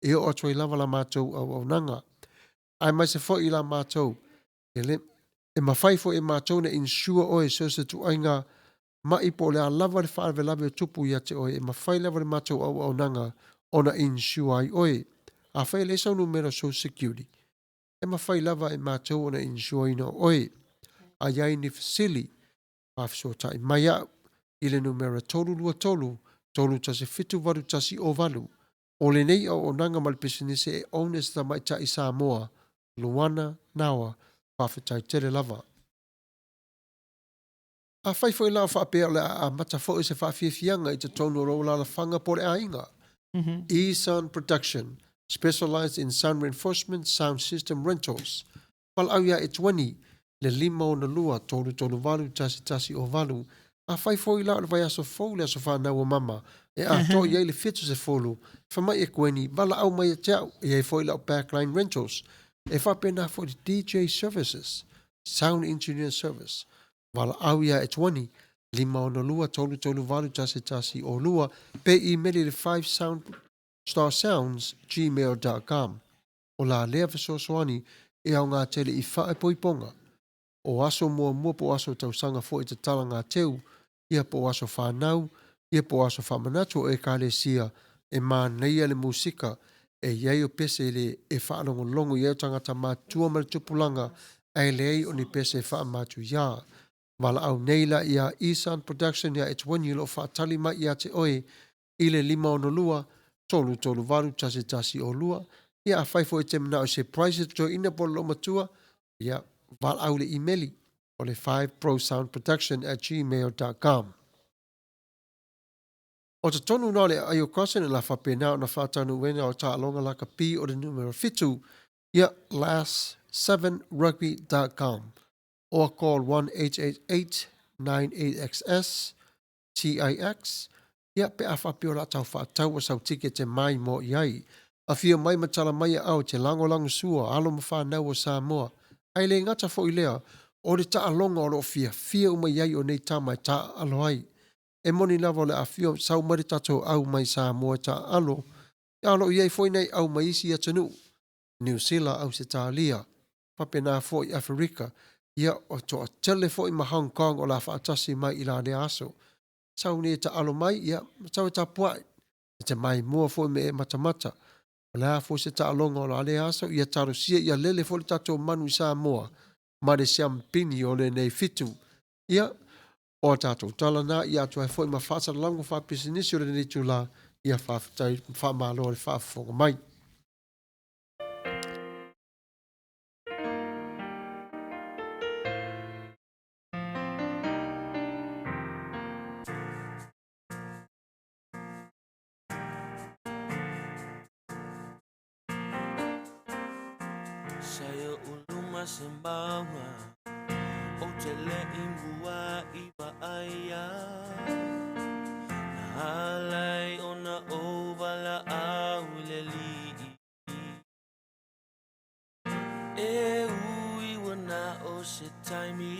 e oo atu ai lava la matou auaunaga. Aemaise foi i la matou, e le, e mafai foi e matou ona insure oe so o se ituaiga maʻi po o le a lava le faalavelave o tupu ia te oe, e mafai lava le matou auaunaga ona insure ai oe. Afai e leai sau numera Social Security, e mafai lava e matou ona insure ina oe. A i ai ni fesili, faafesootai mai au i le numera 323 317 8108. O lenei auaunaga ma le pisinisi e own e se tamaitai Samoa, Luana Naoa. Faafetai tele lava. Afai foi la o faapea o le a amata foi se faafiafiaga i totonu o lou alaalafaga po o le aiga, E-Sound Production, specialized in sound reinforcement sound system rentals. Valaau iā Etuani, le 562 338 1108. Afai foi la o le vaiaso fou le aso fanau o mama, e atoa i ai le 70, fai mai e Kueni, valaau mai ia te au, e i ai foi lau backline rentals. E faapena foi le DJ services, sound engineer service. Valaau iā Etuani, 562 338 1102, pe imeli i le 5 sound starsounds gmail.com. O la lea fesoasoani e aoga tele i faaipoipoga. O aso muamua po o aso tausaga foi tatala ngā teu, ia po o aso whānau, ia po o aso whaamanatu o Ekalesia, e mānaia le musika, e i ai o pese le e whaalongolongo i ai o tangata mātua ma le tupulaga, ae leai o ni pese e whaamātuiā. Valaau nei la iā Isan Production iā Etiwani o lo o whaatali mai ia te oe i le 562 338 1102. Ia, afai foi e te manao i se price i le toeaina po o le loomatua, ia, valaau i le imeli o le 5prosoundproduction@gmail.com. O totonu na o le aai o Crossing la faapena ona faataunuuina o taaloga lakapi o le numera 7, ia last7rugby.com or call 1-888 98XS TIX, ia pe a faapea o le a tau faatau o sau tikete mai mo i ai. Afio mai ma tala mai aao e te lagolagosua alo ma fanau o Samoa. Ae le gata foi lea, o le taaloga o lo o fiafia uma i ai o nei tama e taaalo ai. E moni lava o le a afio sau mai le tatou au mai Samoa e taaalo, a o lo o i ai foi nai au mai isi atunuu, Niu Sila, Ausetalia, faapena foi Aferika, ia o toatele foi ma Hong Kong o le a faatasi mai i la lea aso. Sau nei e taalo mai, ia, sau e tapuai, e te maimoa foi me e matamata. O le a foi se taaloga o la lea aso, ia talosia ia lele foi le tatou manu i Samoa ma le siampini o lenei fitu. Ia, o a tatou tala na, ia atu ai foi ma faasalalauga faapisinisi o lenei itula, ia faafetai ma faamalo le faafofoga mai. Sa i uluma se mauga Ou te le i mua i vaaia Na ala ai ona ou valaau i le Alii E ui ua na o se taimi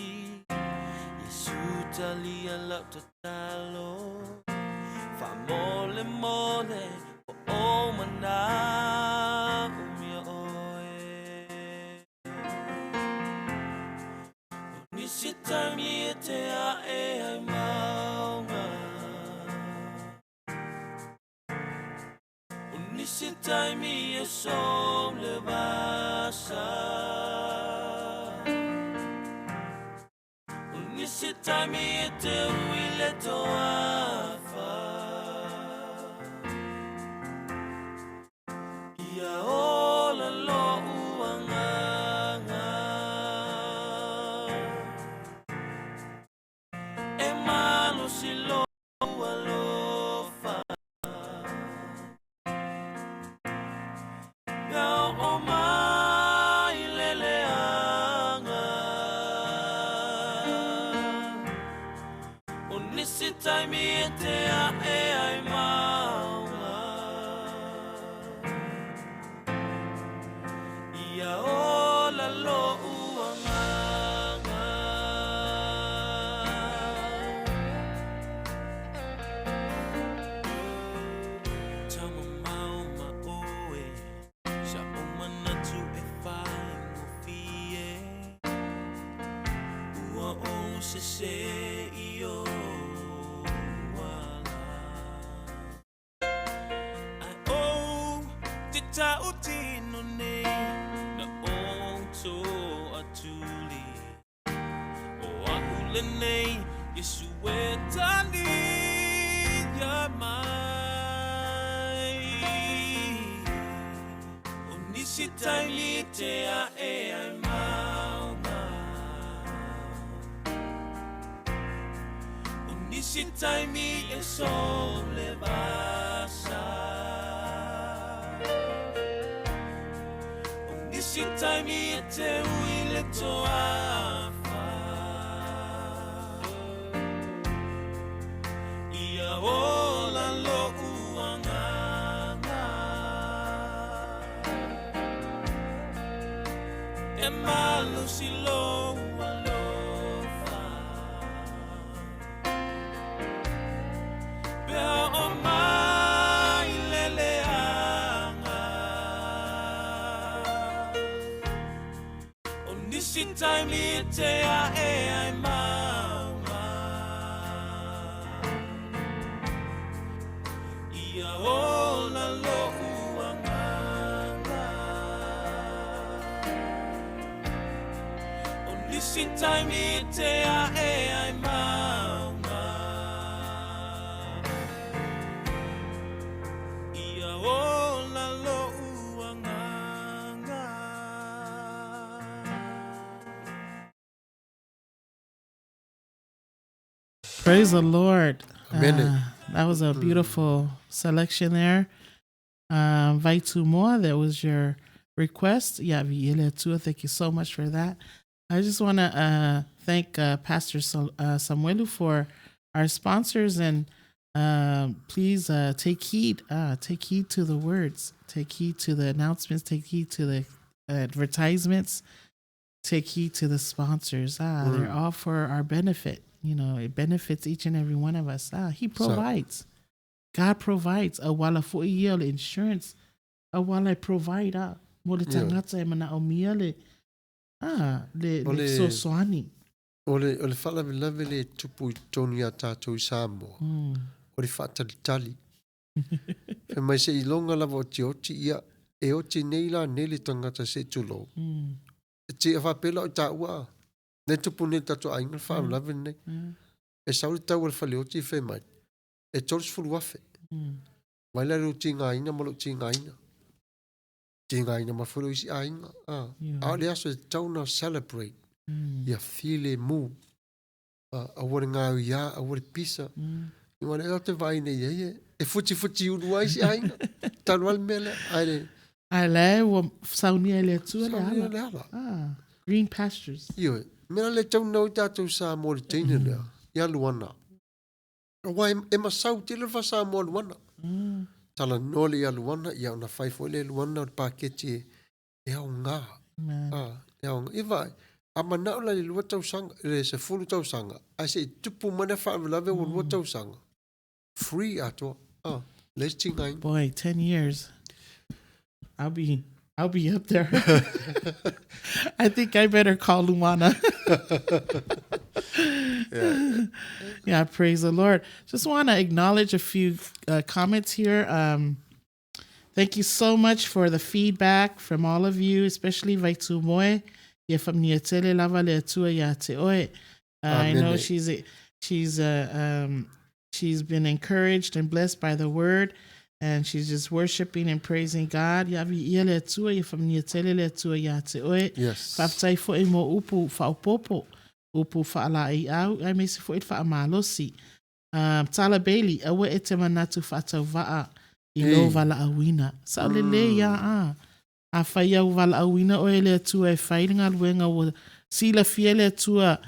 Iesu talia lau tatalo Faamolemole po o manaomia oe O nisi taimi e te ae ai mauga O nisi taimi e som le vasa O nisi taimi e te ui le toafa Ia ola lo'u agaga E malosi lou alofa Pe a oo mai le leaga O nisi taimi e te ae ai mauga Ia ola lo'u agaga. Taumamao ma oe Sa ou manatu e faigofie Ua ou sese i ou ala Ae ou te tautino nei Na ou toatuli O a'u lenei Iesu e talia mai O nisi taimi e te a'e ai mauga O nisi taimi e som le vasa O nisi taimi e te ui le toafa Ia ola lo'u agaga E malosi lou alofa Pe a oo mai le leaga O nisi taimi e te a'e ai mauga Ia ola lo'u agaga O nisi taimi e te a'e ai mauga Ia ola lo'u agaga. Praise the Lord. Amen. That was a beautiful selection there. Vai Tumoa, that was your request. Yeah, Viiia le Atua, thank you so much for that. I just want to thank Pastor Samuelu for our sponsors, and please take heed. Take heed to the words. Take heed to the announcements. Take heed to the advertisements. Take heed to the sponsors. They're all for our benefit. You know, it benefits each and every one of us. He provides. God provides. A wala fo'i ia o le insurance. A wala e provide mo le tagata e manaomia le le O le le- fesoasoani. O le faalavelave le tupu i totonu iā tatou i Samoa, o le faatalitali. Fai mai seiloga lava o tioti, ia, e oti nei la nei le tagata se i tulou. E tia faapea la o taua a. Lea e tupu nei i le tatou aiga le faalavelave lenei. E sau le tau o le faleoti fai mai, e 30,000. Vaai la i lou tigaina ma lou tigaina. Tigaina mai foi lou isi aiga. A. A o le aso e tatau ona celebrate. Ia filemu. Aua le gaoiā, aua le pisa. Aua o lea tatou te vaai nei i ai e futifutiulu ai isi aiga. Talu ai le mea lea. Ae le. Ae la e ua saunia e le Atua le Saunia ala. le ala. Green pastures. Ioe. Mea la le tatau ona o ai tatou Samoa i le teine lea, ia Luana. Aua e masau tele le faa-Samoa a Luana. Talanoa le ia Luana, ia ona fai foi lea e Luana o le paketi e aoga. E aoga. Ia vaai, a manao la i le 2 tausaga, i le 10 tausaga, ae se i tupu mai lea faalavelave ua 2 tausaga, free atoa. Leai se tigaina. Boy, 10 years. I'll be up there. I think I better call Luana. Yeah, praise the Lord. Just want to acknowledge a few comments here. Thank you so much for the feedback from all of you, especially Vaitu Moe. Ia faamanuia tele lava le Atua ia te oe. I know Amen. she's been encouraged and blessed by the word, and she's just worshiping and praising God. Ia viia le Atua, ia faamanuia tele le Atua ia te oe. Faafetai foi mo upu faaopoopo, upu faalaeiau, aemaise foi le faamalosi. Tala Bailey, aua e te manatu faatauvaa i lou valaauina. Sao lelei ia a. Afai ia ua valaauina oe e le Atua e fai le galuega ua silafia e le Atua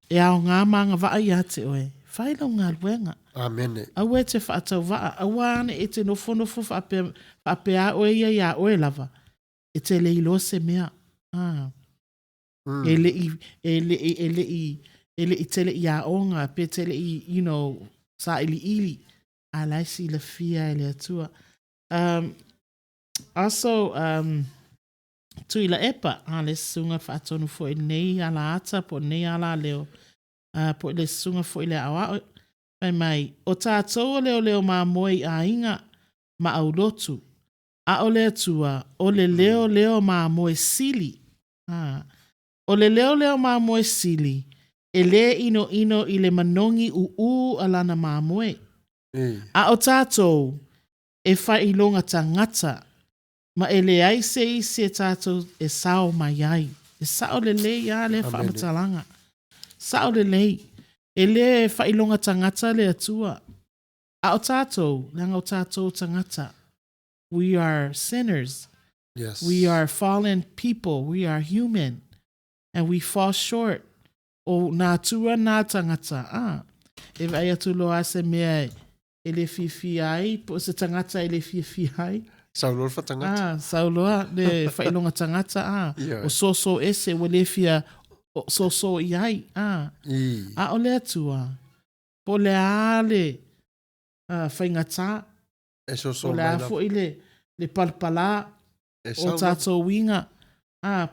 e aoga ma agavaa ia te oe, fai lau galuega. Amene. Aua e te faatauvaa, aua ane e te nofonofo faapea, faapea oe ia iā oe lava, e te le iloa se mea. E leʻi, e leʻi, e leʻi, e leʻi tele i aoga, pe te leʻi, saʻiliʻili, a la e silafia e le Atua. Also, Tuilaepa, a le susuga faatonu foi i lenei ala ata po o lenei ala leo, po o le susuga foi i le aoao, fai mai, o tatou o leoleo mamoe i aiga ma aulotu, a o le Atua, o le leoleo mamoe sili. O le leoleo mamoe sili, e lē inoino i le manogi ūū a lana mamoe. A o tatou, e faailoga tagata, ma e leai se isi e tatou e sao mai ai. E sao lelei lava lea Amene. faamatalaga. Sao lelei. E lē faailoga tagata le Atua. A o tatou, leaga o tatou tagata. We are sinners. We are fallen people. We are human. And we fall short. O nā atua nā tagata. E vaai atu loa lava se mea e le fiafia ai, po o se tagata e le fiafia ai. Sau loa le faatagata. Sau loa le faailoga tagata. Ioe. O soso ese ua le fia soso i ai. A o le Atua, po o le a le faigatā, E soso po o le mai a lava. foi le palapalā E o sau lava. tatou uiga,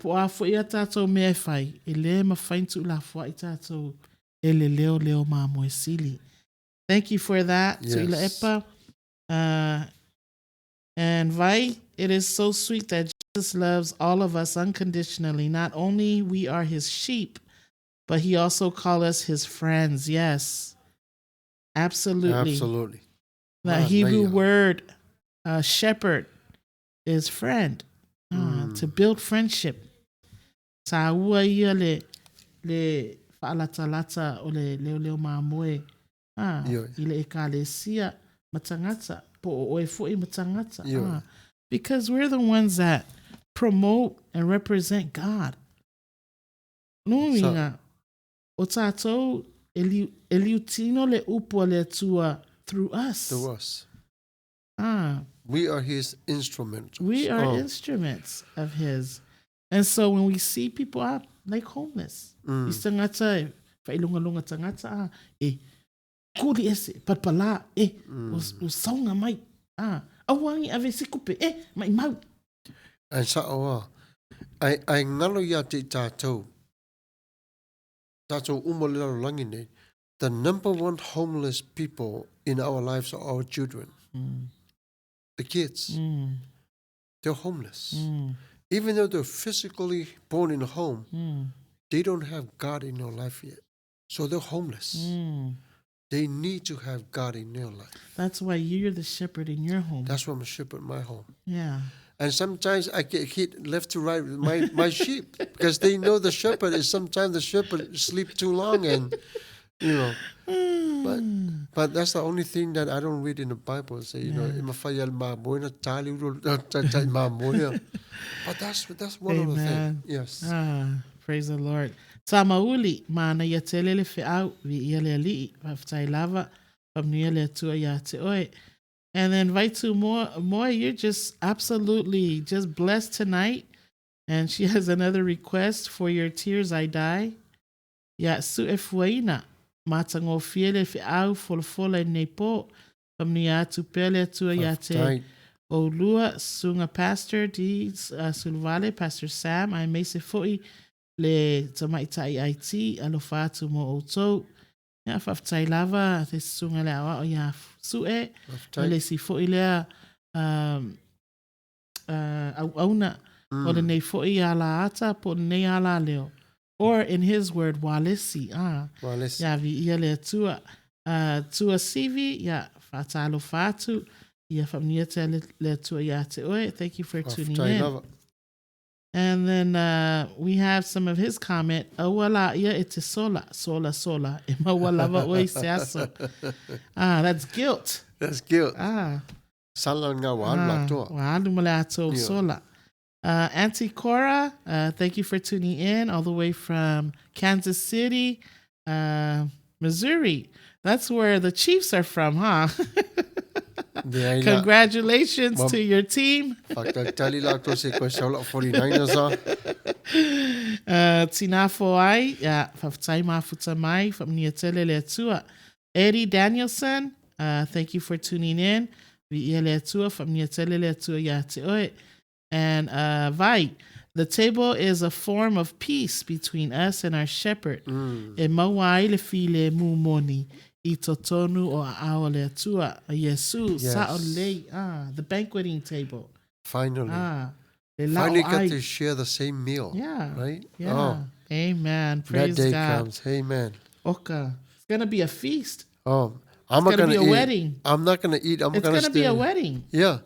po o a foi a tatou mea e fai, e lē mafai ona tuulafoaʻi tatou e le leoleo mamoe sili. Thank you for that, Tuilaepa. And Vai, it is so sweet that Jesus loves all of us unconditionally. Not only we are his sheep, but he also called us his friends. Yes, absolutely. Absolutely. The Hebrew Manaia. word shepherd is friend. To build friendship. Taua ia le faalatalata o le leoleo mamoe. Ah, i le ekalesia ma tagata, po o oe foi ma tagata. Ah, because we're the ones that promote and represent God. Lona uiga, o tatou e liu, e liutino le upu a le Atua through us. Through us. Ah. We are his instruments. We are oh. instruments of his. And so when we see people out like homeless, mm. i tagata e whailungalunga tagata ah, e kuli ese, palpala, e, mm. o, o saunga mai, ah, aua ave se kupe, e, mai mau. Ae sa'o a, ae, ae ngalo iā te i tātou, tātou uma o le lalolagi nei, the number one homeless people in our lives are our children. Mm. The kids. Mm. They're homeless. Mm. Even though they're physically born in a home, mm. they don't have God in their life yet. So they're homeless. Mm. They need to have God in their life. That's why you're the shepherd in your home. That's why I'm a shepherd in my home. Yeah. And sometimes I get hit left to right with my, my sheep because they know the shepherd is sometimes the shepherd sleep too long and you know. But but that's the only thing that I don't read in the Bible. Say, you know, but that's that's one of the things. Yes. Ah, praise the Lord. Tamauli, manaia tele le feau, viia le Alii, faafetai lava, faamanuia le Atua ia te oe. And then Vaitu Moy, you're just absolutely just blessed tonight. And she has another request for your tears I die. Ia suʻefuaina, matagofie le feau folafola i lenei po, faamanuia atu pea le Atua ia te oulua, Susuga Pastor D. Suluvale, Pastor Sam, aemaise foi le tamaitai IT, alofa atu mo outou. Ia, faafetai lava te susuga le aoao ia Sue, ma le isi foi lea um, uh, auauna mm. o lenei foi ala ata po o lenei ala leo. Or in his word, walesi. Ah, walesi. Ia viia le Atua. Uh, tua sivi, ia whātālofa atu, ia whamnia te le, le Atua ia te oe. Thank you for tuning in. Lava. And then uh, we have some of his comment. Aua la ia e te sola, sola, sola. E maua lava oe i se aso. Ah, that's guilt. That's guilt. Ah. Sala nga wa alu ah, atoa. Wa alu ma le atoa yeah. sola. Uh, Auntie Cora, uh, thank you for tuning in all the way from Kansas City, uh, Missouri. That's where the Chiefs are from, huh? Congratulations to your team. Whakatali la se koe saula 49ers a. Tina foai, ia, whawhatai mafuta mai, whamnia tele le atua. Eddie Danielson, uh, thank you for tuning in. Vi ia le atua, whamnia tele le atua ia te oe. And uh, vai, the table is a form of peace between us and our shepherd. Mm. E maua ai le file mumoni i totonu o aao le Atua, a Iesu, yes. sa'o lelei, ah, the banqueting table. Finally. Ah, le lao Finally ai. get to share the same meal. Yeah. Right? Yeah. Oh, Amen. Praise that day God. comes. Amen. Oka. It's going to be a feast. Oh, I'm not It's gonna gonna be a eat. wedding. I'm not gonna eat. I'm It's gonna going to be stay. a wedding. Yeah.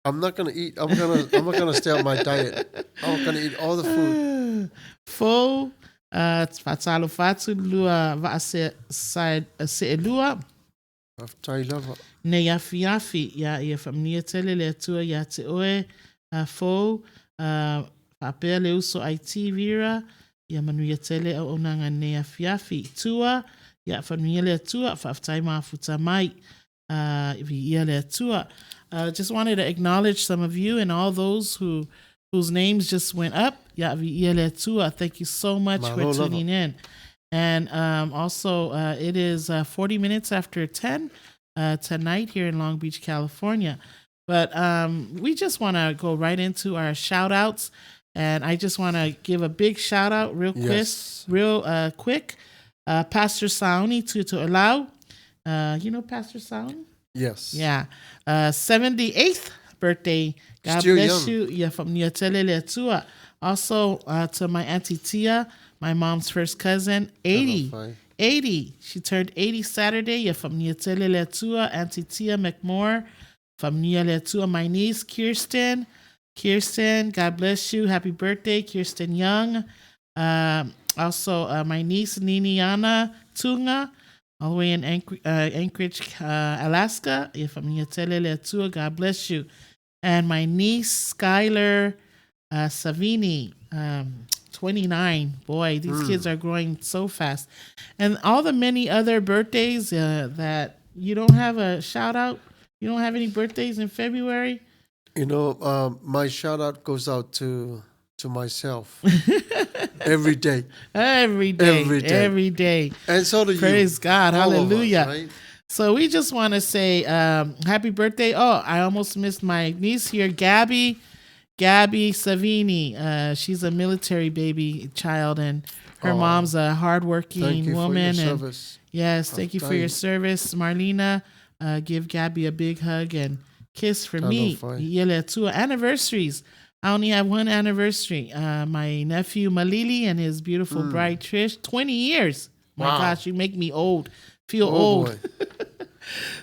I'm not gonna eat. I'm gonna I'm not gonna stay on my diet. I'm gonna eat all the food. Fou, uh, faatalofa atu lua vaa se, sa, seelua. Faafetai lava. Nei afiafi, ia ia faamanuia tele le Atua ia te oe, uh, fou, uh, faapea le uso IT Vera, ia manuia tele auaunaga nei afiafi. Tua, ia faamanuia le Atua, faafetai mafuta mai, uh, viia le Atua. Uh, just wanted to acknowledge some of you and all those who whose names just went up. Ia viia le Atua. Thank you so much for Malo lava. tuning in. And um, also, uh, it is uh, 40 minutes after 10 uh, tonight here in Long Beach, California. But um, we just want to go right into our shout outs. And I just want to give a big shout out real quick, Yes. real uh, quick. Uh, Pastor Sauni Tutu Allow. You know Pastor Sauni? Yes. Yeah. 78th birthday. God Still bless young. you. Yeah, from Niatele Leatua. Also, to my Auntie Tia, my mom's first cousin, 80. Alofa. 80. She turned 80 Saturday. Yeah, from Niatele Leatua, Auntie Tia McMoore. From Nia Leatua, my niece, Kirsten. Kirsten, God bless you. Happy birthday, Kirsten Young. Also, my niece, Niniana Tunga. All the way in Anchorage, Alaska. Ia faamanuia tele le Atua. God bless you. And my niece, Skylar Savini, 29. Boy, these kids are growing so fast. And all the many other birthdays that you don't have a shout out. You don't have any birthdays in February? You know, my shout out goes out to myself every day. Every day. Every day. Every day. And so do you. Praise God. All of us, Hallelujah. right? So we just want to say happy birthday. Oh, I almost missed my niece here, Gabby. Gabby Savini. She's a military baby child, and her Oh, mom's a hardworking Thank you woman. for your and service. yes, thank you for your Thank- service, Marlena. Give Gabby a big hug and kiss for me. Talofa. Yele Atua. Anniversaries. I only have one anniversary. My nephew Malili and his beautiful bride Trish, 20 years. My Mm. Wow. gosh, you make me old. Feel Oh, old. boy.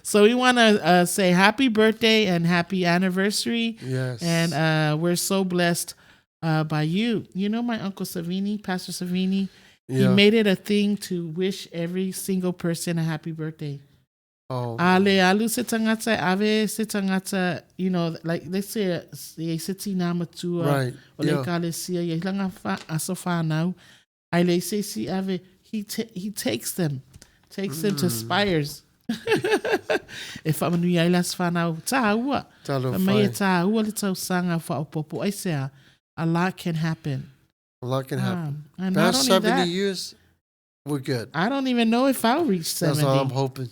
So we want to say happy birthday and happy anniversary. Yes. And we're so blessed by you. You know, my uncle Savini, Pastor Savini, he Yeah. made it a thing to wish every single person a happy birthday. Oh, Ale alu se tangata, ave se tangata, you know, like let's say ye se tina matua, Right, o le yeah. kalesia, ye langa fa aso whanau. Ai le se si ave, he takes them, takes them to spires. E whamanui ai las whanau, tāua. Talo Mai e whai. tāua le tausanga whaopopo. Ai sea, a lot can happen. A lot can happen. And not Past only 70 that, years, we're good. I don't even know if I'll reach 70. That's all I'm hoping.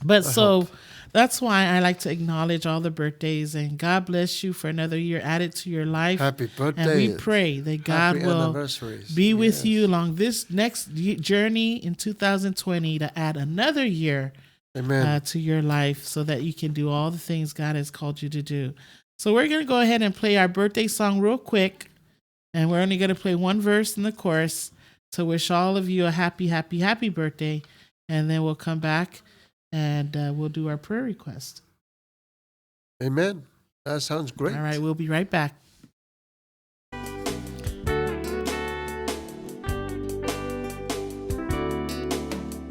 But I so hope. that's why I like to acknowledge all the birthdays, and God bless you for another year added to your life. Happy birthday. And we pray that God Happy will anniversaries. be with Yes. you along this next journey in 2020 to add another year Amen. to your life so that you can do all the things God has called you to do. So we're going to go ahead and play our birthday song real quick. And we're only going to play one verse in the chorus to wish all of you a happy, happy, happy birthday. And then we'll come back and we'll do our prayer request. Amen. That sounds great. All right, we'll be right back.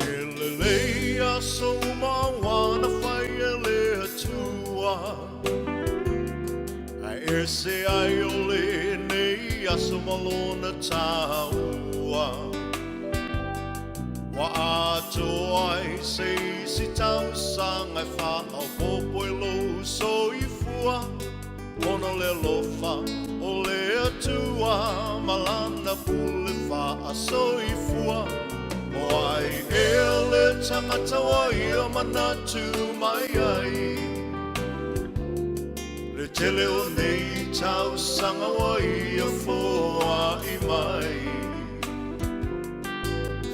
E lelei aso uma wana whai e le atua. Ai e se ai o le nei aso malona tāua. Wa atoa ai se isi tausaga e faaopoopo i lou soifua. Ona le alofa o le Atua ma lana pule faasoifua. O ai ea le tagata ua ia manatu mai ai. Le tele o nei tausaga ua ia foai mai.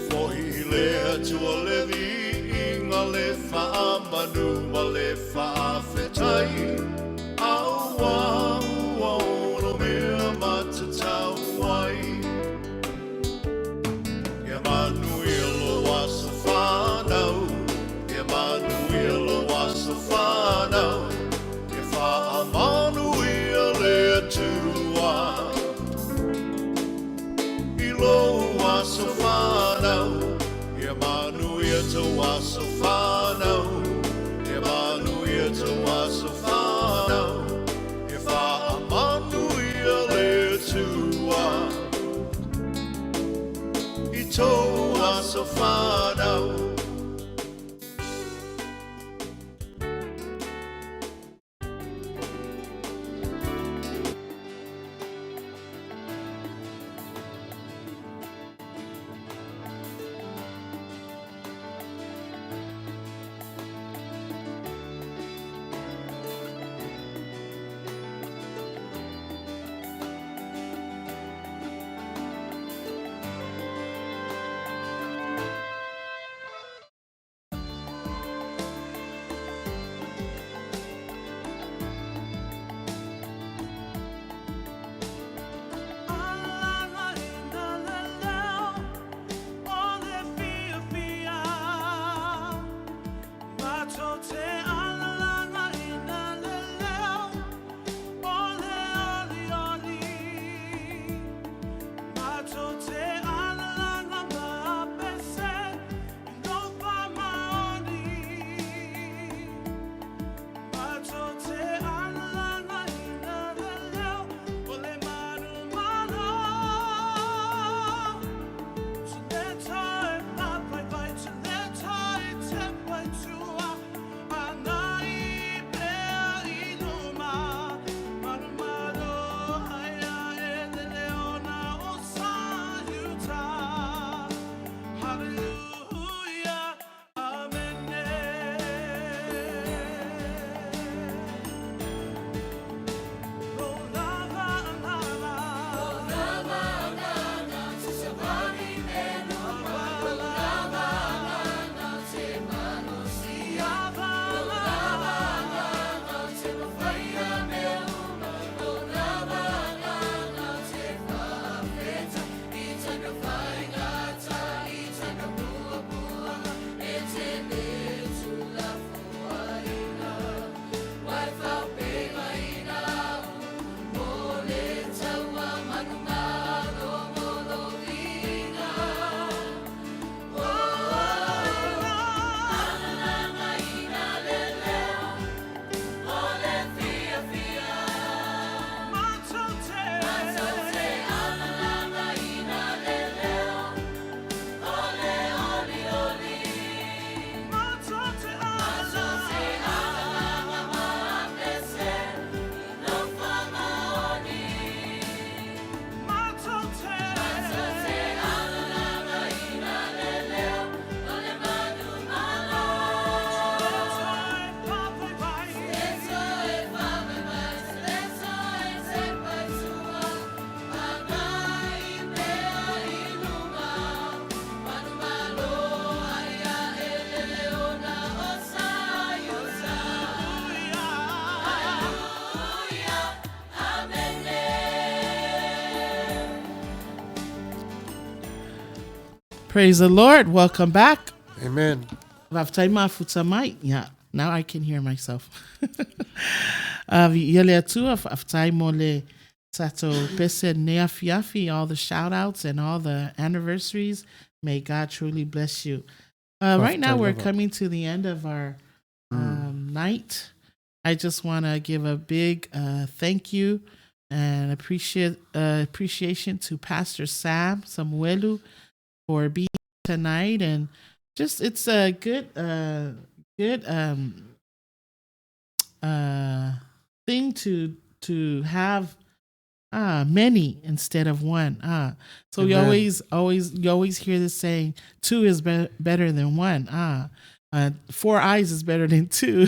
Fo'i i le Atua le viiga le faamanu ma le faafetai. Auā ua ono mea matatau ai. Ia manuia lou aso fanau. Ia manuia lou aso fanau. Ia faamanuia le Atua. I lou aso fanau. Ia manuia tou aso fanau. Ia manuia tou aso fanau. Ia faamanuia le Atua. I tou aso fanau. Praise the Lord. Welcome back. Amen. Faafetai mafuta mai. Yeah, now I can hear myself. Viia le Atua, faafetai mo le tatou pese nei afiafi, all the shout outs and all the anniversaries. May God truly bless you. Right now, we're coming to the end of our night. I just want to give a big thank you and appreciation to Pastor Sam Samuelu for being tonight, and just it's a good thing to have many instead of one. So you Amen. always hear this saying, two is better than one. 4 eyes is better than 2.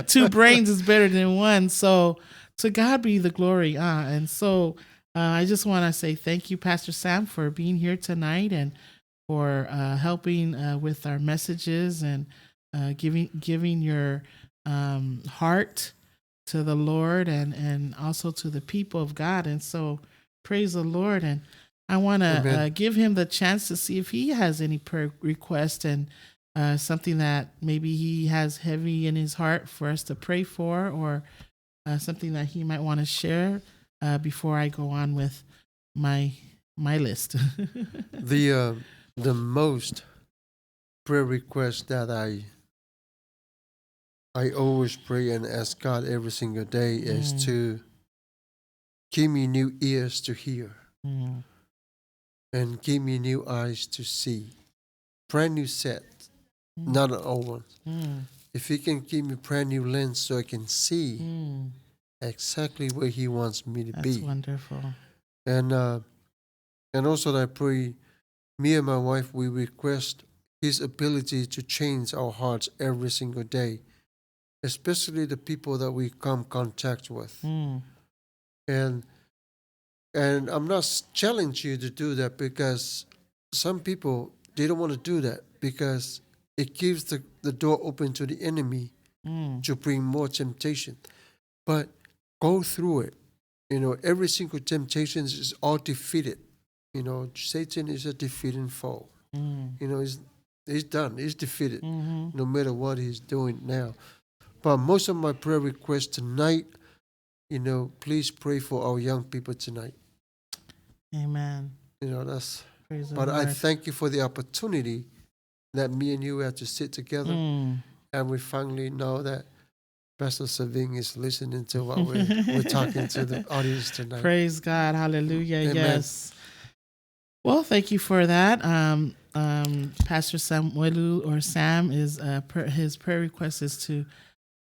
2 brains is better than 1. So to God be the glory. And so I just want to say thank you, Pastor Sam, for being here tonight and for helping with our messages and giving your heart to the Lord and also to the people of God. And so praise the Lord. And I want to give him the chance to see if he has any prayer request and something that maybe he has heavy in his heart for us to pray for, or something that he might want to share before I go on with my list. The most prayer request that I always pray and ask God every single day is to give me new ears to hear and give me new eyes to see. Brand new set, not an old one. If he can give me brand new lens so I can see exactly where he wants me to be. That's wonderful. And also I pray, me and my wife, we request his ability to change our hearts every single day, especially the people that we come contact with. And I'm not challenging you to do that, because some people, they don't want to do that because it gives the door open to the enemy to bring more temptation. But go through it. You know, every single temptation is all defeated. You know, Satan is a defeating foe. You know, he's done. He's defeated, no matter what he's doing now. But most of my prayer requests tonight, you know, please pray for our young people tonight. Amen. You know, that's... Praise the But Lord. I thank you for the opportunity that me and you have to sit together, and we finally know that Pastor Saving is listening to what we're talking to the audience tonight. Praise God. Hallelujah. Amen. Yes. Well, thank you for that. Pastor Samuelu, or Sam, is his prayer request is to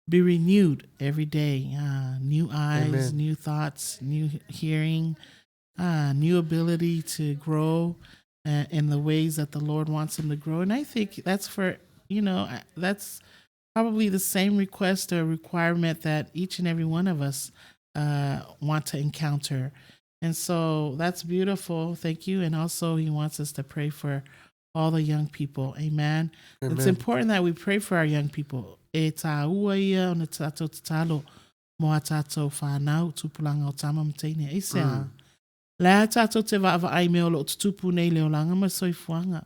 be renewed every day. New eyes, Amen. New thoughts, new hearing, new ability to grow in the ways that the Lord wants him to grow. And I think that's for, you know, that's probably the same request or requirement that each and every one of us want to encounter. And so that's beautiful. Thank you. And also he wants us to pray for all the young people. Amen. Amen. It's important that we pray for our young people. E tāua ia o na tātou tatalo mo a tātou whānau, tupulanga o tama mateine. E se a. Lea tātou te vaavaai mea o loo tutupu nei le olanga ma soifuanga.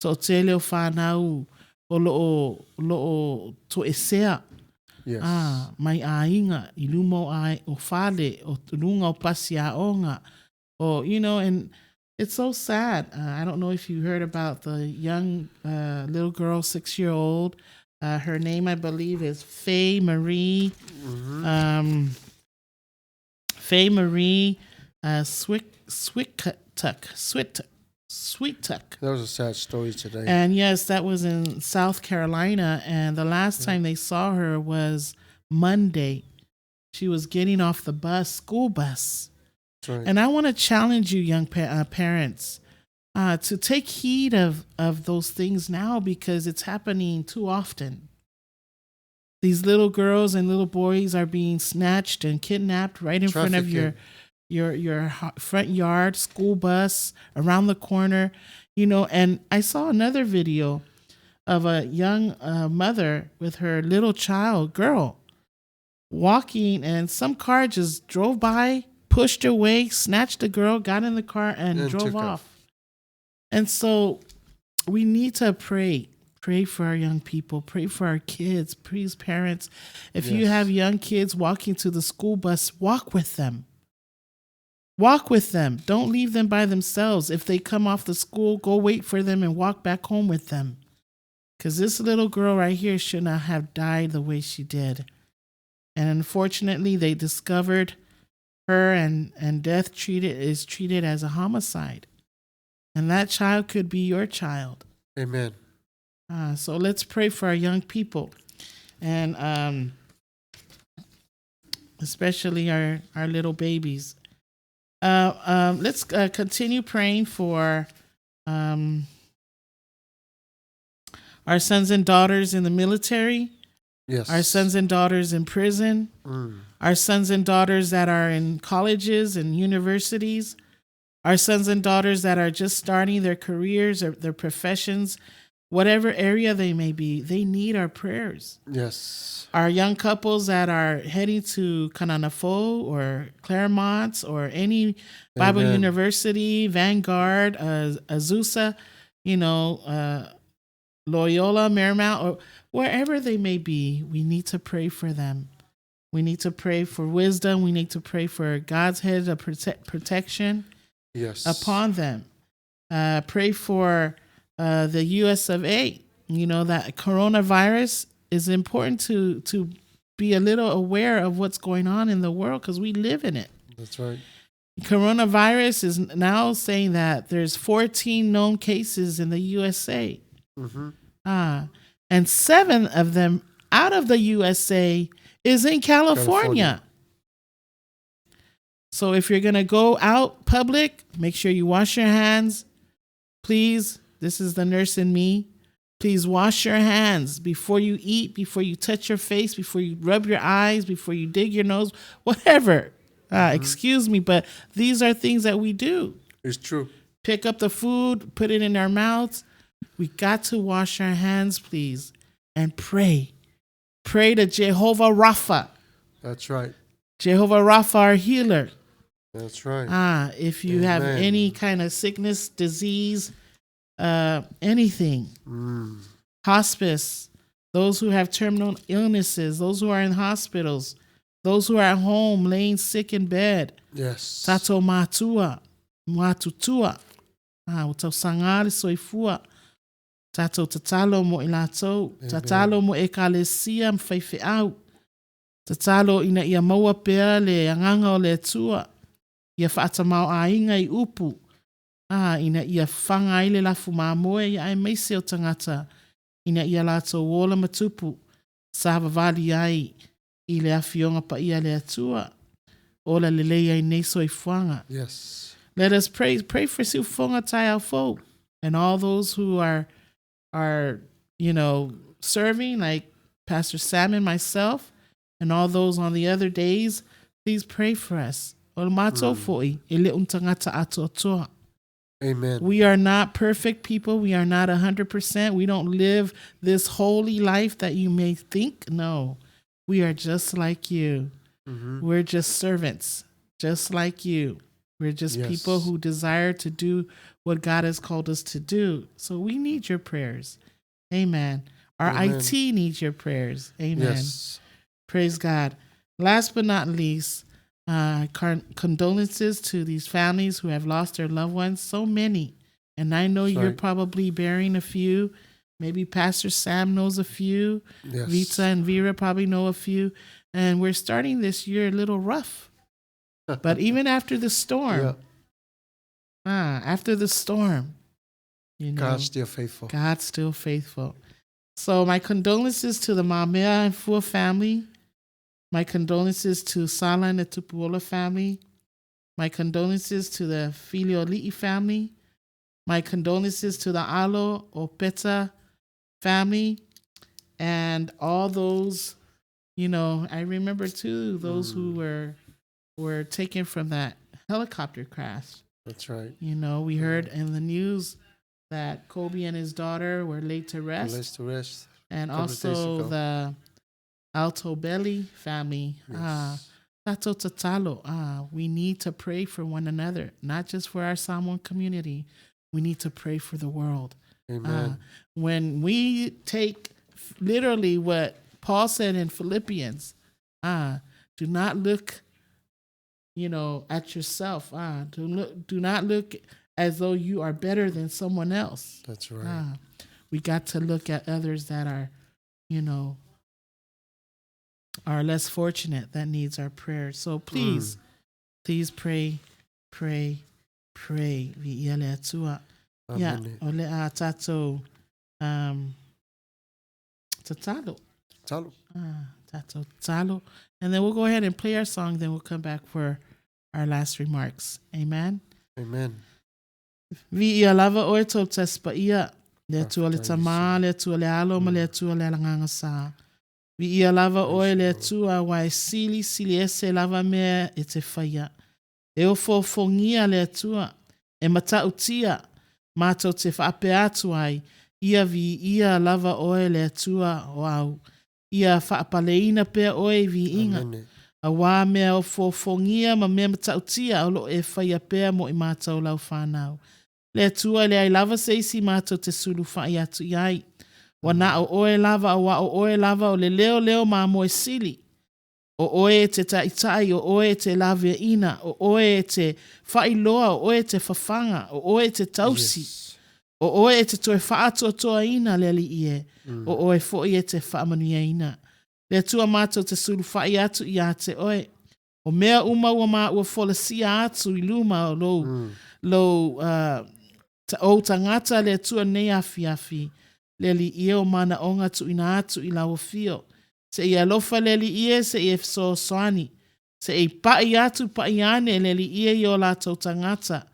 So o te leo whānau o loo to esea. Yes. Mai āinga, i lumo ai o whale, o lunga o pasi a onga. O, you know, and it's so sad. I don't know if you heard about the young little girl, 6-year-old. Her name, I believe, is Faye Marie. Faye Marie Switek. That was a sad story today. And yes, that was in South Carolina. And the last time they saw her was Monday. She was getting off the bus, school bus. That's right. And I want to challenge you, young parents, to take heed of those things now, because it's happening too often. These little girls and little boys are being snatched and kidnapped right in front of your front yard, school bus, around the corner, you know. And I saw another video of a young mother with her little child girl walking, and some car just drove by, pushed her away, snatched the girl, got in the car, and drove off. And so we need to pray. Pray for our young people. Pray for our kids. Please, parents, if you have young kids walking to the school bus, walk with them. Walk with them. Don't leave them by themselves. If they come off the school, go wait for them and walk back home with them. Because this little girl right here should not have died the way she did. And unfortunately, they discovered her and death treated is treated as a homicide. And that child could be your child. Amen. So let's pray for our young people, and especially our little babies. Let's continue praying for our sons and daughters in the military, Yes. our sons and daughters in prison, our sons and daughters that are in colleges and universities, our sons and daughters that are just starting their careers or their professions, whatever area they may be, they need our prayers. Yes. Our young couples that are heading to Kananafo or Claremont or any Bible Amen. University, Vanguard, Azusa, Loyola, Marymount, or wherever they may be, we need to pray for them. We need to pray for wisdom. We need to pray for God's head of protection Yes. upon them. Pray for the U.S. of A. You know, that coronavirus is important to be a little aware of what's going on in the world, because we live in it. That's right. Coronavirus is now saying that there's 14 known cases in the USA. And 7 of them out of the USA is in California. California. So if you're going to go out public, make sure you wash your hands. Please, this is the nurse in me. Please wash your hands before you eat, before you touch your face, before you rub your eyes, before you dig your nose, whatever. Excuse me, but these are things that we do. It's true. Pick up the food, put it in our mouths. We got to wash our hands, please, and pray. Pray to Jehovah Rapha. That's right. Jehovah Rapha, our healer. That's right. If you have Amen. any kind of sickness, disease, anything, hospice, those who have terminal illnesses, those who are in hospitals, those who are at home laying sick in bed. Yes. Tato matua, matutua, o tausaga le soifua. Tato tatalo mo i latou, tatalo mo ekalesia ma faifeau. Tatalo ina ia maua pea le agaga o le Atua, ia faatamao aiga i upu. Ina ia faga ai le lafu mamoe ia aemaise o tagata, ina ia latou ola ma tupu, savavali ai i le afioga paia le Atua. Ola lelei ai nei soifuaga. Yes. Let us pray. Pray for Siufoga Taeao and all those who are serving, like Pastor Sam and myself, and all those on the other days. Please pray for us. O le matou foi, e le o ni tagata atoatoa. Amen. We are not perfect people. We are not 100%. We don't live this holy life that you may think. No, we are just like you. We're just servants, just like you. We're just people who desire to do what God has called us to do. So we need your prayers. Amen. Our Amen. IT needs your prayers. Amen. Yes. Praise God. Last but not least, condolences to these families who have lost their loved ones. So many. And I know That's you're right. probably bearing a few. Maybe Pastor Sam knows a few. Yes. Vita and Vera probably know a few. And we're starting this year a little rough. But even after the storm, Yeah. after the storm, God's still faithful. God's still faithful. So my condolences to the Mamea and Fua family. My condolences to Sala and the Tupuola family. My condolences to the Filioli'i family. My condolences to the Alo Opeta family and all those, I remember too, those who were taken from that helicopter crash. That's right. We heard in the news that Kobe and his daughter were laid to rest. Laid to rest. And Couple of days also ago. the Alto Belli family. Yes. Tato tatalo. We need to pray for one another, not just for our Samoan community, We need to pray for the world. Amen. When we take literally what Paul said in Philippians, do not look, you know, at yourself. Do not look as though you are better than someone else. That's right. We got to look at others that are, you know, are less fortunate, that needs our prayers. So please, please pray, pray, pray. Viia le Atua. Ia, Amene. o le a tātou tatalo. Talo. Tātou tatalo. And then we'll go ahead and play our song, then we'll come back for our last remarks. Amen. Amen. Viia lava oe tō tespa ia. Le Atua le Faafetai, Tama, le Atua le Alo, ma le Atua le Alaganga Sa. Viia lava oe le Atua wa e sili, sili ese lava mea e te whaia. E ofofongia le Atua, e matautia, mātou te whaapea atu ai, ia viia lava oe le Atua o au. Ia whaapaleina pea oe i viinga. Amene. A wā mea o fofongia ma mea matautia o lo e whaia pea mo i mātou lau whānau. Le Atua le ai lava se isi mātou te sulu whai atu i ai. Wa na o oe lava o wa o oe lava o le leo leo mā moe sili. O oe e te taitai, o oe e te lawea ina, o oe e te whailoa, o oe e te whawhanga, o oe e te tausi. Yes. O oe e te toe whaatoatoa ina le ali ie, o oe foi e te whaamanuia ina. Le Atua mātou te sulu whai atu i a te oe. O mea uma ua mā ua folasia atu i luma o lou, lou o tangata le Atua nei afi afi. Le ali ie o mana onga tu ina atu i lau fio. Se i alofa le ali ie se i e fesoasoani. Se i pa'i atu pa'i ane le ali ie i o lātou tangata.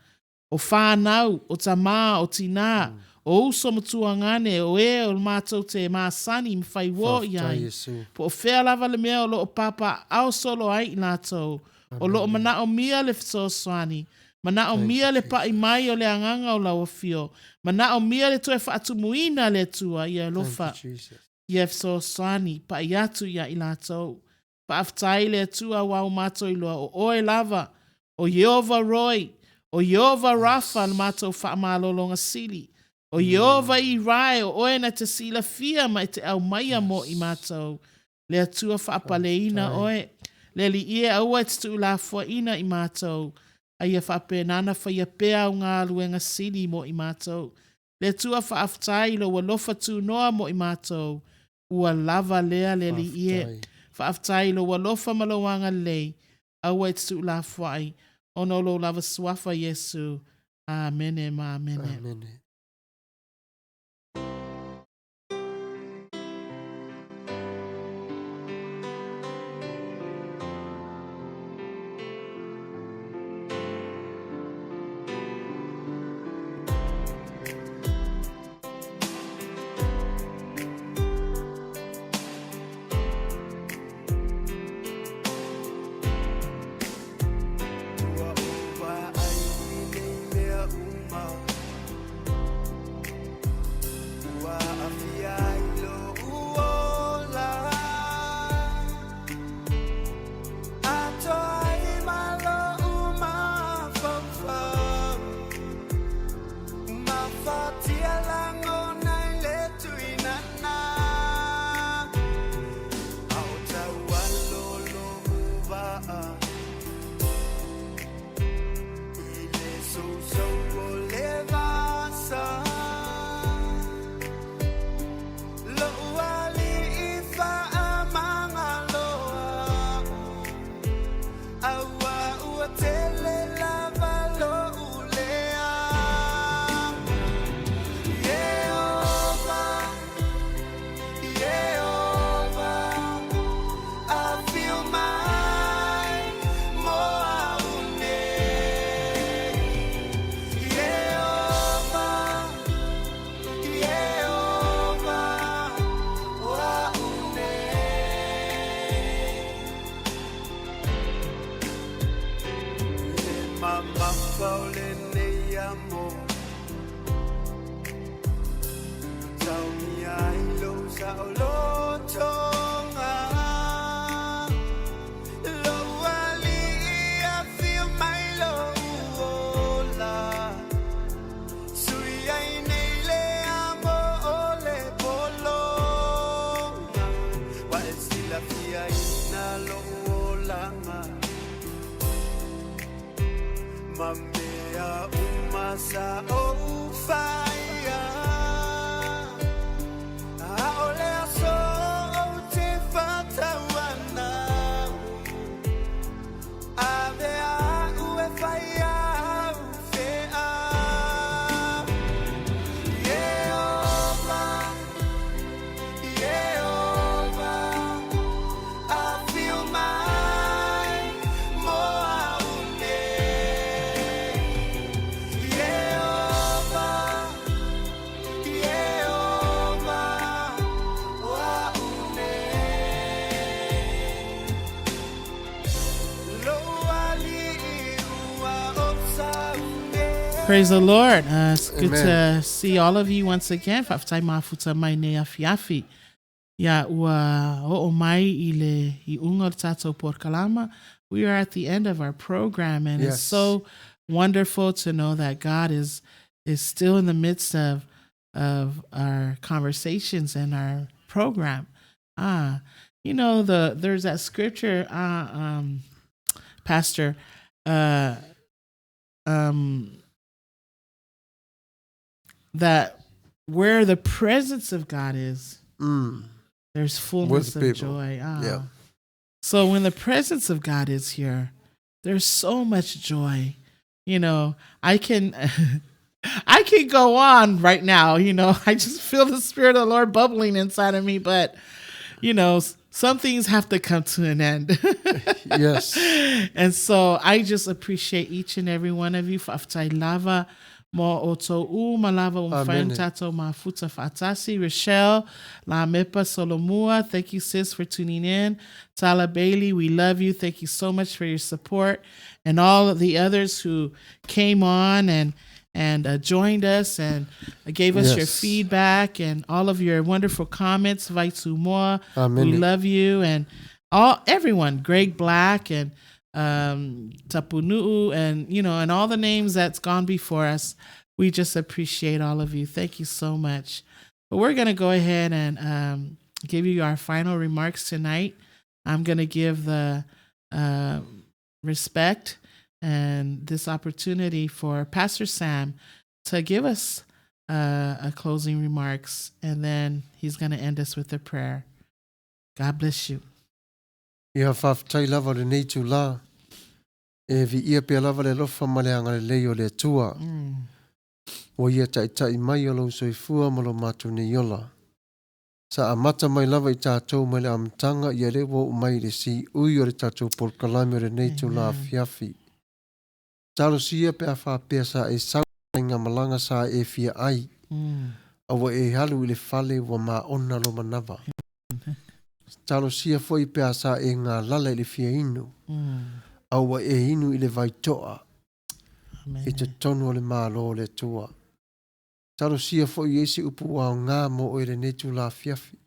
O whānau, o tamā, o tinā, o uso matua ngane, o e o mātou te māsani mwhai wō i ai. Faafetai, Iesu. Po o whea lava le mea o loo papa au solo ai i lātou. O loo manao mia le fesoasoani. Manao mia le pa'i mai o le anganga o lau afio. Manao mia le toe whaatumuina le Atua ia alofa. Thank you, Jesus. Ia fesoasoani, pa'i atu ia i lātou. Faafetai le Atua wau mātou i loa o oe lava, o Yehova Roi, o Yehova Rafa le mātou whaamalolonga sili. O Yehova i rai, o oe na te sila fia ma i te au maia mo i mātou. Le Atua whaapaleina oe. Le li ie aua e te tuulafua ina i mātou. A ia whaapenana whaia pea o ngā luenga sili mo i mātou. Le Atua faafetai lo alofa tūnoa mo i mātou. Ua lava lea le li ie. Faafetai. Faafetai lo alofa ma lo anga lei. Aua e te tuulafuai. Ono lo lava suafa Iesu. Amene ma amene. Amene. Ua ua ai i nei mea uma. Praise the Lord. Uh, it's good to see all of you once again. Faafetai mafuta mai nei afiafi. Ia ua oo mai i le iuga o le tatou polokalama. We are at the end of our program and it's so wonderful to know that God is is still in the midst of of our conversations and our program. Ah, you know the there's that scripture uh, um pastor uh um that where the presence of God is, Mm. there's fullness With of people. joy. Ah. Yeah. So when the presence of God is here, there's so much joy. You know, I can I can go on right now, you know. I just feel the spirit of the Lord bubbling inside of me, but you know, some things have to come to an end. Yes. And so I just appreciate each and every one of you. Fa'afetai lava mo o tou uma lava ua mafai Amen. ona tatou mafuta fa'atasi. Rochelle Lamepa Solomua, thank you sis for tuning in. Tala Bailey, we love you. Thank you so much for your support. And all of the others who came on and and uh, joined us and gave us your Yes. feedback and all of your wonderful comments. Vaitu Moa, we Amen. love you. And all everyone, Greg Black and um, Tapunu'u and, you know, and all the names that's gone before us. We just appreciate all of you. Thank you so much. But we're going to go ahead and um, give you our final remarks tonight. I'm going to give the uh, respect and this opportunity for Pastor Sam to give us uh, a closing remarks, and then he's going to end us with a prayer. God bless you. Ia faafetai lava i lenei itulā, e viia pea lava le alofa ma le agalelei o le Atua, ua Ia taitai mai o lou soifua ma lo matou nei ola. Sa amata mai lava i tatou mai le amataga ia lea ua oo mai i le siui o le tatou polokalame o lenei itulā afiafi. Talosia pe a faapea sa e sau i ngā malaga sa e fia ai, a ua e alu i le fale ua maona lo manava. Talosia foi pe a sa e galala i le fia inu, a ua e inu i le vai toa i totonu o le Malo o le Atua. Talosia foi i ai se upu ua aoga mo oe i lenei itula afiafi.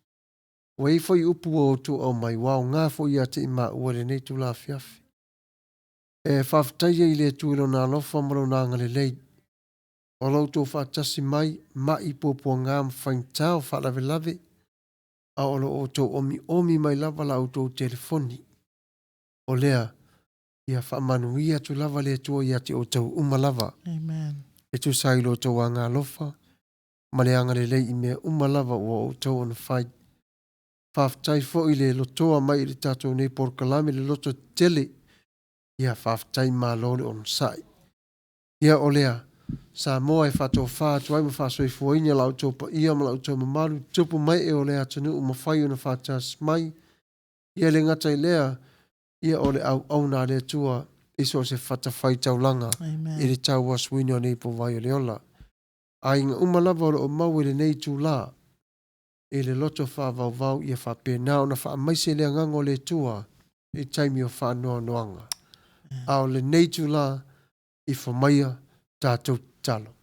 Ua i ai foi upu ua outou aumai ua aoga foi ia te i maua i lenei itula afiafi. E faafetai ai i le Atua i Lona alofa ma Lona agalelei. O lo outou faatasi mai, ma'i puapuaga ma faigata o faalavelave, a o lo outou omiomi mai lava la outou telefoni. O lea, ia faamanuia atu lava le Atua ia te outou uma lava. Amen. E tusa ai lo outou agaalofa ma le agalelei i mea uma lava ua outou ona fai. Faafetai foi le lotoa mai i le tatou nei polokalame le loto tetele. Ia faafetai malo le onosai. Ia o lea, Samoa e faatofa atu ai ma faasoifuaina la outou paia ma la outou mamalu tupu mae o le atunuu mafai ona faatasi mai. Ia le gata i lea, ia o le auauna a le Atua i so o se fatafaitaulaga i le tauasuina o nei povai o le ola. Aiga uma lava o lo o mau i lenei itulā, i le loto faavauvau ia faapena ona faamaise le agaga o le Atua i taimi o faanoanoaga. A o lenei itulā, ifo maia tatou tatalo.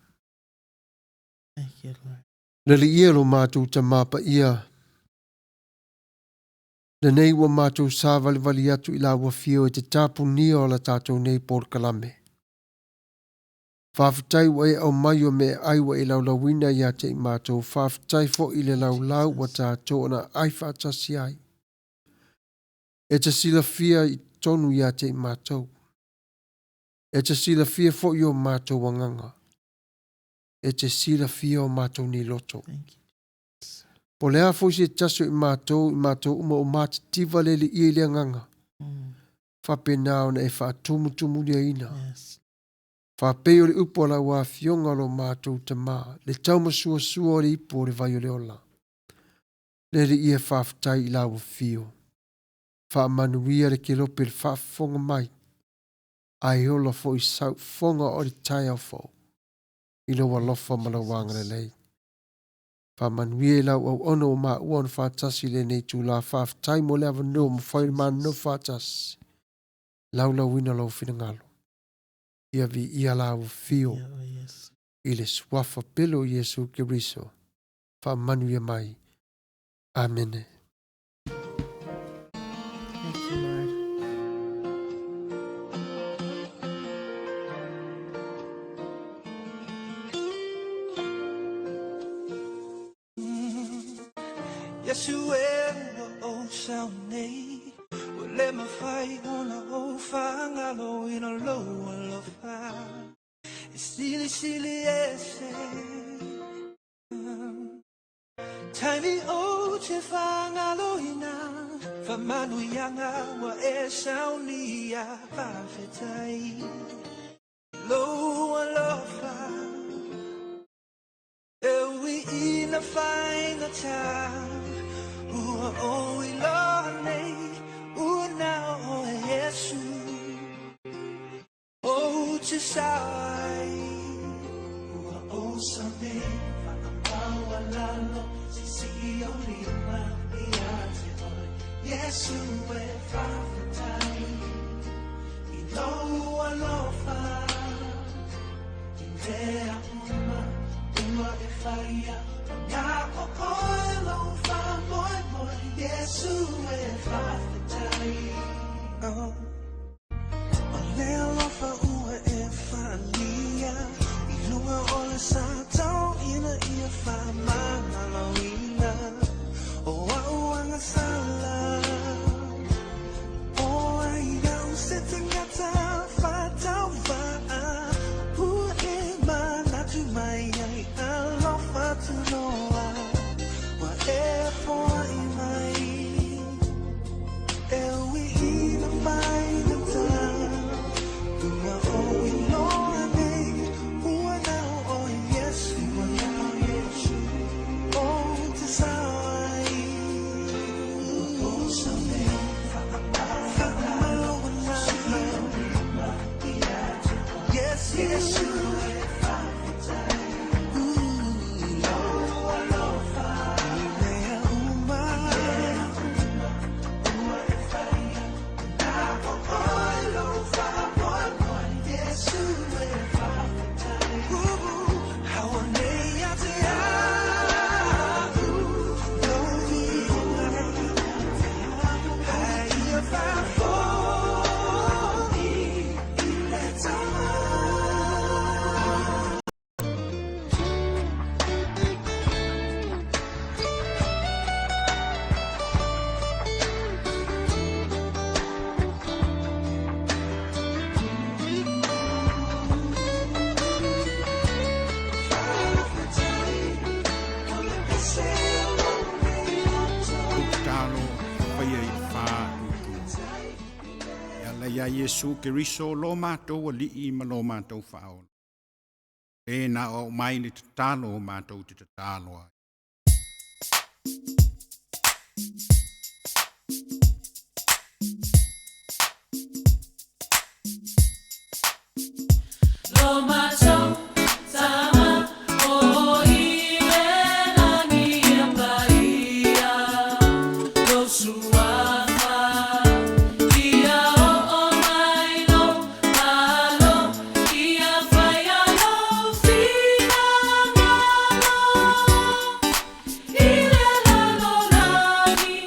Thank you, Lord. Le Alii e lo matou Tamā Paia, lenei ua matou savalivali atu i lau Afio i te tapunia o la tatou nei polokalame. Faafetai ua e aumai o meaai ua e laulauina ia te i matou, faafetai foi i le laulau ua tatou ona aai faatasi ai. E te silafia i totonu ia te i matou. E te silafia foi o matou agaga. E te silafia o matou nei loto. Po o le a foi se tasi o i matou, i matou uma o matitiva le Alii i le agaga, faapena ona e faatumutumuriaina. Yes. Faapei o le upu a lau Afioga o lo matou Tama, le taumasuasua o le ipu o le vai o le ola. Le Alii e faafetai i lau afio. Faamanuia le kelope i le faafofoga mai, ae ola foi saufoga o le taeao fou i lou alofa ma lou agalelei. Faamanuia i lau auauna ua maua ona faatasi i lenei itula. Faafetai mo le avanoa ua mafai ona manonofo faatasi. Laulauina lou finagalo. Ia viia lau afio i le suafa pele o Iesu Keriso. Faamanuia mai. Amene. Thank you, Lord. Iesu e ua ou sao nei Ua le mafai ona ou faagaloina lou alofa E silisili ese Taimi ou te faagaloina Faamanuiaga ua e saunia Faafetai i lou alofa E ui ina faigata Ua ou iloa nei Ua na o oe Iesu Ou te sao ai Ua ou sao nei Faamaualalo Siisii ou lima Ia te oe Iesu e faafetai I lou alofa I mea uma ua e faia Na o oe lou faamoemoe Iesu e faafetai Oh. O le alofa ua e faaalia I luga o le sa tauina ia faamagaloina O a'u agasala O ai au se tagata faatauvaa Ua e manatu mai ai alofa tunoa Ua e foai mai E ui ina faigata Ua ou iloa nei Ua na o oe Iesu Ua na o Iesu Ou te sao ai Ua ou sao nei Faamaualalo Yes, Iesu I mea uma Ua e faia Na o oe lou faamoemoe Iesu e faafetai Hauʻoli nei ia te a'u Lou viiga A ia faafoi I le Tama. Faafetai O le pese o lou loto. Lou tatalo faia i le faatuatua. E ala iā Iesu Keriso lo matou Alii ma lo matou Faaola. Le na o aumai le tatalo o matou te tatalo ai. Lo matou Tama o i le lagi e paia Lou suafa Ia oo mai lou Malo Ia faia lou finagalo I le lalolagi.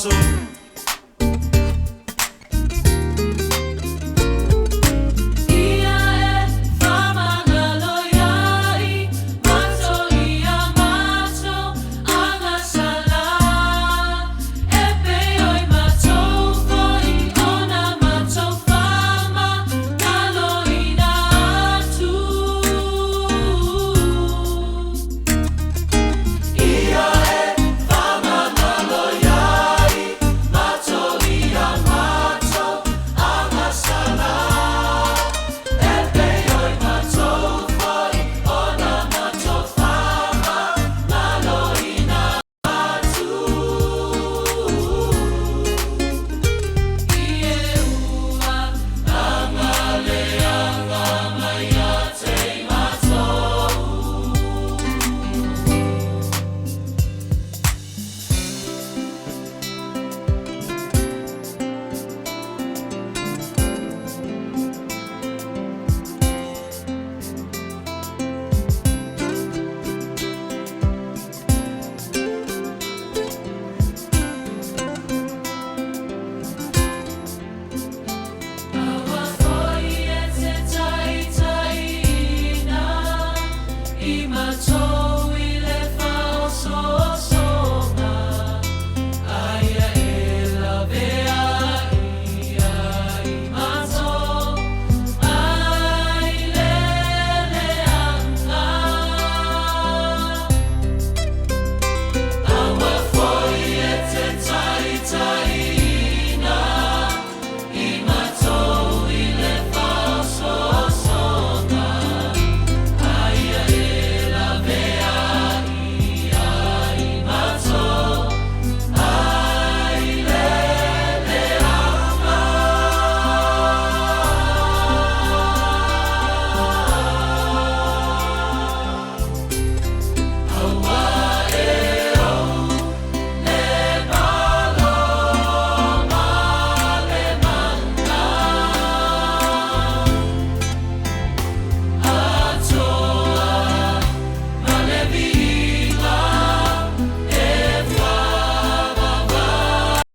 aso.